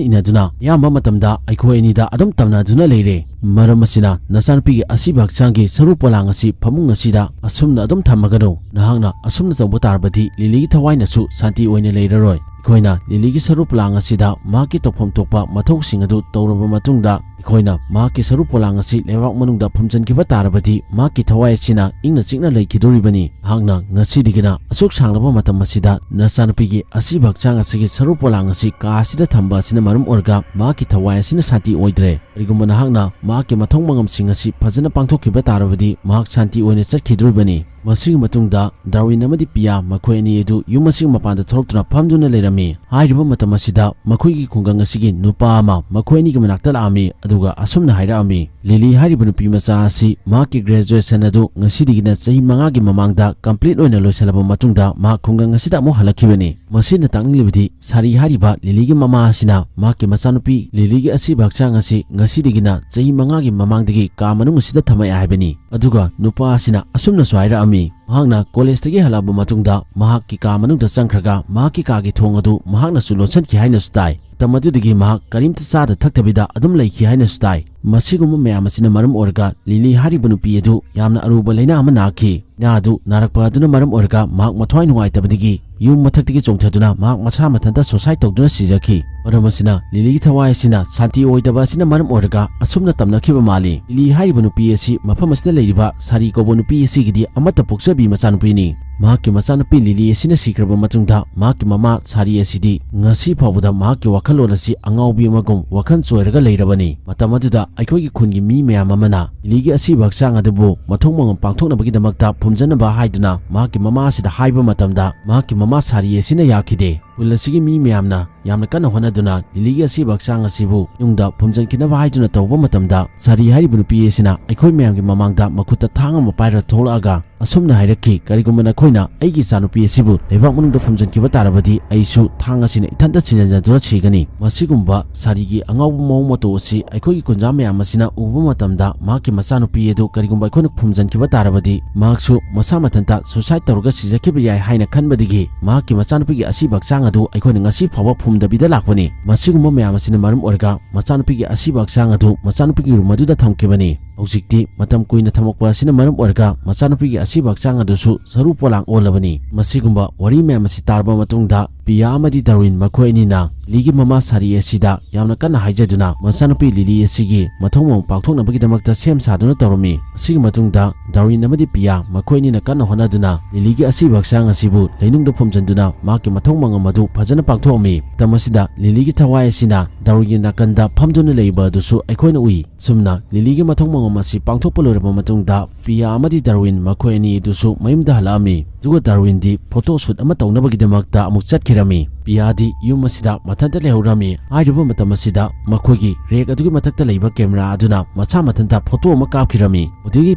ꯏꯟꯅꯗꯨꯅ ꯑꯌꯥꯝꯕ ꯃꯇꯝꯗ ꯑꯩꯈꯣꯏ ꯑꯅꯤꯗ ꯑꯗꯨꯝ ꯇꯝꯅꯗꯨꯅ ꯂꯩꯔꯦ꯫ ꯃꯔꯝ ꯑꯁꯤꯅ ꯅꯆꯥꯅꯨꯄꯤꯒꯤ ꯑꯁꯤꯕ ꯍꯛꯆꯥꯡꯒꯤ ꯁꯔꯨ ꯄꯣꯂꯥꯡ ꯑꯁꯤ ꯐꯃꯨꯡ ꯑꯁꯤꯗ ꯑꯁꯨꯝꯅ ꯑꯗꯨꯝ ꯊꯝꯃꯒꯅꯨ꯫ ꯅꯍꯥꯛꯅ ꯑꯁꯨꯝꯅ ꯇꯧꯕ ꯇꯥꯔꯕꯗꯤ ꯂꯤꯂꯤꯒꯤ ꯊꯋꯥꯏꯅꯁꯨ ꯁꯥꯟꯇꯤ ꯑꯣꯏꯅ ꯂꯩꯔꯔꯣꯏ꯫ ꯑꯩꯈꯣꯏꯅ ꯂꯤꯂꯤꯒꯤ ꯁꯔꯨ ꯄꯣꯂꯥꯡ ꯑꯁꯤꯗ ꯃꯍꯥꯛꯀꯤ ꯇꯧꯐꯝ ꯊꯣꯛꯄ ꯃꯊꯧꯁꯤꯡ ꯑꯗꯨ ꯇꯧꯔꯕ ꯃꯇꯨꯡꯗ, ꯑꯩꯈꯣꯏꯅ ꯃꯍꯥꯛꯀꯤ ꯁꯔꯨ ꯄꯣꯂꯥꯡ ꯑꯁꯤ ꯂꯩꯕꯥꯛ ꯃꯅꯨꯡꯗ ꯐꯨꯝꯖꯤꯟꯈꯤꯕ ꯇꯥꯔꯕꯗꯤ ꯃꯍꯥꯛꯀꯤ ꯊꯋꯥꯏ ꯑꯁꯤꯅ ꯏꯪꯅ ꯆꯤꯛꯅ ꯂꯩꯈꯤꯗꯣꯔꯤꯕꯅꯤ꯫ ꯅꯍꯥꯛꯅ ꯉꯁꯤꯗꯒꯤꯅ ꯑꯁꯨꯛ ꯁꯥꯡꯂꯕ ꯃꯇꯝ ꯑꯁꯤꯗ ꯅꯆꯥꯅꯨꯄꯤꯒꯤ ꯑꯁꯤꯕ ꯍꯛꯆꯥꯡ ꯑꯁꯤꯒꯤ ꯁꯔꯨ ꯄꯣꯂꯥꯡ ꯑꯁꯤ ꯀꯥ ꯑꯁꯤꯗ ꯊꯝꯕ ꯑꯁꯤꯅ ꯃꯔꯝ ꯑꯣꯏꯔꯒ ꯃꯍꯥꯛꯀꯤ ꯊꯋꯥꯏ ꯑꯁꯤꯅ ꯁꯥꯟꯇꯤ ꯑꯣꯏꯗ꯭ꯔꯦ꯫ ꯀꯔꯤꯒꯨꯝꯕ ꯅꯍꯥꯛꯅ ꯃꯍꯥꯛꯀꯤ ꯃꯊꯧ ꯃꯉꯝꯁꯤꯡ ꯑꯁꯤ ꯐꯖꯅ ꯄꯥꯡꯊꯣꯛꯈꯤꯕ ꯇꯥꯔꯕꯗꯤ ꯃꯍꯥꯛ ꯁꯥꯟꯇꯤ ꯑꯣꯏꯅ ꯆꯠꯈꯤꯗꯣꯔꯤꯕꯅꯤ"꯫ ꯃꯁꯤꯒꯤ ꯃꯇꯨꯡꯗ ꯗꯥꯔꯋꯤꯟ ꯑꯃꯗꯤ ꯄꯤꯌꯥ ꯃꯈꯣꯏ ꯑꯅꯤ ꯑꯗꯨ ꯌꯨꯝ ꯑꯁꯤꯒꯤ ꯃꯄꯥꯟꯗ ꯊꯣꯛꯂꯛꯇꯨꯅ ꯐꯝꯗꯨꯅ ꯂꯩꯔꯝꯃꯤ꯫ ꯍꯥꯏꯔꯤꯕ ꯃꯇꯝ ꯑꯁꯤꯗ ꯃꯈꯣꯏꯒꯤ ꯈꯨꯡꯒꯪ ꯑꯁꯤꯒꯤ ꯅꯨꯄꯥ ꯑꯃ ꯃꯈꯣꯏ ꯑꯅꯤꯒꯤ ꯃꯅꯥꯛꯇ ꯂꯥꯛꯑꯝꯃꯤ, ꯑꯗꯨꯒ ꯑꯁꯨꯝꯅ ꯍꯥꯏꯔꯛꯑꯝꯃꯤ, "ꯂꯤꯂꯤ ꯍꯥꯏꯔꯤꯕ ꯅꯨꯄꯤ ꯃꯆꯥ ꯑꯁꯤ ꯃꯍꯥꯛꯀꯤ graduation ꯑꯗꯨ ꯉꯁꯤꯗꯒꯤꯅ ꯆꯍꯤ ꯃꯉꯥꯒꯤ ꯃꯃꯥꯡꯗ complete ꯑꯣꯏꯅ ꯂꯣꯏꯁꯤꯜꯂꯕ ꯃꯇꯨꯡꯗ ꯃꯍꯥꯛ ꯈꯨꯡꯒꯪ ꯑꯁꯤꯗ ꯑꯃꯨꯛ ꯍꯜꯂꯛꯈꯤꯕꯅꯤ꯫ ꯃꯁꯤꯅ ꯇꯥꯛꯅꯤꯡꯂꯤꯕꯗꯤ ꯁꯥꯔꯤ ꯍꯥꯏꯔꯤꯕ ꯂꯤꯂꯤꯒꯤ ꯃꯃꯥ ꯑꯁꯤꯅ ꯃꯍꯥꯛꯀꯤ ꯃꯆꯥꯅꯨꯄꯤ ꯂꯤꯂꯤꯒꯤ ꯑꯁꯤꯕ ꯍꯛꯆꯥꯡ ꯑꯁꯤ ꯉꯁꯤꯗꯒꯤꯅ ꯆꯍꯤ ꯃꯉꯥꯒꯤ ꯃꯃꯥꯡꯗꯒꯤ ꯀꯥ ꯃꯅꯨꯡ ꯑꯁꯤꯗ ꯊꯝꯃꯛꯑꯦ ꯍꯥꯏꯕꯅꯤ"꯫ ꯑꯗꯨꯒ ꯅꯨꯄꯥ ꯑꯁꯤꯅ ꯑꯁꯨꯝꯅꯁꯨ ꯍꯥꯏꯔꯛꯑꯝꯃꯤ, ꯃꯍꯥꯛꯅ ꯀꯣꯂꯦꯖꯇꯒꯤ ꯍꯜꯂꯛꯑꯕ ꯃꯇꯨꯡꯗ ꯃꯍꯥꯛꯀꯤ ꯀꯥ ꯃꯅꯨꯡꯗ ꯆꯪꯈ꯭ꯔꯒ ꯃꯍꯥꯛꯀꯤ ꯀꯥꯒꯤ ꯊꯣꯡ ꯑꯗꯨ ꯃꯍꯥꯛꯅꯁꯨ ꯂꯣꯟꯁꯤꯟꯈꯤ ꯍꯥꯏꯅꯁꯨ ꯇꯥꯏ꯫ ꯃꯇꯝ ꯑꯗꯨꯗꯒꯤ ꯃꯍꯥꯛ ꯀꯔꯤꯝꯇ ꯆꯥꯗ ꯊꯛꯇꯕꯤꯗ ꯑꯗꯨꯝ ꯂꯩꯈꯤ ꯍꯥꯏꯅꯁꯨ ꯇꯥꯏ꯫ ꯃꯁꯤꯒꯨꯝꯕ ꯃꯌꯥꯝ ꯑꯁꯤꯅ ꯃꯔꯝ ꯑꯣꯏꯔꯒ ꯂꯤꯂꯤ ꯍꯥꯏꯔꯤꯕ ꯅꯨꯄꯤ ꯑꯗꯨ ꯌꯥꯝꯅ ꯑꯔꯨꯕ ꯂꯥꯏꯅꯥ ꯑꯃ ꯅꯥꯈꯤ꯫ ꯂꯥꯏꯅꯥ ꯑꯗꯨ ꯅꯥꯔꯛꯄ ꯑꯗꯨꯅ ꯃꯔꯝ ꯑꯣꯏꯔꯒ ꯃꯍꯥꯛ ꯃꯊ꯭ꯋꯥꯏ ꯅꯨꯡꯉꯥꯏꯇꯕꯗꯒꯤ ꯌꯨꯝ ꯃꯊꯛꯇꯒꯤ ꯆꯣꯡꯊꯗꯨꯅ ꯃꯍꯥꯛ ꯃꯁꯥ ꯃꯊꯟꯇ suicide ꯇꯧꯗꯨꯅ ꯁꯤꯖꯈꯤ꯫ ꯃꯔꯝ ꯑꯁꯤꯅ ꯂꯤꯂꯤꯒꯤ ꯊꯋꯥꯏ ꯑꯁꯤꯅ ꯁꯥꯟꯇꯤ ꯑꯣꯏꯗꯕ ꯑꯁꯤꯅ ꯃꯔꯝ ꯑꯣꯏꯔꯒ ꯑꯁꯨꯝꯅ ꯇꯝꯅꯈꯤꯕ ꯃꯥꯜꯂꯤ꯫ ꯂꯤꯂꯤ ꯍꯥꯏꯔꯤꯕ ꯅꯨꯄꯤ ꯑꯁꯤ ꯃꯐꯝ ꯑꯁꯤꯗ ꯂꯩꯔꯤꯕ ꯁꯥꯔꯤ ꯀꯧꯕ ꯅꯨꯄꯤ ꯑꯁꯤꯒꯤꯗꯤ ꯑꯃꯠꯇ ꯄꯣꯛꯆꯕꯤ ꯃꯆꯥꯅꯨꯄꯤꯅꯤ꯫ ꯃꯍꯥꯛꯀꯤ ꯃꯆꯥꯅꯨꯄꯤ ꯂꯤꯂꯤ ꯑꯁꯤꯅ ꯁꯤꯈ꯭ꯔꯕ ꯃꯇꯨꯡꯗ ꯃꯍꯥꯛꯀꯤ ꯃꯃꯥ ꯁꯥꯔꯤ ꯑꯁꯤꯗꯤ ꯉꯁꯤ ꯐꯥꯎꯕꯗ ꯃꯍꯥꯛꯀꯤ ꯋꯥꯈꯜꯂꯣꯟ ꯑꯁꯤ ꯑꯉꯥꯎꯕꯤ ꯑꯃꯒꯨꯝ ꯋꯥꯈꯜ ꯆꯣꯏꯔꯒ ꯂꯩꯔꯕꯅꯤ꯫ ꯃꯇꯝ ꯑꯗꯨꯗ ꯑꯩꯈꯣꯏꯒꯤ ꯈꯨꯟꯒꯤ ꯃꯤ ꯃꯌꯥꯝ ꯑꯃꯅ ꯂꯤꯂꯤꯒꯤ ꯑꯁꯤꯕ ꯍꯛꯆꯥꯡ ꯑꯗꯨꯕꯨ ꯃꯊꯧ ꯃꯉꯝ ꯄꯥꯡꯊꯣꯛꯅꯕꯒꯤꯗꯃꯛꯇ ꯐꯨꯝꯖꯟꯅꯕ ꯍꯥꯏꯗꯨꯅ ꯃꯍꯥꯛꯀꯤ ꯃꯃꯥ ꯑꯁꯤꯗ ꯍꯥꯏꯕ ꯃꯇꯝꯗ ꯃꯍꯥꯛꯀꯤ ꯃꯃꯥ ꯁꯥꯔꯤ ꯑꯁꯤꯅ ꯌꯥꯈꯤꯗꯦ꯫ ꯈꯨꯜ ꯑꯁꯤꯒꯤ ꯃꯤ ꯃꯌꯥꯝꯅ ꯌꯥꯝꯅ ꯀꯟꯅ ꯍꯣꯠꯅꯗꯨꯅ ꯂꯤꯂꯤꯒꯤ ꯑꯁꯤꯕ ꯍꯛꯆꯥꯡ ꯑꯁꯤꯕꯨ ꯅꯨꯡꯗ ꯐꯨꯝꯖꯤꯟꯈꯤꯅꯕ ꯍꯥꯏꯗꯨꯅ ꯇꯧꯕ ꯃꯇꯝꯗ, ꯁꯥꯔꯤ ꯍꯥꯏꯔꯤꯕ ꯅꯨꯄꯤ ꯑꯁꯤꯅ ꯑꯩꯈꯣꯏ ꯃꯌꯥꯝꯒꯤ ꯃꯃꯥꯡꯗ ꯃꯈꯨꯠꯇ ꯊꯥꯡ ꯑꯃ ꯄꯥꯏꯔ ꯊꯣꯛꯂꯛꯑꯒ ꯑꯁꯨꯝꯅ ꯍꯥꯏꯔꯛꯈꯤ, "ꯀꯔꯤꯒꯨꯝꯕ ꯅꯈꯣꯏꯅ ꯑꯩꯒꯤ ꯏꯆꯥꯅꯨꯄꯤ ꯑꯁꯤꯕꯨ ꯂꯩꯕꯥꯛ ꯃꯅꯨꯡꯗ ꯐꯨꯝꯖꯤꯟꯈꯤꯕ ꯇꯥꯔꯕꯗꯤ, ꯑꯩꯁꯨ ꯊꯥꯡ ꯑꯁꯤꯅ ꯏꯊꯟꯇ ꯁꯤꯖꯤꯟꯅꯗꯨꯅ ꯁꯤꯒꯅꯤ"꯫ ꯃꯁꯤꯒꯨꯝꯕ ꯁꯥꯔꯤꯒꯤ ꯑꯉꯥꯎꯕ ꯃꯑꯣꯡ ꯃꯇꯧ ꯑꯁꯤ ꯑꯩꯈꯣꯏꯒꯤ ꯈꯨꯟꯖꯥ ꯃꯌꯥꯝ ꯑꯁꯤꯅ ꯎꯕ ꯃꯇꯝꯗ, ꯃꯍꯥꯛꯀꯤ ꯃꯆꯥꯅꯨꯄꯤ ꯑꯗꯨ ꯀꯔꯤꯒꯨꯝꯕ ꯑꯩꯈꯣꯏꯅ ꯐꯨꯝꯖꯤꯟꯈꯤꯕ ꯇꯥꯔꯕꯗꯤ, ꯃꯍꯥꯛꯁꯨ ꯃꯁꯥ ꯃꯊꯟꯇ suicide ꯇꯧꯔꯒ ꯁꯤꯖꯈꯤꯕ ꯌꯥꯏ ꯍꯥꯏꯅ ꯈꯟꯕꯗꯒꯤ, ꯃꯍꯥꯛꯀꯤ ꯃꯆꯥꯅꯨꯄꯤꯒꯤ ꯑꯁꯤꯕ ꯍꯛꯆꯥꯡ ꯑꯗꯨ ꯑꯩꯈꯣꯏꯅ ꯉꯁꯤ ꯐꯥꯎꯕ ꯐꯨꯝꯗꯕꯤꯗ ꯂꯥꯛꯄꯅꯤ꯫ ꯃꯁꯤꯒꯨꯝꯕ ꯃꯌꯥꯝ ꯑꯁꯤꯅ ꯃꯔꯝ ꯑꯣꯏꯔꯒ ꯃꯆꯥꯅꯨꯄꯤꯒꯤ ꯑꯁꯤꯕ ꯍꯛꯆꯥꯡ ꯑꯗꯨ ꯃꯆꯥꯅꯨꯄꯤꯒꯤ room ꯑꯗꯨꯗ ꯊꯝꯈꯤꯕꯅꯤ꯫ ꯍꯧꯖꯤꯛꯇꯤ ꯃꯇꯝ ꯀꯨꯏꯅ ꯊꯝꯃꯛꯄ ꯑꯁꯤꯅ ꯃꯔꯝ ꯑꯣꯏꯔꯒ ꯃꯆꯥꯅꯨꯄꯤꯒꯤ ꯑꯁꯤꯕ ꯍꯛꯆꯥꯡ ꯑꯗꯨꯁꯨ ꯁꯔꯨ ꯄꯣꯂꯥꯡ ꯑꯣꯜꯂꯕꯅꯤ꯫ ꯃꯁꯤꯒꯨꯝꯕ ꯋꯥꯔꯤ ꯃꯌꯥꯝ ꯑꯁꯤ ꯇꯥꯔꯕ ꯃꯇꯨꯡꯗ, ꯄꯤꯌꯥ ꯑꯃꯗꯤ ꯗꯥꯔꯋꯤꯟ ꯃꯈꯣꯏ ꯑꯅꯤꯅ ꯂꯤꯂꯤꯒꯤ ꯃꯃꯥ ꯁꯥꯔꯤ ꯑꯁꯤꯗ ꯌꯥꯝꯅ ꯀꯟꯅ ꯍꯥꯏꯖꯗꯨꯅ ꯃꯆꯥꯅꯨꯄꯤ ꯂꯤꯂꯤ ꯑꯁꯤꯒꯤ ꯃꯊꯧ ꯃꯉꯝ ꯄꯥꯡꯊꯣꯛꯅꯕꯒꯤꯗꯃꯛꯇ ꯁꯦꯝ ꯁꯥꯗꯨꯅ ꯇꯧꯔꯝꯃꯤ꯫ ꯑꯁꯤꯒꯤ ꯃꯇꯨꯡꯗ ꯗꯥꯔꯋꯤꯟ ꯑꯃꯗꯤ ꯄꯤꯌꯥ ꯃꯈꯣꯏ ꯑꯅꯤꯅ ꯀꯟꯅ ꯍꯣꯠꯅꯗꯨꯅ ꯂꯤꯂꯤꯒꯤ ꯑꯁꯤꯕ ꯍꯛꯆꯥꯡ ꯑꯁꯤꯕꯨ ꯂꯩꯅꯨꯡꯗ ꯐꯨꯝꯖꯤꯟꯗꯨꯅ ꯃꯍꯥꯛꯀꯤ ꯃꯊꯧ ꯃꯉꯝ ꯑꯗꯨ ꯐꯖꯅ ꯄꯥꯡꯊꯣꯛꯑꯝꯃꯤ꯫ ꯃꯇꯝ ꯑꯁꯤꯗ ꯂꯤꯂꯤꯒꯤ ꯊꯋꯥꯏ ꯑꯁꯤꯅ ꯗꯥꯔꯋꯤꯟꯒꯤ ꯅꯥꯀꯟꯗ ꯐꯝꯗꯨꯅ ꯂꯩꯕ ꯑꯗꯨꯁꯨ ꯑꯩꯈꯣꯏꯅ ꯎꯏ꯫ ꯁꯨꯝꯅ ꯂꯤꯂꯤꯒꯤ ꯃꯊꯧ ꯃꯉꯝ ꯑꯁꯤ ꯄꯥꯡꯊꯣꯛꯄ ꯂꯣꯏꯔꯕ ꯃꯇꯨꯡꯗ ꯄꯤꯌꯥ ꯑꯃꯗꯤ ꯗꯥꯔꯋꯤꯟ ꯃꯈꯣꯏ ꯑꯅꯤ ꯑꯗꯨꯁꯨ ꯃꯌꯨꯝꯗ ꯍꯜꯂꯛꯑꯝꯃꯤ꯫ ꯑꯗꯨꯒ ꯗꯥꯔꯋꯤꯟꯗꯤ ꯐꯣꯇꯣ ꯁꯨꯠ ꯑꯃ ꯇꯧꯅꯕꯒꯤꯗꯃꯛꯇ ꯑꯃꯨꯛ ꯆꯠꯈꯤꯔꯝꯃꯤ꯫ ꯄꯤꯌꯥꯗꯤ ꯌꯨꯝ ꯑꯁꯤꯗ ꯃꯊꯟꯇ ꯂꯩꯍꯧꯔꯝꯃꯤ꯫ ꯍꯥꯏꯔꯤꯕ ꯃꯇꯝ ꯑꯁꯤꯗ ꯃꯈꯣꯏꯒꯤ ꯔꯦꯛ ꯑꯗꯨꯒꯤ ꯃꯊꯛꯇ ꯂꯩꯕ ꯀꯦꯃꯦꯔꯥ ꯑꯗꯨꯅ ꯃꯁꯥ ꯃꯊꯟꯇ ꯐꯣꯇꯣ ꯑꯃ ꯀꯥꯞꯈꯤꯔꯝꯃꯤ꯫ ꯑꯗꯨꯒꯤ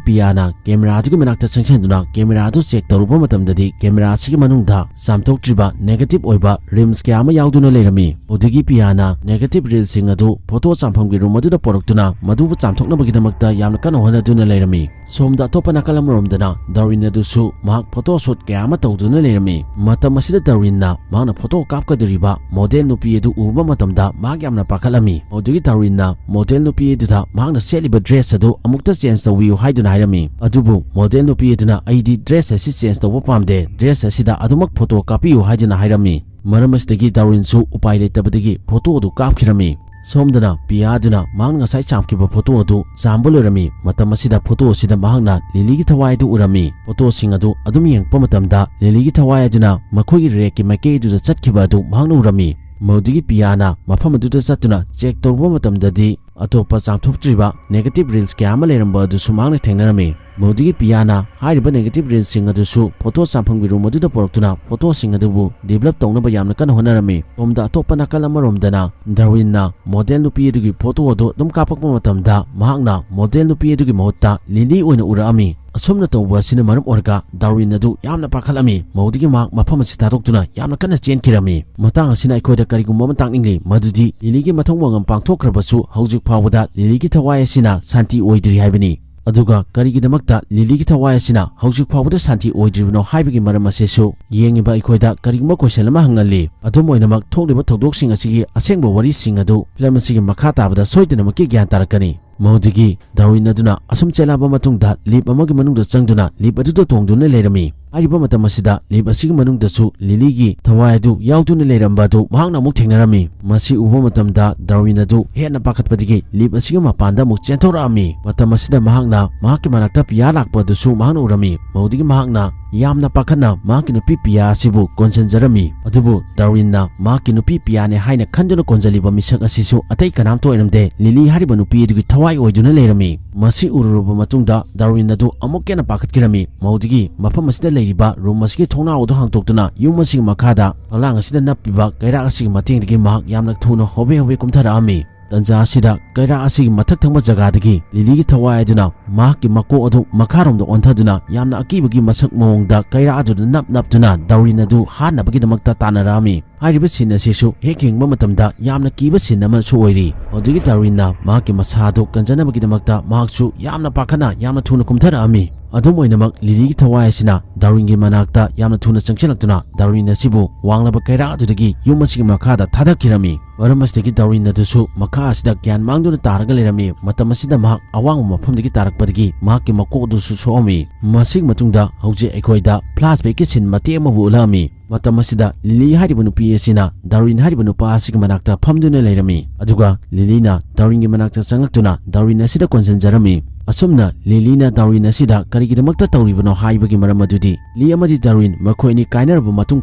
ꯄꯤꯌꯥꯅ ꯀꯦꯃꯦꯔꯥ ꯑꯗꯨꯒꯤ ꯃꯅꯥꯛꯇ ꯆꯪꯁꯤꯟꯗꯨꯅ ꯀꯦꯃꯦꯔꯥ ꯑꯗꯨ ꯆꯦꯛ ꯇꯧꯔꯨꯕ ꯃꯇꯝꯗꯗꯤ ꯀꯦꯃꯦꯔꯥ ꯑꯁꯤꯒꯤ ꯃꯅꯨꯡꯗ ꯆꯥꯝꯊꯣꯛꯇ꯭ꯔꯤꯕ ꯅꯦꯒꯦꯇꯤꯚ ꯑꯣꯏꯕ ꯔꯤꯝꯁ ꯀꯌꯥ ꯑꯃ ꯌꯥꯎꯗꯨꯅ ꯂꯩꯔꯝꯃꯤ꯫ ꯑꯗꯨꯒꯤ ꯄꯤꯌꯥꯅ ꯅꯦꯒꯦꯇꯤꯚ ꯔꯤꯜꯁꯤꯡ ꯑꯗꯨ ꯐꯣꯇꯣ ꯆꯥꯝꯐꯝꯒꯤ ꯔꯨꯝ ꯑꯗꯨꯗ ꯄꯨꯔꯛꯇꯨꯅ ꯃꯗꯨꯕꯨ ꯆꯥꯝꯊꯣꯛꯅꯕꯒꯤꯗꯃꯛꯇ ꯌꯥꯝꯅ ꯀꯟꯅ ꯍꯣꯠꯅꯗꯨꯅ ꯂꯩꯔꯝꯃꯤ꯫ ꯁꯣꯝꯗ ꯑꯇꯣꯞꯄ ꯅꯥꯀꯜ ꯑꯃꯔꯣꯝꯗꯅ ꯗꯥꯔꯋꯤꯟ ꯑꯗꯨꯁꯨ ꯃꯍꯥꯛ ꯐꯣꯇꯣ ꯁꯨꯠ ꯀꯌꯥ ꯑꯃ ꯇꯧꯗꯨꯅ ꯂꯩꯔꯝꯃꯤ꯫ ꯃꯇꯝ ꯑꯁꯤꯗ ꯗꯥꯔꯋꯤꯟꯅ ꯃꯍꯥꯛꯅ ꯐꯣꯇꯣ ꯀꯥꯞꯀꯗꯧꯔꯤꯕ ꯃꯣꯗꯦꯜ ꯅꯨꯄꯤ ꯑꯗꯨ ꯎꯕ ꯃꯇꯝꯗ ꯃꯍꯥꯛ ꯌꯥꯝꯅ ꯄꯥꯈꯠꯂꯝꯃꯤ꯫ ꯃꯗꯨꯒꯤ ꯗꯥꯔꯋꯤꯟꯅ ꯃꯣꯗꯦꯜ ꯅꯨꯄꯤ ꯑꯗꯨꯗ ꯃꯍꯥꯛꯅ ꯁꯦꯠꯂꯤꯕ ꯗ꯭ꯔꯦꯁ ꯑꯗꯨ ꯑꯃꯨꯛꯇ ꯆꯦꯟꯖ ꯇꯧꯕꯤꯌꯨ ꯍꯥꯏꯗꯨꯅ ꯍꯥꯏꯔꯝꯃꯤ꯫ ꯑꯗꯨꯕꯨ ꯃꯣꯗꯦꯜ ꯅꯨꯄꯤ ꯑꯗꯨꯅ "ꯑꯩꯗꯤ ꯗ꯭ꯔꯦꯁ ꯑꯁꯤ ꯆꯦꯟꯖ ꯇꯧꯕ ꯄꯥꯝꯗꯦ, ꯗ꯭ꯔꯦꯁ ꯑꯁꯤꯗ ꯑꯗꯨꯃꯛ ꯐꯣꯇꯣ ꯀꯥꯞꯄꯤꯌꯨ" ꯍꯥꯏꯗꯨꯅ ꯍꯥꯏꯔꯝꯃꯤ꯫ ꯃꯔꯝ ꯑꯁꯤꯗꯒꯤ ꯗꯥꯔꯋꯤꯟꯁꯨ ꯎꯄꯥꯏ ꯂꯩꯇꯕꯗꯒꯤ ꯐꯣꯇꯣ ꯑꯗꯨ ꯀꯥꯞꯈꯤꯔꯝꯃꯤ꯫ ꯁꯣꯝꯗꯅ ꯄꯤꯌꯥ ꯑꯗꯨꯅ ꯃꯍꯥꯛꯅ ꯉꯁꯥꯏ ꯆꯥꯝꯈꯤꯕ ꯐꯣꯇꯣ ꯑꯗꯨ ꯆꯥꯝꯕ ꯂꯣꯏꯔꯝꯃꯤ꯫ ꯃꯇꯝ ꯑꯁꯤꯗ ꯐꯣꯇꯣ ꯑꯁꯤꯗ ꯃꯍꯥꯛꯅ ꯂꯤꯂꯤꯒꯤ ꯊꯋꯥꯏ ꯑꯗꯨ ꯎꯔꯝꯃꯤ꯫ ꯐꯣꯇꯣꯁꯤꯡ ꯑꯗꯨ ꯑꯗꯨꯝ ꯌꯦꯡꯉꯛꯄ ꯃꯇꯝꯗ ꯂꯤꯂꯤꯒꯤ ꯊꯋꯥꯏ ꯑꯗꯨꯅ ꯃꯈꯣꯏꯒꯤ ꯔꯦꯛꯀꯤ ꯃꯥꯏꯀꯩ ꯑꯗꯨꯗ ꯆꯠꯈꯤꯕ ꯑꯗꯨ ꯃꯍꯥꯛꯅ ꯎꯔꯝꯃꯤ꯫ ꯃꯗꯨꯗꯒꯤ ꯄꯤꯌꯥꯅ ꯃꯐꯝ ꯑꯗꯨꯗ ꯆꯠꯇꯨꯅ ꯆꯦꯛ ꯇꯧꯔꯨꯕ ꯃꯇꯝꯗꯗꯤ ꯑꯇꯣꯞꯄ ꯆꯥꯝꯊꯣꯛꯇ꯭ꯔꯤꯕ ꯅꯦꯒꯦꯇꯤꯚ ꯔꯤꯜꯁ ꯀꯌꯥ ꯑꯃ ꯂꯩꯔꯝꯕ ꯑꯗꯨꯁꯨ ꯃꯍꯥꯛꯅ ꯊꯦꯡꯅꯔꯝꯃꯤ꯫ ꯃꯗꯨꯗꯒꯤ ꯄꯤꯌꯥꯅ ꯍꯥꯏꯔꯤꯕ ꯅꯦꯒꯦꯇꯤꯚ ꯔꯤꯜꯁꯤꯡ ꯑꯗꯨꯁꯨ ꯐꯣꯇꯣ ꯆꯥꯝꯐꯝꯒꯤ ꯔꯨꯝ ꯑꯗꯨꯗ ꯄꯨꯔꯛꯇꯨꯅ ꯐꯣꯇꯣꯁꯤꯡ ꯑꯗꯨꯕꯨ ꯗꯤꯚꯦꯂꯞ ꯇꯧꯅꯕ ꯌꯥꯝꯅ ꯀꯟꯅ ꯍꯣꯠꯅꯔꯝꯃꯤ꯫ ꯁꯣꯝꯗ ꯑꯇꯣꯞꯄ ꯅꯥꯀꯜ ꯑꯃꯔꯣꯝꯗꯅ ꯗꯥꯔꯋꯤꯟꯅ ꯃꯣꯗꯦꯜ ꯅꯨꯄꯤ ꯑꯗꯨꯒꯤ ꯐꯣꯇꯣ ꯑꯗꯨ ꯑꯗꯨꯝ ꯀꯥꯞꯄꯛꯄ ꯃꯇꯝꯗ ꯃꯍꯥꯛꯅ ꯃꯣꯗꯦꯜ ꯅꯨꯄꯤ ꯑꯗꯨꯒꯤ ꯃꯍꯨꯠꯇ ꯂꯤꯂꯤ ꯑꯣꯏꯅ ꯎꯔꯛꯑꯝꯃꯤ꯫ ꯑꯁꯨꯝꯅ ꯇꯧꯕ ꯑꯁꯤꯅ ꯃꯔꯝ ꯑꯣꯏꯔꯒ ꯗꯥꯔꯋꯤꯟ ꯑꯗꯨ ꯌꯥꯝꯅ ꯄꯥꯈꯠꯂꯝꯃꯤ꯫ ꯃꯗꯨꯗꯒꯤ ꯃꯍꯥꯛ ꯃꯐꯝ ꯑꯁꯤ ꯊꯥꯗꯣꯛꯇꯨꯅ ꯌꯥꯝꯅ ꯀꯟꯅ ꯆꯦꯟꯈꯤꯔꯝꯃꯤ꯫ ꯃꯇꯥꯡ ꯑꯁꯤꯅ ꯑꯩꯈꯣꯏꯗ ꯀꯔꯤꯒꯨꯝꯕ ꯑꯃ ꯇꯥꯛꯅꯤꯡꯂꯤ, ꯃꯗꯨꯗꯤ ꯂꯤꯂꯤꯒꯤ ꯃꯊꯧ ꯃꯉꯝ ꯄꯥꯡꯊꯣꯛꯈ꯭ꯔꯕꯁꯨ ꯍꯧꯖꯤꯛ ꯐꯥꯎꯕꯗ ꯂꯤꯂꯤꯒꯤ ꯊꯋꯥꯏ ꯑꯁꯤꯅ ꯁꯥꯟꯇꯤ ꯑꯣꯏꯗ꯭ꯔꯤ ꯍꯥꯏꯕꯅꯤ꯫ ꯑꯗꯨꯒ ꯀꯔꯤꯒꯤꯗꯃꯛꯇ ꯂꯤꯂꯤꯒꯤ ꯊꯋꯥꯏ ꯑꯁꯤꯅ ꯍꯧꯖꯤꯛ ꯐꯥꯎꯕꯗ ꯁꯥꯟꯇꯤ ꯑꯣꯏꯗ꯭ꯔꯤꯕꯅꯣ ꯍꯥꯏꯕꯒꯤ ꯃꯔꯝ ꯑꯁꯤꯁꯨ ꯌꯦꯡꯉꯤꯕ ꯑꯩꯈꯣꯏꯗ ꯀꯔꯤꯒꯨꯝꯕ ꯀꯣꯏꯁꯟ ꯑꯃ ꯍꯪꯍꯜꯂꯤ꯫ ꯑꯗꯨꯝ ꯑꯣꯏꯅꯃꯛ, ꯊꯣꯛꯂꯤꯕ ꯊꯧꯗꯣꯛꯁꯤꯡ ꯑꯁꯤꯒꯤ ꯑꯁꯦꯡꯕ ꯋꯥꯔꯤꯁꯤꯡ ꯑꯗꯨ ꯐꯤꯂꯝ ꯑꯁꯤꯒꯤ ꯃꯈꯥ ꯇꯥꯕꯗ ꯁꯣꯏꯗꯅꯃꯛꯀꯤ ꯒ꯭ꯌꯥꯟ ꯇꯥꯔꯛꯀꯅꯤ꯫ ꯃꯗꯨꯗꯒꯤ ꯗꯥꯔꯋꯤꯟ ꯑꯗꯨꯅ ꯑꯁꯨꯝ ꯆꯦꯜꯂꯛꯑꯕ ꯃꯇꯨꯡꯗ ꯂꯤꯞ ꯑꯃꯒꯤ ꯃꯅꯨꯡꯗ ꯆꯪꯗꯨꯅ ꯂꯤꯞ ꯑꯗꯨꯗ ꯇꯣꯡꯗꯨꯅ ꯂꯩꯔꯝꯃꯤ꯫ ꯍꯥꯏꯔꯤꯕ ꯃꯇꯝ ꯑꯁꯤꯗ ꯂꯤꯞ ꯑꯁꯤꯒꯤ ꯃꯅꯨꯡꯗꯁꯨ ꯂꯤꯂꯤꯒꯤ ꯊꯋꯥꯏ ꯑꯗꯨ ꯌꯥꯎꯗꯨꯅ ꯂꯩꯔꯝꯕ ꯑꯗꯨ ꯃꯍꯥꯛꯅ ꯑꯃꯨꯛ ꯊꯦꯡꯅꯔꯝꯃꯤ꯫ ꯃꯁꯤ ꯎꯕ ꯃꯇꯝꯗ ꯗꯥꯔꯋꯤꯟ ꯑꯗꯨ ꯍꯦꯟꯅ ꯄꯥꯈꯠꯄꯗꯒꯤ ꯂꯤꯞ ꯑꯁꯤꯒꯤ ꯃꯄꯥꯟꯗ ꯑꯃꯨꯛ ꯆꯦꯟꯊꯣꯔꯛꯑꯝꯃꯤ꯫ ꯃꯇꯝ ꯑꯁꯤꯗ ꯃꯍꯥꯛꯅ ꯃꯍꯥꯛꯀꯤ ꯃꯅꯥꯛꯇ ꯄꯤꯌꯥ ꯂꯥꯛꯄ ꯑꯗꯨꯁꯨ ꯃꯍꯥꯛꯅ ꯎꯔꯝꯃꯤ꯫ ꯃꯗꯨꯗꯒꯤ ꯃꯍꯥꯛꯅ ꯌꯥꯝꯅ ꯄꯥꯈꯠꯅ ꯃꯍꯥꯛꯀꯤ ꯅꯨꯄꯤ ꯄꯤꯌꯥ ꯑꯁꯤꯕꯨ ꯀꯣꯟꯁꯤꯟꯖꯔꯝꯃꯤ꯫ ꯑꯗꯨꯕꯨ ꯗꯥꯔꯋꯤꯟꯅ ꯃꯍꯥꯛꯀꯤ ꯅꯨꯄꯤ ꯄꯤꯌꯥꯅꯦ ꯍꯥꯏꯅ ꯈꯟꯗꯨꯅ ꯀꯣꯟꯖꯜꯂꯤꯕ ꯃꯤꯁꯛ ꯑꯁꯤꯁꯨ ꯑꯇꯩ ꯀꯅꯥꯝꯇ ꯑꯣꯏꯔꯝꯗꯦ, ꯂꯤꯂꯤ ꯍꯥꯏꯔꯤꯕ ꯅꯨꯄꯤ ꯑꯗꯨꯒꯤ ꯊꯋꯥꯏ ꯑꯣꯏꯗꯨꯅ ꯂꯩꯔꯝꯃꯤ꯫ ꯃꯁꯤ ꯎꯔꯨꯔꯕ ꯃꯇꯨꯡꯗ ꯗꯥꯔꯋꯤꯟ ꯑꯗꯨ ꯑꯃꯨꯛꯀ ꯍꯦꯟꯅ ꯄꯥꯈꯠꯈꯤꯔꯝꯃꯤ꯫ ꯃꯗꯨꯗꯒꯤ ꯃꯐꯝ ꯑꯁꯤꯗ ꯂꯩꯔꯤꯕ ꯔꯨꯝ ꯑꯁꯤꯒꯤ ꯊꯣꯡꯅꯥꯎ ꯑꯗꯨ ꯍꯥꯡꯗꯣꯛꯇꯨꯅ ꯌꯨꯝ ꯑꯁꯤꯒꯤ ꯃꯈꯥꯗ ꯐꯛꯂꯥꯡ ꯑꯁꯤꯗ ꯅꯞꯄꯤꯕ ꯀꯩꯔꯥꯛ ꯑꯁꯤꯒꯤ ꯃꯇꯦꯡꯗꯒꯤ ꯃꯍꯥꯛ ꯌꯥꯝꯅ ꯊꯨꯅ ꯍꯣꯕꯦ ꯍꯣꯕꯦ ꯀꯨꯝꯊꯔꯛꯑꯝꯃꯤ꯫ ꯇꯟꯖꯥ ꯑꯁꯤꯗ ꯀꯩꯔꯥꯛ ꯑꯁꯤꯒꯤ ꯃꯊꯛ ꯊꯪꯕ ꯖꯒꯥꯗꯒꯤ ꯂꯤꯂꯤꯒꯤ ꯊꯋꯥꯏ ꯑꯗꯨꯅ ꯃꯍꯥꯛꯀꯤ ꯃꯀꯣꯛ ꯑꯗꯨ ꯃꯈꯥꯔꯣꯝꯗ ꯑꯣꯟꯊꯗꯨꯅ ꯌꯥꯝꯅ ꯑꯀꯤꯕꯒꯤ ꯃꯁꯛ ꯃꯑꯣꯡꯗ ꯀꯩꯔꯥꯛ ꯑꯗꯨꯗ ꯅꯞ ꯅꯞꯇꯨꯅ ꯗꯥꯔꯋꯤꯟ ꯑꯗꯨ ꯍꯥꯠꯅꯕꯒꯤꯗꯃꯛꯇ ꯇꯥꯟꯅꯔꯛꯑꯝꯃꯤ꯫ ꯍꯥꯏꯔꯤꯕ ꯁꯤꯟ ꯑꯁꯤꯁꯨ ꯍꯦꯛ ꯌꯦꯡꯕ ꯃꯇꯝꯗ ꯌꯥꯝꯅ ꯀꯤꯕ ꯁꯤꯟ ꯑꯃꯁꯨ ꯑꯣꯏꯔꯤ꯫ ꯃꯗꯨꯒꯤ ꯗꯥꯔꯋꯤꯟꯅ ꯃꯍꯥꯛꯀꯤ ꯃꯁꯥ ꯑꯗꯨ ꯀꯟꯖꯅꯕꯒꯤꯗꯃꯛꯇ ꯃꯍꯥꯛꯁꯨ ꯌꯥꯝꯅ ꯄꯥꯈꯠꯅ ꯌꯥꯝꯅ ꯊꯨꯅ ꯀꯨꯝꯊꯔꯛꯑꯝꯃꯤ꯫ ꯑꯗꯨꯝ ꯑꯣꯏꯅꯃꯛ ꯂꯤꯂꯤꯒꯤ ꯊꯋꯥꯏ ꯑꯁꯤꯅ ꯗꯥꯔꯋꯤꯟꯒꯤ ꯃꯅꯥꯛꯇ ꯌꯥꯝꯅ ꯊꯨꯅ ꯆꯪꯁꯤꯜꯂꯛꯇꯨꯅ ꯗꯥꯔꯋꯤꯟ ꯑꯁꯤꯕꯨ ꯋꯥꯡꯂꯕ ꯀꯩꯔꯥꯛ ꯑꯗꯨꯗꯒꯤ ꯌꯨꯝ ꯑꯁꯤꯒꯤ ꯃꯈꯥꯗ ꯊꯥꯗꯈꯤꯔꯝꯃꯤ꯫ ꯃꯔꯝ ꯑꯁꯤꯗꯒꯤ ꯗꯥꯔꯋꯤꯟ ꯑꯗꯨꯁꯨ ꯃꯈꯥ ꯑꯁꯤꯗ ꯒ꯭ꯌꯥꯟ ꯃꯥꯡꯗꯨꯅ ꯇꯥꯔꯒ ꯂꯩꯔꯝꯃꯤ꯫ ꯃꯇꯝ ꯑꯁꯤꯗ ꯃꯍꯥꯛ ꯑꯋꯥꯡꯕ ꯃꯐꯝꯗꯒꯤ ꯇꯥꯔꯛꯄꯗꯒꯤ ꯃꯍꯥꯛꯀꯤ ꯃꯀꯣꯛ ꯑꯗꯨꯁꯨ ꯁꯣꯛꯑꯝꯃꯤ꯫ ꯃꯁꯤꯒꯤ ꯃꯇꯨꯡꯗ ꯍꯧꯖꯤꯛ ꯑꯩꯈꯣꯏꯗ flashbackꯀꯤ ꯁꯤꯟ ꯃꯇꯦꯛ ꯑꯃꯕꯨ ꯎꯠꯂꯛꯑꯝꯃꯤ꯫ ꯃꯇꯝ ꯑꯁꯤꯗ ꯂꯤꯂꯤ ꯍꯥꯏꯔꯤꯕ ꯅꯨꯄꯤ ꯑꯁꯤꯅ ꯗꯥꯔꯋꯤꯟ ꯍꯥꯏꯔꯤꯕ ꯅꯨꯄꯥ ꯑꯁꯤꯒꯤ ꯃꯅꯥꯛꯇ ꯐꯝꯗꯨꯅ ꯂꯩꯔꯝꯃꯤ꯫ ꯑꯗꯨꯒ ꯂꯤꯂꯤꯅ ꯗꯥꯔꯋꯤꯟꯒꯤ ꯃꯅꯥꯛꯇ ꯆꯪꯂꯛꯇꯨꯅ ꯗꯥꯔꯋꯤꯟ ꯑꯁꯤꯗ ꯀꯣꯟꯁꯤꯟꯖꯔꯝꯃꯤ꯫ ꯑꯁꯨꯝꯅ ꯂꯤꯂꯤꯅ ꯗꯥꯔꯋꯤꯟ ꯑꯁꯤꯗ ꯀꯔꯤꯒꯤꯗꯃꯛꯇ ꯇꯧꯔꯤꯕꯅꯣ ꯍꯥꯏꯕꯒꯤ ꯃꯔꯝ ꯑꯗꯨꯗꯤ ꯂꯤꯂꯤ ꯑꯃꯗꯤ ꯗꯥꯔꯋꯤꯟ ꯃꯈꯣꯏ ꯑꯅꯤ ꯀꯥꯏꯅꯔꯕ ꯃꯇꯨꯡ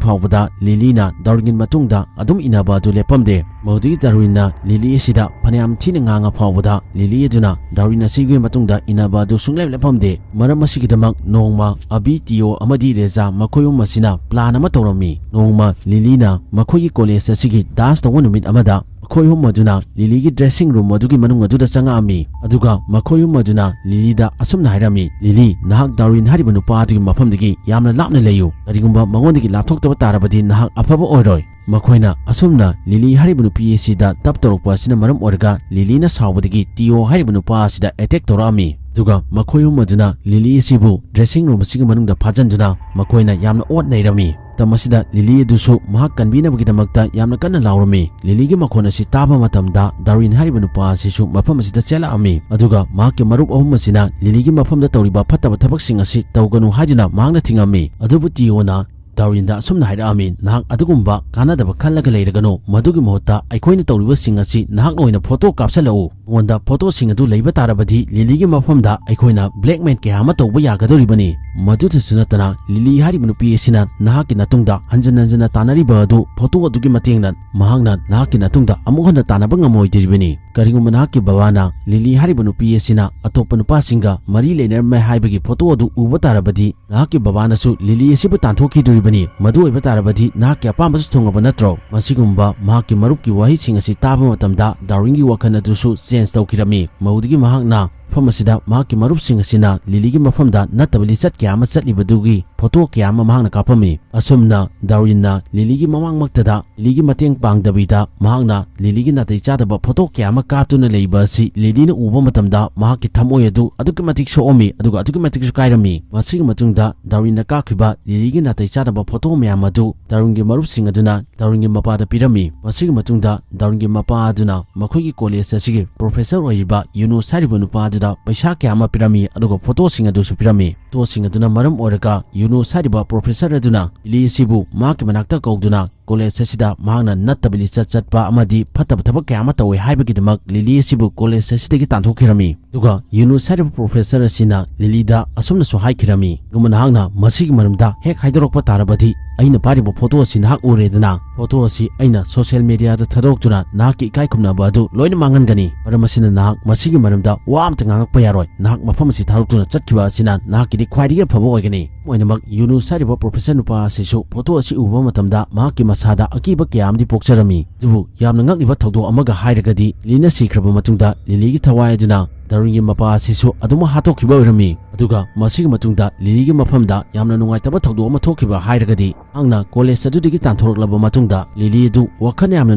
ꯐꯥꯎꯕꯗ ꯂꯤꯂꯤꯅ ꯗꯥꯔꯋꯤꯟꯒꯤ ꯃꯇꯨꯡꯗ ꯑꯗꯨꯝ ꯏꯟꯅꯕ ꯑꯗꯨ ꯂꯦꯞꯄꯝꯗꯦ꯫ ꯃꯗꯨꯗꯒꯤ ꯗꯥꯔꯋꯤꯟꯅ ꯂꯤꯂꯤ ꯑꯁꯤꯗ ꯐꯅꯌꯥꯝ ꯊꯤꯅ ꯉꯥꯡꯉ ꯐꯥꯎꯕꯗ ꯂꯤꯂꯤ ꯑꯗꯨꯅ ꯗꯥꯔꯋꯤꯟ ꯑꯁꯤꯒꯤ ꯃꯇꯨꯡꯗ ꯏꯟꯅꯕ ꯑꯗꯨ ꯁꯨꯡꯂꯦꯞ ꯂꯦꯞꯄꯝꯗꯦ꯫ ꯃꯔꯝ ꯑꯁꯤꯒꯤꯗꯃꯛ ꯅꯣꯡꯃ ꯑꯕꯤ, ꯇꯤꯌꯣ ꯑꯃꯗꯤ ꯔꯦꯖꯥ ꯃꯈꯣꯏ ꯑꯍꯨꯝ ꯑꯁꯤꯅ plan ꯑꯃ ꯇꯧꯔꯝꯃꯤ꯫ ꯅꯣꯡꯃ ꯂꯤꯂꯤꯅ ꯃꯈꯣꯏꯒꯤ college ꯑꯁꯤꯒꯤ dance ꯇꯧꯕ ꯅꯨꯃꯤꯠ ꯑꯃꯗ ꯃꯈꯣꯏ ꯑꯍꯨꯝ ꯑꯗꯨꯅ ꯂꯤꯂꯤꯒꯤ dressing room ꯑꯗꯨꯒꯤ ꯃꯅꯨꯡ ꯑꯗꯨꯗ ꯆꯪꯉꯛꯑꯝꯃꯤ꯫ ꯑꯗꯨꯒ ꯃꯈꯣꯏ ꯑꯍꯨꯝ ꯑꯗꯨꯅ ꯂꯤꯂꯤꯗ ꯑꯁꯨꯝꯅ ꯍꯥꯏꯔꯝꯃꯤ, "ꯂꯤꯂꯤ, ꯅꯍꯥꯛ ꯗꯥꯔꯋꯤꯟ ꯍꯥꯏꯔꯤꯕ ꯅꯨꯄꯥ ꯑꯗꯨꯒꯤ ꯃꯐꯝꯗꯒꯤ ꯌꯥꯝꯅ ꯂꯥꯞꯅ ꯂꯩꯌꯨ꯫ ꯀꯔꯤꯒꯨꯝꯕ ꯃꯉꯣꯟꯗꯒꯤ ꯂꯥꯞꯊꯣꯛꯇꯕ ꯇꯥꯔꯕꯗꯤ ꯅꯍꯥꯛ ꯑꯐꯕ ꯑꯣꯏꯔꯣꯏ"꯫ ꯃꯈꯣꯏꯅ ꯑꯁꯨꯝꯅ ꯂꯤꯂꯤ ꯍꯥꯏꯔꯤꯕ ꯅꯨꯄꯤ ꯑꯁꯤꯗ ꯇꯞ ꯇꯧꯔꯛꯄ ꯑꯁꯤꯅ ꯃꯔꯝ ꯑꯣꯏꯔꯒ ꯂꯤꯂꯤꯅ ꯁꯥꯎꯕꯗꯒꯤ ꯇꯤꯌꯣ ꯍꯥꯏꯔꯤꯕ ꯅꯨꯄꯥ ꯑꯁꯤꯗ attack ꯇꯧꯔꯛꯑꯝꯃꯤ꯫ ꯑꯗꯨꯒ ꯃꯈꯣꯏ ꯑꯍꯨꯝ ꯑꯗꯨꯅ ꯂꯤꯂꯤ ꯑꯁꯤꯕꯨ dressing room ꯑꯁꯤꯒꯤ ꯃꯅꯨꯡꯗ ꯐꯥꯖꯤꯟꯗꯨꯅ ꯃꯈꯣꯏꯅ ꯌꯥꯝꯅ ꯑꯣꯠ ꯅꯩꯔꯝꯃꯤ꯫ ꯃꯇꯝ ꯑꯁꯤꯗ ꯂꯤꯂꯤ ꯑꯗꯨꯁꯨ ꯃꯍꯥꯛ ꯀꯟꯕꯤꯅꯕꯒꯤꯗꯃꯛꯇ ꯌꯥꯝꯅ ꯀꯟꯅ ꯂꯥꯎꯔꯝꯃꯤ꯫ ꯂꯤꯂꯤꯒꯤ ꯃꯈꯣꯟ ꯑꯁꯤ ꯇꯥꯕ ꯃꯇꯝꯗ ꯗꯥꯔꯋꯤꯟ ꯍꯥꯏꯔꯤꯕ ꯅꯨꯄꯥ ꯑꯁꯤꯁꯨ ꯃꯐꯝ ꯑꯁꯤꯗ ꯆꯦꯜꯂꯛꯑꯝꯃꯤ꯫ ꯑꯗꯨꯒ ꯃꯍꯥꯛꯀꯤ ꯃꯔꯨꯞ ꯑꯍꯨꯝ ꯑꯁꯤꯅ ꯂꯤꯂꯤꯒꯤ ꯃꯐꯝꯗ ꯇꯧꯔꯤꯕ ꯐꯠꯇꯕ ꯊꯕꯛꯁꯤꯡ ꯑꯁꯤ ꯇꯧꯒꯅꯨ ꯍꯥꯏꯗꯨꯅ ꯃꯍꯥꯛꯅ ꯊꯤꯡꯉꯝꯃꯤ꯫ ꯑꯗꯨꯕꯨ ꯇꯤꯌꯣꯅ ꯗꯥꯔꯋꯤꯟꯗ ꯑꯁꯨꯝꯅ ꯍꯥꯏꯔꯛꯑꯝꯃꯤ, "ꯅꯍꯥꯛ ꯑꯗꯨꯒꯨꯝꯕ ꯀꯥꯟꯅꯗꯕ ꯈꯜꯂꯒ ꯂꯩꯔꯒꯅꯨ꯫ ꯃꯗꯨꯒꯤ ꯃꯍꯨꯠꯇ ꯑꯩꯈꯣꯏꯅ ꯇꯧꯔꯤꯕꯁꯤꯡ ꯑꯁꯤ ꯅꯍꯥꯛꯅ ꯑꯣꯏꯅ ꯐꯣꯇꯣ ꯀꯥꯞꯁꯜꯂꯛꯎ꯫ ꯑꯩꯉꯣꯟꯗ ꯐꯣꯇꯣꯁꯤꯡ ꯑꯗꯨ ꯂꯩꯕ ꯇꯥꯔꯕꯗꯤ ꯂꯤꯂꯤꯒꯤ ꯃꯐꯝꯗ ꯑꯩꯈꯣꯏꯅ blackmail ꯀꯌꯥ ꯑꯃ ꯇꯧꯕ ꯌꯥꯒꯗꯧꯔꯤꯕꯅꯤ꯫ ꯃꯗꯨꯗꯁꯨ ꯅꯠꯇꯅ ꯂꯤꯂꯤ ꯍꯥꯏꯔꯤꯕ ꯅꯨꯄꯤ ꯑꯁꯤꯅ ꯅꯍꯥꯛꯀꯤ ꯅꯇꯨꯡꯗ ꯍꯟꯖꯤꯟ ꯍꯟꯖꯤꯟꯅ ꯇꯥꯟꯅꯔꯤꯕ ꯑꯗꯨ ꯐꯣꯇꯣ ꯑꯗꯨꯒꯤ ꯃꯇꯦꯡꯅ ꯃꯍꯥꯛꯅ ꯅꯍꯥꯛꯀꯤ ꯅꯇꯨꯡꯗ ꯑꯃꯨꯛ ꯍꯟꯅ ꯇꯥꯟꯅꯕ ꯉꯝꯃꯣꯏꯗꯧꯔꯤꯕꯅꯤ꯫ ꯀꯔꯤꯒꯨꯝꯕ ꯅꯍꯥꯛꯀꯤ ꯕꯕꯥꯅ ꯂꯤꯂꯤ ꯍꯥꯏꯔꯤꯕ ꯅꯨꯄꯤ ꯑꯁꯤꯅ ꯑꯇꯣꯞꯄ ꯅꯨꯄꯥꯁꯤꯡꯒ ꯃꯔꯤ ꯂꯩꯅꯔꯝꯃꯦ ꯍꯥꯏꯕꯒꯤ ꯐꯣꯇꯣ ꯑꯗꯨ ꯎꯕ ꯇꯥꯔꯕꯗꯤ ꯅꯍꯥꯛꯀꯤ ꯕꯕꯥꯅꯁꯨ ꯂꯤꯂꯤ ꯑꯁꯤꯕꯨ ꯇꯥꯟꯊꯣꯛꯈꯤꯗꯣꯔꯤꯕꯅꯤ꯫ ꯃꯗꯨ ꯑꯣꯏꯕ ꯇꯥꯔꯕꯗꯤ ꯅꯍꯥꯛꯀꯤ ꯑꯄꯥꯝꯕꯁꯨ ꯊꯨꯡꯉꯕ ꯅꯠꯇ꯭ꯔꯣ?" ꯃꯁꯤꯒꯨꯝꯕ ꯃꯍꯥꯛꯀꯤ ꯃꯔꯨꯞꯀꯤ ꯋꯥꯍꯩꯁꯤꯡ ꯑꯁꯤ ꯇꯥꯕ ꯃꯇꯝꯗ ꯗꯥꯔꯋꯤꯟꯒꯤ ꯋꯥꯈꯜ ꯑꯗꯨꯁꯨ change ꯇꯧꯈꯤꯔꯝꯃꯤ꯫ ꯃꯗꯨꯗꯒꯤ ꯃꯍꯥꯛꯅ ꯃꯐꯝ ꯑꯁꯤꯗ ꯃꯍꯥꯛꯀꯤ ꯃꯔꯨꯞꯁꯤꯡ ꯑꯁꯤꯅ ꯂꯤꯂꯤꯒꯤ ꯃꯐꯝꯗ ꯅꯠꯇꯕ ꯂꯤꯆꯠ ꯀꯌꯥ ꯑꯃ ꯆꯠꯂꯤꯕꯗꯨꯒꯤ ꯐꯣꯇꯣ ꯀꯌꯥ ꯑꯃ ꯃꯍꯥꯛꯅ ꯀꯥꯞꯄꯝꯃꯤ꯫ ꯑꯁꯨꯝꯅ ꯗꯥꯔꯋꯤꯟꯅ ꯂꯤꯂꯤꯒꯤ ꯃꯃꯥꯡꯃꯛꯇꯗ ꯂꯤꯂꯤꯒꯤ ꯃꯇꯦꯡ ꯄꯥꯡꯗꯕꯤꯗ ꯃꯍꯥꯛꯅ ꯂꯤꯂꯤꯒꯤ ꯅꯥꯇꯩ ꯆꯥꯗꯕ ꯐꯣꯇꯣ ꯀꯌꯥ ꯑꯃ ꯀꯥꯞꯇꯨꯅ ꯂꯩꯕ ꯑꯁꯤ ꯂꯤꯂꯤꯅ ꯎꯕ ꯃꯇꯝꯗ ꯃꯍꯥꯛꯀꯤ ꯊꯃꯣꯏ ꯑꯗꯨ ꯑꯗꯨꯛꯀꯤ ꯃꯇꯤꯛ ꯁꯣꯛꯑꯝꯃꯤ, ꯑꯗꯨꯒ ꯑꯗꯨꯛꯀꯤ ꯃꯇꯤꯛꯁꯨ ꯀꯥꯏꯔꯝꯃꯤ꯫ ꯃꯁꯤꯒꯤ ꯃꯇꯨꯡꯗ ꯗꯥꯔꯋꯤꯟꯅ ꯀꯥꯞꯈꯤꯕ ꯂꯤꯂꯤꯒꯤ ꯅꯥꯇꯩ ꯆꯥꯗꯕ ꯐꯣꯇꯣ ꯃꯌꯥꯝ ꯑꯗꯨ ꯗꯥꯔꯋꯤꯟꯒꯤ ꯃꯔꯨꯞꯁꯤꯡ ꯑꯗꯨꯅ ꯗꯥꯔꯋꯤꯟꯒꯤ ꯃꯄꯥꯗ ꯄꯤꯔꯝꯃꯤ꯫ ꯃꯁꯤꯒꯤ ꯃꯇꯨꯡꯗ ꯗꯥꯔꯋꯤꯟꯒꯤ ꯃꯄꯥ ꯑꯗꯨꯅ ꯃꯈꯣꯏꯒꯤ ꯀꯣꯂꯦꯖ ꯑꯁꯤꯒꯤ professor ꯑꯣꯏꯔꯤꯕ ꯌꯨꯅꯨꯁ ꯍꯥꯏꯔꯤꯕ ꯅꯨꯄꯥ ꯑꯗꯨꯗ ꯄꯩꯁꯥ ꯀꯌꯥ ꯑꯃ ꯄꯤꯔꯝꯃꯤ, ꯑꯗꯨꯒ ꯐꯣꯇꯣꯁꯤꯡ ꯑꯗꯨꯁꯨ ꯄꯤꯔꯝꯃꯤ꯫ ꯐꯣꯇꯣꯁꯤꯡ ꯑꯗꯨꯅ ꯃꯔꯝ ꯑꯣꯏꯔꯒ ꯌꯨꯅꯨꯁ ꯍꯥꯏꯔꯤꯕ professor ꯑꯗꯨꯅ ꯂꯤꯂꯤ ꯑꯁꯤꯕꯨ ꯃꯍꯥꯛꯀꯤ ꯃꯅꯥꯛꯇ ꯀꯧꯗꯨꯅ ꯀꯣꯂꯦꯖ ꯑꯁꯤꯗ ꯃꯍꯥꯛꯅ ꯅꯠꯇꯕ ꯂꯤꯆꯠ ꯆꯠꯄ ꯑꯃꯗꯤ ꯐꯠꯇꯕ ꯊꯕꯛ ꯀꯌꯥ ꯑꯃ ꯇꯧꯏ ꯍꯥꯏꯕꯒꯤꯗꯃꯛ ꯂꯤꯂꯤ ꯑꯁꯤꯕꯨ ꯀꯣꯂꯦꯖ ꯑꯁꯤꯗꯒꯤ ꯇꯥꯟꯊꯣꯛꯈꯤꯔꯝꯃꯤ꯫ ꯑꯗꯨꯒ ꯌꯨꯅꯨꯁ ꯍꯥꯏꯔꯤꯕ professor ꯑꯁꯤꯅ ꯂꯤꯂꯤꯗ ꯑꯁꯨꯝꯅꯁꯨ ꯍꯥꯏꯈꯤꯔꯝꯃꯤ, "ꯀꯔꯤꯒꯨꯝꯕ ꯅꯍꯥꯛꯅ ꯃꯁꯤꯒꯤ ꯃꯔꯝꯗ ꯍꯦꯛ ꯍꯥꯏꯗꯣꯔꯛꯄ ꯇꯥꯔꯕꯗꯤ ꯑꯩꯅ ꯄꯥꯏꯔꯤꯕ ꯐꯣꯇꯣ ꯑꯁꯤ ꯅꯍꯥꯛ ꯎꯔꯦꯗꯅ, ꯐꯣꯇꯣ ꯑꯁꯤ ꯑꯩꯅ social mediaꯗ ꯊꯥꯗꯣꯛꯇꯨꯅ ꯅꯍꯥꯛꯀꯤ ꯏꯀꯥꯏ ꯈꯨꯝꯅꯕ ꯑꯗꯨ ꯂꯣꯏꯅ ꯃꯥꯡꯍꯟꯒꯅꯤ꯫ ꯃꯔꯝ ꯑꯁꯤꯅ ꯅꯍꯥꯛ ꯃꯁꯤꯒꯤ ꯃꯔꯝꯗ ꯋꯥ ꯑꯃꯇ ꯉꯥꯡꯉꯛꯄ ꯌꯥꯔꯣꯏ꯫ ꯅꯍꯥꯛ ꯃꯐꯝ ꯑꯁꯤ ꯊꯥꯗꯣꯛꯇꯨꯅ ꯆꯠꯈꯤꯕ ꯑꯁꯤꯅ ꯅꯍꯥꯛꯀꯤꯗꯤ ꯈ꯭ꯋꯥꯏꯗꯒꯤ ꯑꯐꯕ ꯑꯣꯏꯒꯅꯤ"꯫ ꯂꯣꯏꯅꯃꯛ ꯌꯨꯅꯨꯁ ꯍꯥꯏꯔꯤꯕ professor ꯅꯨꯄꯥ ꯑꯁꯤꯁꯨ ꯐꯣꯇꯣ ꯑꯁꯤ ꯎꯕ ꯃꯇꯝꯗ ꯃꯍꯥꯛꯀꯤ ꯃꯁꯥꯗ ꯑꯀꯤꯕ ꯀꯌꯥ ꯑꯃꯗꯤ ꯄꯣꯛꯆꯔꯝꯃꯤ꯫ ꯑꯗꯨꯕꯨ ꯌꯥꯝꯅ ꯉꯛꯂꯤꯕ ꯊꯧꯗꯣꯛ ꯑꯃꯒ ꯍꯥꯏꯔꯒꯗꯤ ꯂꯤꯂꯤꯅ ꯁꯤꯈ꯭ꯔꯕ ꯃꯇꯨꯡꯗ ꯂꯤꯂꯤꯒꯤ ꯊꯋꯥꯏ ꯑꯗꯨꯅ ꯗꯥꯔꯋꯤꯟꯒꯤ ꯃꯄꯥ ꯑꯁꯤꯁꯨ ꯑꯗꯨꯃꯛ ꯍꯥꯠꯇꯣꯛꯈꯤꯕ ꯑꯣꯏꯔꯝꯃꯤ꯫ ꯑꯗꯨꯒ ꯃꯁꯤꯒꯤ ꯃꯇꯨꯡꯗ ꯂꯤꯂꯤꯒꯤ ꯃꯐꯝꯗ ꯌꯥꯝꯅ ꯅꯨꯡꯉꯥꯏꯇꯕ ꯊꯧꯗꯣꯛ ꯑꯃ ꯊꯣꯛꯈꯤꯕ ꯍꯥꯏꯔꯒꯗꯤ ꯃꯍꯥꯛꯅ ꯀꯣꯂꯦꯖ ꯑꯗꯨꯗꯒꯤ ꯇꯥꯟꯊꯣꯔꯛꯂꯕ ꯃꯇꯨꯡꯗ ꯂꯤꯂꯤ ꯑꯗꯨ ꯋꯥꯈꯜ ꯌꯥꯝꯅ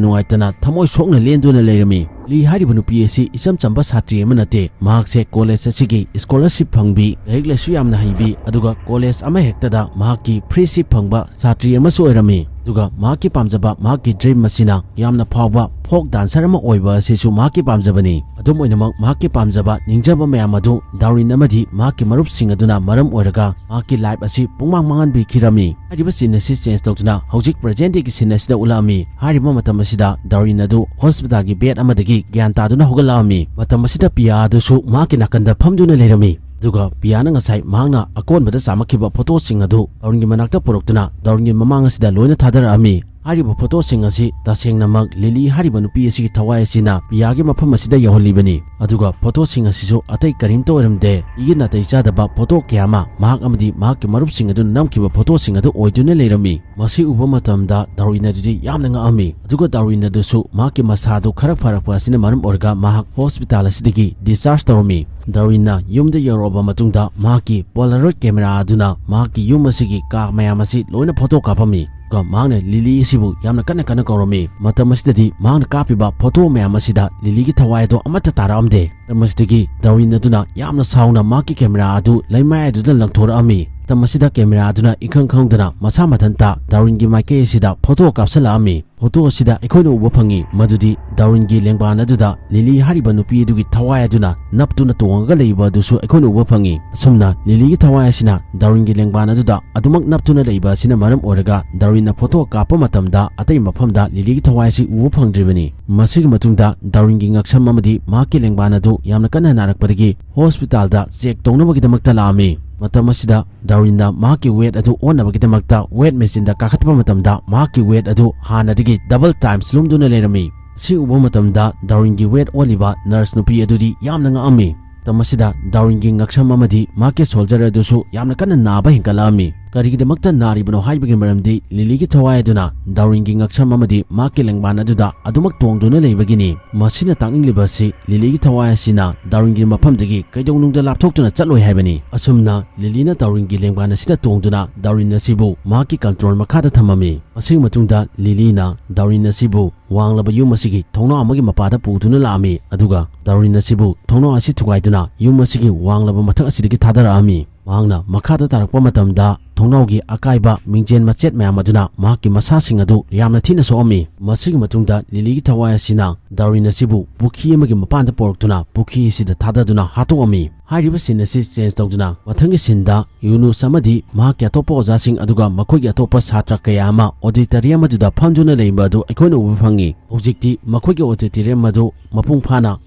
ꯅꯨꯡꯉꯥꯏꯇꯅ ꯊꯃꯣꯏ ꯁꯣꯛꯅ ꯂꯦꯟꯗꯨꯅ ꯂꯩꯔꯝꯃꯤ꯫ ꯂꯤ ꯍꯥꯏꯔꯤꯕ ꯅꯨꯄꯤ ꯑꯁꯤ ꯏꯆꯝ ꯆꯝꯕ ꯁꯥꯇ꯭ꯔꯤ ꯑꯃ ꯅꯠꯇꯦ꯫ ꯃꯍꯥꯛꯁꯦ ꯀꯣꯂꯦꯖ ꯑꯁꯤꯒꯤ ꯁ꯭ꯀꯣꯂꯔꯁꯤꯞ ꯐꯪꯕꯤ, ꯂꯥꯏꯔꯤꯛ ꯂꯥꯏꯁꯨ ꯌꯥꯝꯅ ꯍꯩꯕꯤ, ꯑꯗꯨꯒ ꯀꯣꯂꯦꯖ ꯑꯃꯍꯦꯛꯇꯗ ꯃꯍꯥꯛꯀꯤ ꯐ꯭ꯔꯤ ꯁꯤꯠ ꯐꯪꯕ ꯁꯥꯇ꯭ꯔꯤ ꯑꯃꯁꯨ ꯑꯣꯏꯔꯝꯃꯤ꯫ ꯑꯗꯨꯒ ꯃꯍꯥꯛꯀꯤ ꯄꯥꯝꯖꯕ, ꯃꯍꯥꯛꯀꯤ ꯗ꯭ꯔꯤꯝ ꯑꯁꯤꯅ ꯌꯥꯝꯅ ꯐꯥꯎꯕ ꯐꯣꯛ ꯗꯥꯟꯁꯔ ꯑꯃ ꯑꯣꯏꯕ ꯑꯁꯤꯁꯨ ꯃꯍꯥꯛꯀꯤ ꯄꯥꯝꯖꯕꯅꯤ꯫ ꯑꯗꯨꯝ ꯑꯣꯏꯅꯃꯛ, ꯃꯍꯥꯛꯀꯤ ꯄꯥꯝꯖꯕ, ꯅꯤꯡꯖꯕ ꯃꯌꯥꯝ ꯑꯗꯨ ꯗꯥꯔꯋꯤꯟ ꯑꯃꯗꯤ ꯃꯍꯥꯛꯀꯤ ꯃꯔꯨꯞꯁꯤꯡ ꯑꯗꯨꯅ ꯃꯔꯝ ꯑꯣꯏꯔꯒ ꯃꯍꯥꯛꯀꯤ ꯂꯥꯏꯐ ꯑꯁꯤ ꯄꯨꯡꯃꯥꯡ ꯃꯥꯡꯍꯟꯕꯤꯈꯤꯔꯝꯃꯤ꯫ ꯍꯥꯏꯔꯤꯕ ꯁꯤꯟ ꯑꯁꯤ ꯆꯦꯟꯖ ꯇꯧꯗꯨꯅ ꯍꯧꯖꯤꯛ ꯄ꯭ꯔꯖꯦꯟ ꯗꯦꯒꯤ ꯁꯤꯟ ꯑꯁꯤꯗ ꯎꯠꯂꯛꯑꯝꯃꯤ꯫ ꯍꯥꯏꯔꯤꯕ ꯃꯇꯝ ꯑꯁꯤꯗ ꯗꯥꯔꯋꯤꯟ ꯑꯗꯨ ꯍꯣꯁꯄꯤꯇꯥꯜꯒꯤ ꯕꯦꯗ ꯑꯃꯗꯒꯤ ꯒ꯭ꯌꯥꯟ ꯇꯥꯗꯨꯅ ꯍꯧꯒꯠꯂꯛꯑꯝꯃꯤ꯫ ꯃꯇꯝ ꯑꯁꯤꯗ ꯄꯤꯌꯥ ꯑꯗꯨꯁꯨ ꯃꯍꯥꯛꯀꯤ ꯅꯥꯀꯟꯗ ꯐꯝꯗꯨꯅ ꯂꯩꯔꯝꯃꯤ꯫ ꯑꯗꯨꯒ ꯄꯤꯌꯥꯅ ꯉꯁꯥꯏ ꯃꯍꯥꯛꯅ ꯑꯀꯣꯟꯕꯗ ꯆꯥꯝꯃꯛꯈꯤꯕ ꯐꯣꯇꯣꯁꯤꯡ ꯑꯗꯨ ꯗꯥꯔꯋꯤꯟꯒꯤ ꯃꯅꯥꯛꯇ ꯄꯨꯔꯛꯇꯨꯅ ꯗꯥꯔꯋꯤꯟꯒꯤ ꯃꯃꯥꯡ ꯑꯁꯤꯗ ꯂꯣꯏꯅ ꯊꯥꯗꯔꯛꯑꯝꯃꯤ꯫ ꯍꯥꯏꯔꯤꯕ ꯐꯣꯇꯣꯁꯤꯡ ꯑꯁꯤ ꯇꯁꯦꯡꯅꯃꯛ ꯂꯤꯂꯤ ꯍꯥꯏꯔꯤꯕ ꯅꯨꯄꯤ ꯑꯁꯤꯒꯤ ꯊꯋꯥꯏ ꯑꯁꯤꯅ ꯄꯤꯌꯥꯒꯤ ꯃꯐꯝ ꯑꯁꯤꯗ ꯌꯧꯍꯜꯂꯤꯕꯅꯤ꯫ ꯑꯗꯨꯒ ꯐꯣꯇꯣꯁꯤꯡ ꯑꯁꯤꯁꯨ ꯑꯇꯩ ꯀꯔꯤꯝꯇ ꯑꯣꯏꯔꯝꯗꯦ꯫ ꯃꯤꯒꯤ ꯅꯥꯇꯩ ꯆꯥꯗꯕ ꯐꯣꯇꯣ ꯀꯌꯥ ꯑꯃ ꯃꯍꯥꯛ ꯑꯃꯗꯤ ꯃꯍꯥꯛꯀꯤ ꯃꯔꯨꯞꯁꯤꯡ ꯑꯗꯨꯅ ꯅꯝꯈꯤꯕ ꯐꯣꯇꯣꯁꯤꯡ ꯑꯗꯨ ꯑꯣꯏꯗꯨꯅ ꯂꯩꯔꯝꯃꯤ꯫ ꯃꯁꯤ ꯎꯕ ꯃꯇꯝꯗ ꯗꯥꯔꯋꯤꯟ ꯑꯗꯨꯗꯤ ꯌꯥꯝꯅ ꯉꯛꯑꯝꯃꯤ꯫ ꯑꯗꯨꯒ ꯗꯥꯔꯋꯤꯟ ꯑꯗꯨꯁꯨ ꯃꯍꯥꯛꯀꯤ ꯃꯁꯥꯗꯨ ꯈꯔ ꯐꯔꯛꯄ ꯑꯁꯤꯅ ꯃꯔꯝ ꯑꯣꯏꯔꯒ ꯃꯍꯥꯛ ꯍꯣꯁꯄꯤꯇꯥꯜ ꯑꯁꯤꯗꯒꯤ ꯗꯤꯁꯆꯥꯔꯖ ꯇꯧꯔꯝꯃꯤ꯫ ꯗꯥꯔꯋꯤꯟꯅ ꯌꯨꯝꯗ ꯌꯧꯔꯛꯑꯕ ꯃꯇꯨꯡꯗ ꯃꯍꯥꯛꯀꯤ ꯄꯣꯂꯥꯔꯣꯏꯗ ꯀꯦꯃꯦꯔꯥ ꯑꯗꯨꯅ ꯃꯍꯥꯛꯀꯤ ꯌꯨꯝ ꯑꯁꯤꯒꯤ ꯀꯥ ꯃꯌꯥꯝ ꯑꯁꯤ ꯂꯣꯏꯅ ꯐꯣꯇꯣ ꯀꯥꯞꯄꯝꯃꯤ꯫ ꯑꯗꯨꯒ ꯃꯍꯥꯛꯅ ꯂꯤꯂꯤ ꯑꯁꯤꯕꯨ ꯌꯥꯝꯅ ꯀꯟꯅ ꯀꯟꯅ ꯀꯧꯔꯝꯃꯤ꯫ ꯃꯇꯝ ꯑꯁꯤꯗꯗꯤ ꯃꯍꯥꯛꯅ ꯀꯥꯞꯄꯤꯕ ꯐꯣꯇꯣ ꯃꯌꯥꯝ ꯑꯁꯤꯗ ꯂꯤꯂꯤꯒꯤ ꯊꯋꯥꯏ ꯑꯗꯨ ꯑꯃꯠꯇ ꯇꯥꯔꯛꯑꯝꯗꯦ꯫ ꯃꯔꯝ ꯑꯁꯤꯗꯒꯤ ꯗꯥꯔꯋꯤꯟ ꯑꯗꯨꯅ ꯌꯥꯝꯅ ꯁꯥꯎꯅ ꯃꯍꯥꯛꯀꯤ ꯀꯦꯃꯦꯔꯥ ꯑꯗꯨ ꯂꯩꯃꯥꯏ ꯑꯗꯨꯗ ꯂꯪꯊꯣꯔꯛꯑꯝꯃꯤ꯫ ꯃꯇꯝ ꯑꯁꯤꯗ ꯀꯦꯃꯦꯔꯥ ꯑꯗꯨꯅ ꯏꯈꯪ ꯈꯪꯍꯧꯗꯅ ꯃꯁꯥ ꯃꯊꯟꯇ ꯗꯥꯔꯋꯤꯟꯒꯤ ꯃꯥꯏꯀꯩ ꯑꯁꯤꯗ ꯐꯣꯇꯣ ꯀꯥꯞꯁꯤꯜꯂꯛꯑꯝꯃꯤ꯫ ꯐꯣꯇꯣ ꯑꯁꯤꯗ ꯑꯩꯈꯣꯏꯅ ꯎꯕ ꯐꯪꯉꯤ ꯃꯗꯨꯗꯤ ꯗꯥꯔꯋꯤꯟꯒꯤ ꯂꯦꯡꯕꯥꯟ ꯑꯗꯨꯗ ꯂꯤꯂꯤ ꯍꯥꯏꯔꯤꯕ ꯅꯨꯄꯤ ꯑꯗꯨꯒꯤ ꯊꯋꯥꯏ ꯑꯗꯨꯅ ꯅꯞꯇꯨꯅ ꯇꯣꯡꯉꯒ ꯂꯩꯕ ꯑꯗꯨꯁꯨ ꯑꯩꯈꯣꯏꯅ ꯎꯕ ꯐꯪꯉꯤ꯫ ꯑꯁꯨꯝꯅ ꯂꯤꯂꯤꯒꯤ ꯊꯋꯥꯏ ꯑꯁꯤꯅ ꯗꯥꯔꯋꯤꯟꯒꯤ ꯂꯦꯡꯕꯥꯟ ꯑꯗꯨꯗ ꯑꯗꯨꯃꯛ ꯅꯞꯇꯨꯅ ꯂꯩꯕ ꯑꯁꯤꯅ ꯃꯔꯝ ꯑꯣꯏꯔꯒ ꯗꯥꯔꯋꯤꯟꯅ ꯐꯣꯇꯣ ꯀꯥꯞꯄ ꯃꯇꯝꯗ ꯑꯇꯩ ꯃꯐꯝꯗ ꯂꯤꯂꯤꯒꯤ ꯊꯋꯥꯏ ꯑꯁꯤ ꯎꯕ ꯐꯪꯗ꯭ꯔꯤꯕꯅꯤ꯫ ꯃꯁꯤꯒꯤ ꯃꯇꯨꯡꯗ ꯗꯥꯔꯋꯤꯟꯒꯤ ꯉꯛꯁꯝ ꯑꯃꯗꯤ ꯃꯍꯥꯛꯀꯤ ꯂꯦꯡꯕꯥꯟ ꯑꯗꯨ ꯌꯥꯝꯅ ꯀꯟꯅ ꯅꯥꯔꯛꯄꯗꯒꯤ ꯍꯣꯁꯄꯤꯇꯥꯜꯗ ꯆꯦꯛ ꯇꯧꯅꯕꯒꯤꯗꯃꯛꯇ ꯂꯥꯛꯑꯝꯃꯤ꯫ ꯃꯇꯝ ꯑꯁꯤꯗ ꯗꯥꯔꯋꯤꯟꯅ ꯃꯍꯥꯛꯀꯤ ꯋꯦꯠ ꯑꯗꯨ ꯑꯣꯟꯅꯕꯒꯤꯗꯃꯛꯇ ꯋꯦꯠ ꯃꯦꯆꯤꯟꯗ ꯀꯥꯈꯠꯄ ꯃꯇꯝꯗ ꯃꯍꯥꯛꯀꯤ ꯋꯦꯠ ꯑꯗꯨ ꯍꯥꯟꯅꯗꯒꯤ ꯗꯕꯜ ꯇꯥꯏꯝꯁ ꯂꯨꯝꯗꯨꯅ ꯂꯩꯔꯝꯃꯤ꯫ ꯁꯤ ꯎꯕ ꯃꯇꯝꯗ ꯗꯥꯔꯋꯤꯟꯒꯤ ꯋꯦꯠ ꯑꯣꯜꯂꯤꯕ ꯅꯔꯁ ꯅꯨꯄꯤ ꯑꯗꯨꯗꯤ ꯌꯥꯝꯅ ꯉꯛꯑꯝꯃꯤ꯫ ꯃꯇꯝ ꯑꯁꯤꯗ ꯗꯥꯔꯋꯤꯟꯒꯤ ꯉꯛꯁꯝ ꯑꯃꯗꯤ ꯃꯍꯥꯛꯀꯤ ꯁꯣꯜꯖꯔ ꯑꯗꯨꯁꯨ ꯌꯥꯝꯅ ꯀꯟꯅ ꯅꯥꯕ ꯍꯦꯟꯒꯠꯂꯛꯑꯝꯃꯤ꯫ ꯀꯔꯤꯒꯤꯗꯃꯛꯇ ꯅꯥꯔꯤꯕꯅꯣ ꯍꯥꯏꯕꯒꯤ ꯃꯔꯝꯗꯤ ꯂꯤꯂꯤꯒꯤ ꯊꯋꯥꯏ ꯑꯗꯨꯅ ꯗꯥꯔꯋꯤꯟꯒꯤ ꯉꯛꯁꯝ ꯑꯃꯗꯤ ꯃꯍꯥꯛꯀꯤ ꯂꯦꯡꯕꯥꯟ ꯑꯗꯨꯗ ꯑꯗꯨꯃꯛ ꯇꯣꯡꯗꯨꯅ ꯂꯩꯕꯒꯤꯅꯤ꯫ ꯃꯁꯤꯅ ꯇꯥꯛꯅꯤꯡꯂꯤꯕ ꯑꯁꯤ ꯂꯤꯂꯤꯒꯤ ꯊꯋꯥꯏ ꯑꯁꯤꯅ ꯗꯥꯔꯋꯤꯟꯒꯤ ꯃꯐꯝꯗꯒꯤ ꯀꯩꯗꯧꯅꯨꯡꯗ ꯂꯥꯞꯊꯣꯛꯇꯨꯅ ꯆꯠꯂꯣꯏ ꯍꯥꯏꯕꯅꯤ꯫ ꯑꯁꯨꯝꯅ ꯂꯤꯂꯤꯅ ꯗꯥꯔꯋꯤꯟꯒꯤ ꯂꯦꯡꯕꯥꯟ ꯑꯁꯤꯗ ꯇꯣꯡꯗꯨꯅ ꯗꯥꯔꯋꯤꯟ ꯑꯁꯤꯕꯨ ꯃꯍꯥꯛꯀꯤ ꯀꯟꯇ꯭ꯔꯣꯜ ꯃꯈꯥꯗ ꯊꯝꯃꯝꯃꯤ꯫ ꯃꯁꯤꯒꯤ ꯃꯇꯨꯡꯗ ꯂꯤꯂꯤꯅ ꯗꯥꯔꯋꯤꯟ ꯑꯁꯤꯕꯨ ꯋꯥꯡꯂꯕ ꯌꯨꯝ ꯑꯁꯤꯒꯤ ꯊꯣꯡꯅꯥꯎ ꯑꯃꯒꯤ ꯃꯄꯥꯗ ꯄꯨꯗꯨꯅ ꯂꯥꯛꯑꯝꯃꯤ, ꯑꯗꯨꯒ ꯗꯥꯔꯋꯤꯟ ꯑꯁꯤꯕꯨ ꯊꯣꯡꯅꯥꯎ ꯑꯁꯤ ꯊꯨꯒꯥꯏꯗꯨꯅ ꯌꯨꯝ ꯑꯁꯤꯒꯤ ꯋꯥꯡꯂꯕ ꯃꯊꯛ ꯑꯁꯤꯗꯒꯤ ꯊꯥꯗꯔꯛꯑꯝꯃꯤ꯫ ꯃꯍꯥꯛꯅ ꯃꯈꯥꯗ ꯇꯥꯔꯛꯄ ꯃꯇꯝꯗ ꯊꯣꯡꯅꯥꯎꯒꯤ ꯑꯀꯥꯏꯕ ꯃꯤꯡꯖꯦꯜ ꯃꯆꯦꯠ ꯃꯌꯥꯝ ꯑꯗꯨꯅ ꯃꯍꯥꯛꯀꯤ ꯃꯁꯥꯁꯤꯡ ꯑꯗꯨ ꯌꯥꯝꯅ ꯊꯤꯅ ꯁꯣꯛꯑꯝꯃꯤ꯫ ꯃꯁꯤꯒꯤ ꯃꯇꯨꯡꯗ ꯂꯤꯂꯤꯒꯤ ꯊꯋꯥꯏ ꯑꯁꯤꯅ ꯗꯥꯔꯋꯤꯟ ꯑꯁꯤꯕꯨ ꯄꯨꯈ꯭ꯔꯤ ꯑꯃꯒꯤ ꯃꯄꯥꯟꯗ ꯄꯨꯔꯛꯇꯨꯅ ꯄꯨꯈ꯭ꯔꯤ ꯑꯁꯤꯗ ꯊꯥꯗꯗꯨꯅ ꯍꯥꯠꯇꯣꯛꯑꯝꯃꯤ꯫ ꯍꯥꯏꯔꯤꯕ ꯁꯤꯟ ꯑꯁꯤ ꯆꯦꯟꯖ ꯇꯧꯗꯨꯅ ꯃꯊꯪꯒꯤ ꯁꯤꯟꯗ ꯌꯨꯅꯨꯁ ꯑꯃꯗꯤ ꯃꯍꯥꯛꯀꯤ ꯑꯇꯣꯞꯄ ꯑꯣꯖꯥꯁꯤꯡ ꯑꯗꯨꯒ ꯃꯈꯣꯏꯒꯤ ꯑꯇꯣꯞꯄ ꯁꯥꯇ꯭ꯔ ꯀꯌꯥ ꯑꯃ ꯑꯣꯗꯤꯇꯣꯔꯤꯌꯝ ꯑꯗꯨꯗ ꯐꯝꯗꯨꯅ ꯂꯩꯕ ꯑꯗꯨ ꯑꯩꯈꯣꯏꯅ ꯎꯕ ꯐꯪꯉꯤ꯫ ꯍꯧꯖꯤꯛꯇꯤ ꯃꯈꯣꯏꯒꯤ ꯑꯣꯗꯤꯇꯣꯔꯤꯌꯝ ꯑꯗꯨ ꯃꯄꯨꯡ ꯐꯥꯅ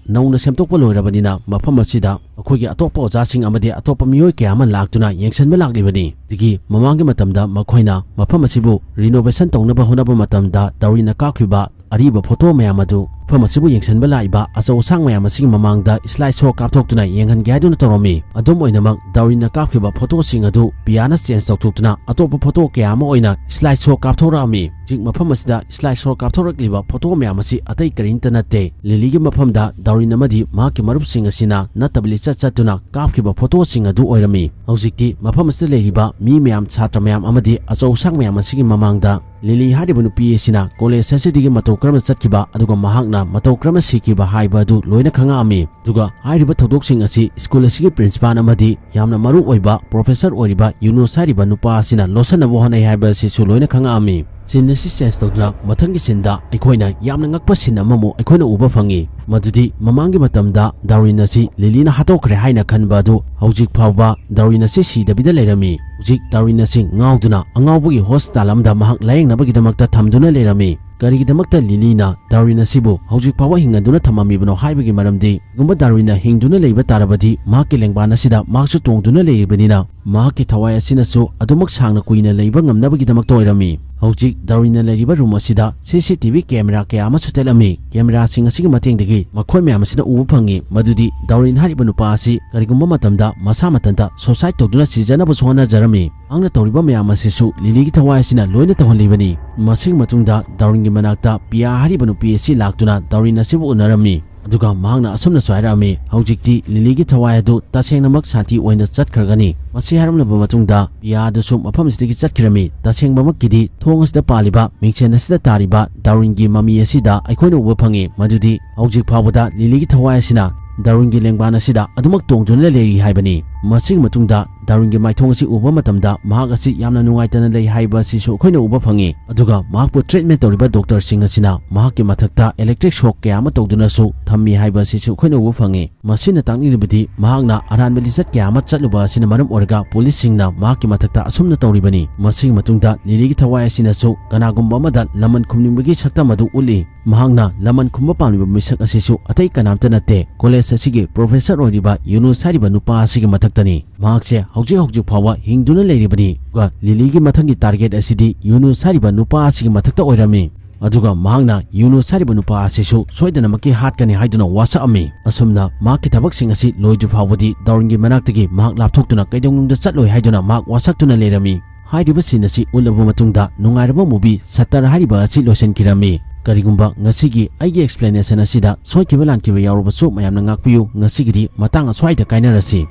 ꯅꯧꯅ ꯁꯦꯝꯗꯣꯛꯄ ꯂꯣꯏꯔꯕꯅꯤꯅ ꯃꯐꯝ ꯑꯁꯤꯗ ꯃꯈꯣꯏꯒꯤ ꯑꯇꯣꯞꯄ ꯑꯣꯖꯥꯁꯤꯡ ꯑꯃꯗꯤ ꯑꯇꯣꯞꯄ ꯃꯤꯑꯣꯏ ꯀꯌꯥ ꯑꯃ ꯂꯥꯛꯇꯨꯅ ꯌꯦꯡꯁꯤꯟꯕ ꯂꯥꯛꯂꯤꯕꯅꯤ꯫ ꯑꯗꯨꯒꯤ ꯃꯃꯥꯡꯒꯤ ꯃꯇꯝꯗ ꯃꯈꯣꯏꯅ ꯃꯐꯝ ꯑꯁꯤꯕꯨ ꯔꯤꯅꯣꯚꯦꯁꯟ ꯇꯧꯅꯕ ꯍꯣꯠꯅꯕ ꯃꯇꯝꯗ ꯗꯥꯔꯋꯤꯟꯅ ꯀꯥꯞꯈꯤꯕ ꯑꯔꯤꯕ ꯐꯣꯇꯣ ꯃꯌꯥꯝ ꯑꯗꯨ ꯃꯐꯝ ꯑꯁꯤꯕꯨ ꯌꯦꯡꯁꯤꯟꯕ ꯂꯥꯛꯏꯕ ꯑꯆꯧ ꯑꯁꯥꯡ ꯃꯌꯥꯝ ꯑꯁꯤꯒꯤ ꯃꯃꯥꯡꯗ ꯁ꯭ꯂꯥꯏꯗ ꯁꯣ ꯀꯥꯞꯊꯣꯛꯇꯨꯅ ꯌꯦꯡꯍꯟꯒꯦ ꯍꯥꯏꯗꯨꯅ ꯇꯧꯔꯝꯃꯤ꯫ ꯑꯗꯨꯝ ꯑꯣꯏꯅꯃꯛ ꯗꯥꯔꯋꯤꯟꯅ ꯀꯥꯞꯈꯤꯕ ꯐꯣꯇꯣꯁꯤꯡ ꯑꯗꯨ ꯄꯤꯌꯥꯅ ꯆꯦꯟꯖ ꯇꯧꯊꯣꯛꯇꯨꯅ ꯑꯇꯣꯞꯄ ꯐꯣꯇꯣ ꯀꯌꯥ ꯑꯃ ꯑꯣꯏꯅ ꯁ꯭ꯂꯥꯏꯗ ꯁꯣ ꯀꯥꯞꯊꯣꯔꯛꯑꯝꯃꯤ꯫ ꯍꯧꯖꯤꯛ ꯃꯐꯝ ꯑꯁꯤꯗ ꯁ꯭ꯂꯥꯏꯗ ꯁꯣ ꯀꯥꯞꯊꯣꯔꯛꯂꯤꯕ ꯐꯣꯇꯣ ꯃꯌꯥꯝ ꯑꯁꯤ ꯑꯇꯩ ꯀꯔꯤꯝꯇ ꯅꯠꯇꯦ, ꯂꯤꯂꯤꯒꯤ ꯃꯐꯝꯗ ꯗꯥꯔꯋꯤꯟ ꯑꯃꯗꯤ ꯃꯍꯥꯛꯀꯤ ꯃꯔꯨꯞꯁꯤꯡ ꯑꯁꯤꯅ ꯅꯠꯇꯕ ꯂꯤꯆꯠ ꯆꯠꯇꯨꯅ ꯀꯥꯞꯈꯤꯕ ꯐꯣꯇꯣꯁꯤꯡ ꯑꯗꯨ ꯑꯣꯏꯔꯝꯃꯤ꯫ ꯍꯧꯖꯤꯛꯇꯤ ꯃꯐꯝ ꯑꯁꯤꯗ ꯂꯩꯔꯤꯕ ꯃꯤ ꯃꯌꯥꯝ, ꯁꯥꯇ꯭ꯔ ꯃꯌꯥꯝ ꯑꯃꯗꯤ ꯑꯆꯧ ꯑꯁꯥꯡ ꯃꯌꯥꯝ ꯑꯁꯤꯒꯤ ꯃꯃꯥꯡꯗ ꯂꯤꯂꯤ ꯍꯥꯏꯔꯤꯕ ꯅꯨꯄꯤ ꯑꯁꯤꯅ ꯀꯣꯂꯦꯖ ꯑꯁꯤꯗꯒꯤ ꯃꯇꯧ ꯀꯔꯝꯅ ꯆꯠꯈꯤꯕ ꯑꯗꯨꯒ ꯃꯍꯥꯛꯅ ꯃꯇꯧ ꯀꯔꯝꯅ ꯁꯤꯈꯤꯕ ꯍꯥꯏꯕ ꯑꯗꯨ ꯂꯣꯏꯅ ꯈꯪꯉꯛꯑꯝꯃꯤ꯫ ꯑꯗꯨꯒ ꯍꯥꯏꯔꯤꯕ ꯊꯧꯗꯣꯛꯁꯤꯡ ꯑꯁꯤ ꯁ꯭ꯀꯨꯜ ꯑꯁꯤꯒꯤ ꯄ꯭ꯔꯤꯟꯁꯤꯄꯥꯜ ꯑꯃꯗꯤ ꯌꯥꯝꯅ ꯃꯔꯨ ꯑꯣꯏꯕ ꯄ꯭ꯔꯣꯐꯦꯁꯔ ꯑꯣꯏꯔꯤꯕ ꯌꯨꯅꯨꯁ ꯍꯥꯏꯔꯤꯕ ꯅꯨꯄꯥ ꯑꯁꯤꯅ ꯂꯣꯠꯁꯤꯟꯅꯕ ꯍꯣꯠꯅꯩ ꯍꯥꯏꯕ ꯑꯁꯤꯁꯨ ꯂꯣꯏꯅ ꯈꯪꯉꯛꯑꯝꯃꯤ꯫ ꯁꯤꯟ ꯑꯁꯤ ꯆꯦꯟꯖ ꯇꯧꯗꯨꯅ ꯃꯊꯪꯒꯤ ꯁꯤꯟꯗ ꯑꯩꯈꯣꯏꯅ ꯌꯥꯝꯅ ꯉꯛꯄ ꯁꯤꯟ ꯑꯃꯃꯨꯛ ꯑꯩꯈꯣꯏꯅ ꯎꯕ ꯐꯪꯉꯤ, ꯃꯗꯨꯗꯤ ꯃꯃꯥꯡꯒꯤ ꯃꯇꯝꯗ ꯗꯥꯔꯋꯤꯟ ꯑꯁꯤ ꯂꯤꯂꯤꯅ ꯍꯥꯠꯇꯣꯛꯈ꯭ꯔꯦ ꯍꯥꯏꯅ ꯈꯟꯕ ꯑꯗꯨ ꯍꯧꯖꯤꯛ ꯐꯥꯎꯕ ꯗꯥꯔꯋꯤꯟ ꯑꯁꯤ ꯁꯤꯗꯕꯤꯗ ꯂꯩꯔꯝꯃꯤ꯫ ꯍꯧꯖꯤꯛ ꯗꯥꯔꯋꯤꯟ ꯑꯁꯤ ꯉꯥꯎꯗꯨꯅ ꯑꯉꯥꯎꯕꯒꯤ ꯍꯣꯁꯄꯤꯇꯥꯜ ꯑꯃꯗ ꯃꯍꯥꯛ ꯂꯥꯌꯦꯡꯅꯕꯒꯤꯗꯃꯛꯇ ꯊꯝꯗꯨꯅ ꯂꯩꯔꯝꯃꯤ꯫ ꯀꯔꯤꯒꯤꯗꯃꯛꯇ ꯂꯤꯂꯤꯅ ꯗꯥꯔꯋꯤꯟ ꯑꯁꯤꯕꯨ ꯍꯧꯖꯤꯛ ꯐꯥꯎꯕ ꯍꯤꯡꯍꯟꯗꯨꯅ ꯊꯝꯃꯝꯃꯤꯕꯅꯣ ꯍꯥꯏꯕꯒꯤ ꯃꯔꯝꯗꯤ, ꯀꯔꯤꯒꯨꯝꯕ ꯗꯥꯔꯋꯤꯟꯅ ꯍꯤꯡꯗꯨꯅ ꯂꯩꯕ ꯇꯥꯔꯕꯗꯤ ꯃꯍꯥꯛꯀꯤ ꯂꯦꯡꯕꯥꯟ ꯑꯁꯤꯗ ꯃꯍꯥꯛꯁꯨ ꯇꯣꯡꯗꯨꯅ ꯂꯩꯔꯤꯕꯅꯤꯅ, ꯃꯍꯥꯛꯀꯤ ꯊꯋꯥꯏ ꯑꯁꯤꯅꯁꯨ ꯑꯗꯨꯃꯛ ꯁꯥꯡꯅ ꯀꯨꯏꯅ ꯂꯩꯕ ꯉꯝꯅꯕꯒꯤꯗꯃꯛꯇ ꯑꯣꯏꯔꯝꯃꯤ꯫ ꯍꯧꯖꯤꯛ ꯗꯥꯔꯋꯤꯟꯅ ꯂꯩꯔꯤꯕ ꯔꯨꯝ ꯑꯁꯤꯗ ꯁꯤ ꯁꯤ ꯇꯤ ꯚꯤ ꯀꯦꯃꯦꯔꯥ ꯀꯌꯥ ꯑꯃꯁꯨ ꯊꯦꯠꯂꯝꯃꯤ꯫ ꯀꯦꯃꯦꯔꯥꯁꯤꯡ ꯑꯁꯤꯒꯤ ꯃꯇꯦꯡꯗꯒꯤ ꯃꯈꯣꯏ ꯃꯌꯥꯝ ꯑꯁꯤꯅ ꯎꯕ ꯐꯪꯉꯤ ꯃꯗꯨꯗꯤ ꯗꯥꯔꯋꯤꯟ ꯍꯥꯏꯔꯤꯕ ꯅꯨꯄꯥ ꯑꯁꯤ ꯀꯔꯤꯒꯨꯝꯕ ꯃꯇꯝꯗ ꯃꯁꯥ ꯃꯊꯟꯇ ꯁꯨꯁꯥꯏꯗ ꯇꯧꯗꯨꯅ ꯁꯤꯖꯅꯕꯁꯨ ꯍꯣꯠꯅꯖꯔꯝꯃꯤ꯫ ꯃꯍꯥꯛꯅ ꯇꯧꯔꯤꯕ ꯃꯌꯥꯝ ꯑꯁꯤꯁꯨ ꯂꯤꯂꯤꯒꯤ ꯊꯋꯥꯏ ꯑꯁꯤꯅ ꯂꯣꯏꯅ ꯇꯧꯍꯜꯂꯤꯕꯅꯤ꯫ ꯃꯁꯤꯒꯤ ꯃꯇꯨꯡꯗ ꯗꯥꯔꯋꯤꯟꯒꯤ ꯃꯅꯥꯛꯇ ꯄꯤꯌꯥ ꯍꯥꯏꯔꯤꯕ ꯅꯨꯄꯤ ꯑꯁꯤ ꯂꯥꯛꯇꯨꯅ ꯗꯥꯔꯋꯤꯟ ꯑꯁꯤꯕꯨ ꯎꯅꯔꯝꯃꯤ꯫ ꯑꯗꯨꯒ ꯃꯍꯥꯛꯅ ꯑꯁꯨꯝꯅꯁꯨ ꯍꯥꯏꯔꯛꯑꯝꯃꯤ, "ꯍꯧꯖꯤꯛꯇꯤ ꯂꯤꯂꯤꯒꯤ ꯊꯋꯥꯏ ꯑꯗꯨ ꯇꯁꯦꯡꯅꯃꯛ ꯁꯥꯟꯇꯤ ꯑꯣꯏꯅ ꯆꯠꯈ꯭ꯔꯒꯅꯤ"꯫ ꯃꯁꯤ ꯍꯥꯏꯔꯝꯂꯕ ꯃꯇꯨꯡꯗ ꯄꯤꯌꯥ ꯑꯗꯨꯁꯨ ꯃꯐꯝ ꯑꯁꯤꯗꯒꯤ ꯆꯠꯈꯤꯔꯝꯃꯤ꯫ ꯇꯁꯦꯡꯕꯃꯛꯀꯤꯗꯤ ꯊꯣꯡ ꯑꯁꯤꯗ ꯄꯥꯜꯂꯤꯕ ꯃꯤꯡꯁꯦꯟ ꯑꯁꯤꯗ ꯇꯥꯔꯤꯕ ꯗꯥꯔꯋꯤꯟꯒꯤ ꯃꯃꯤ ꯑꯁꯤꯗ ꯑꯩꯈꯣꯏꯅ ꯎꯕ ꯐꯪꯉꯤ ꯃꯗꯨꯗꯤ ꯍꯧꯖꯤꯛ ꯐꯥꯎꯕꯗ ꯂꯤꯂꯤꯒꯤ ꯊꯋꯥꯏ ꯑꯁꯤꯅ ꯗꯥꯔꯋꯤꯟꯒꯤ ꯂꯦꯡꯕꯥꯟ ꯑꯁꯤꯗ ꯑꯗꯨꯃꯛ ꯇꯣꯡꯗꯨꯅ ꯂꯩꯔꯤ ꯍꯥꯏꯕꯅꯤ꯫ ꯃꯁꯤꯒꯤ ꯃꯇꯨꯡꯗ ꯗꯥꯔꯋꯤꯟꯒꯤ ꯃꯥꯏꯊꯣꯡ ꯑꯁꯤ ꯎꯕ ꯃꯇꯝꯗ ꯃꯍꯥꯛ ꯑꯁꯤ ꯌꯥꯝꯅ ꯅꯨꯡꯉꯥꯏꯇꯅ ꯂꯩ ꯍꯥꯏꯕ ꯑꯁꯤꯁꯨ ꯑꯩꯈꯣꯏꯅ ꯎꯕ ꯐꯪꯉꯤ꯫ ꯑꯗꯨꯒ ꯃꯍꯥꯛꯄꯨ ꯇ꯭ꯔꯤꯠꯃꯦꯟ ꯇꯧꯔꯤꯕ ꯗꯣꯛꯇꯔꯁꯤꯡ ꯑꯁꯤꯅ ꯃꯍꯥꯛꯀꯤ ꯃꯊꯛꯇ ꯏꯂꯦꯛꯇ꯭ꯔꯤꯛ ꯁꯣꯛ ꯀꯌꯥ ꯑꯃ ꯇꯧꯗꯨꯅꯁꯨ ꯊꯝꯃꯤ ꯍꯥꯏꯕ ꯑꯁꯤꯁꯨ ꯑꯩꯈꯣꯏꯅ ꯎꯕ ꯐꯪꯉꯤ꯫ ꯃꯁꯤꯅ ꯇꯥꯛꯂꯤꯕꯗꯤ ꯃꯍꯥꯛꯅ ꯑꯔꯥꯟꯕ ꯂꯤꯆꯠ ꯀꯌꯥ ꯑꯃ ꯆꯠꯂꯨꯕ ꯑꯁꯤꯅ ꯃꯔꯝ ꯑꯣꯏꯔꯒ ꯄꯨꯂꯤꯁꯁꯤꯡꯅ ꯃꯍꯥꯛꯀꯤ ꯃꯊꯛꯇ ꯑꯁꯨꯝꯅ ꯇꯧꯔꯤꯕꯅꯤ꯫ ꯃꯁꯤꯒꯤ ꯃꯇꯨꯡꯗ ꯂꯤꯂꯤꯒꯤ ꯊꯋꯥꯏ ꯑꯁꯤꯅꯁꯨ ꯀꯅꯥꯒꯨꯝꯕ ꯑꯃꯗ ꯂꯃꯟ ꯈꯨꯝꯅꯤꯡꯕꯒꯤ ꯁꯛꯇꯝ ꯑꯗꯨ ꯎꯠꯂꯤ꯫ ꯃꯍꯥꯛꯅ ꯂꯃꯟ ꯈꯨꯝꯕ ꯄꯥꯝꯂꯤꯕ ꯃꯤꯁꯛ ꯑꯁꯤꯁꯨ ꯑꯇꯩ ꯀꯅꯥꯝꯇ ꯅꯠꯇꯦ, ꯀꯣꯂꯦꯖ ꯑꯁꯤꯒꯤ ꯄ꯭ꯔꯣꯐꯦꯁꯔ ꯑꯣꯏꯔꯤꯕ ꯌꯨꯅꯨꯁ ꯍꯥꯏꯔꯤꯕ ꯅꯨꯄꯥ ꯑꯁꯤꯒꯤ ꯃꯊꯛꯇꯅꯤ꯫ ꯃꯍꯥꯛꯁꯦ ꯍꯧꯖꯤꯛ ꯍꯧꯖꯤꯛ ꯐꯥꯎꯕ ꯍꯤꯡꯗꯨꯅ ꯂꯩꯔꯤꯕꯅꯤ꯫ ꯑꯗꯨꯒ ꯂꯤꯂꯤꯒꯤ ꯃꯊꯪꯒꯤ ꯇꯥꯔꯒꯦꯠ ꯑꯁꯤꯗꯤ ꯌꯨꯅꯨꯁ ꯍꯥꯏꯔꯤꯕ ꯅꯨꯄꯥ ꯑꯁꯤꯒꯤ ꯃꯊꯛꯇ ꯑꯣꯏꯔꯝꯃꯤ꯫ ꯑꯗꯨꯒ ꯃꯍꯥꯛꯅ ꯌꯨꯅꯨꯁ ꯍꯥꯏꯔꯤꯕ ꯅꯨꯄꯥ ꯑꯁꯤꯁꯨ ꯁꯣꯏꯗꯅꯃꯛꯀꯤ ꯍꯥꯠꯀꯅꯤ ꯍꯥꯏꯗꯨꯅ ꯋꯥꯁꯛꯑꯝꯃꯤ꯫ ꯑꯁꯨꯝꯅ ꯃꯍꯥꯛꯀꯤ ꯊꯕꯛꯁꯤꯡ ꯑꯁꯤ ꯂꯣꯏꯗ꯭ꯔꯤ ꯐꯥꯎꯕꯗꯤ ꯗꯥꯔꯋꯤꯟꯒꯤ ꯃꯅꯥꯛꯇꯒꯤ ꯃꯍꯥꯛ ꯂꯥꯞꯊꯣꯛꯇꯨꯅ ꯀꯩꯗꯧꯅꯨꯡꯗ ꯆꯠꯂꯣꯏ ꯍꯥꯏꯗꯨꯅ ꯃꯍꯥꯛ ꯋꯥꯁꯛꯇꯨꯅ ꯂꯩꯔꯝꯃꯤ꯫ ꯍꯥꯏꯔꯤꯕ ꯁꯤꯟ ꯑꯁꯤ ꯎꯠꯂꯕ ꯃꯇꯨꯡꯗ ꯅꯨꯡꯉꯥꯏꯔꯕ ꯃꯨꯚꯤ ꯁꯠꯇꯔ ꯍꯥꯏꯔꯤꯕ ꯑꯁꯤ ꯂꯣꯏꯁꯤꯟꯈꯤꯔꯝꯃꯤ꯫ ꯀꯔꯤꯒꯨꯝꯕ ꯉꯁꯤꯒꯤ ꯑꯩꯒꯤ ꯑꯦꯛꯁꯄ꯭ꯂꯦꯅꯦꯁꯟ ꯑꯁꯤꯗ ꯁꯣꯏꯈꯤꯕ ꯂꯥꯟꯈꯤꯕ ꯌꯥꯎꯔꯕꯁꯨ ꯃꯌꯥꯝꯅ ꯉꯥꯛꯄꯤꯌꯨ꯫ ꯉꯁꯤꯒꯤꯗꯤ ꯃꯇꯥꯡ ꯑꯁ꯭ꯋꯥꯏꯗ ꯀꯥꯏꯅꯔꯁꯤ꯫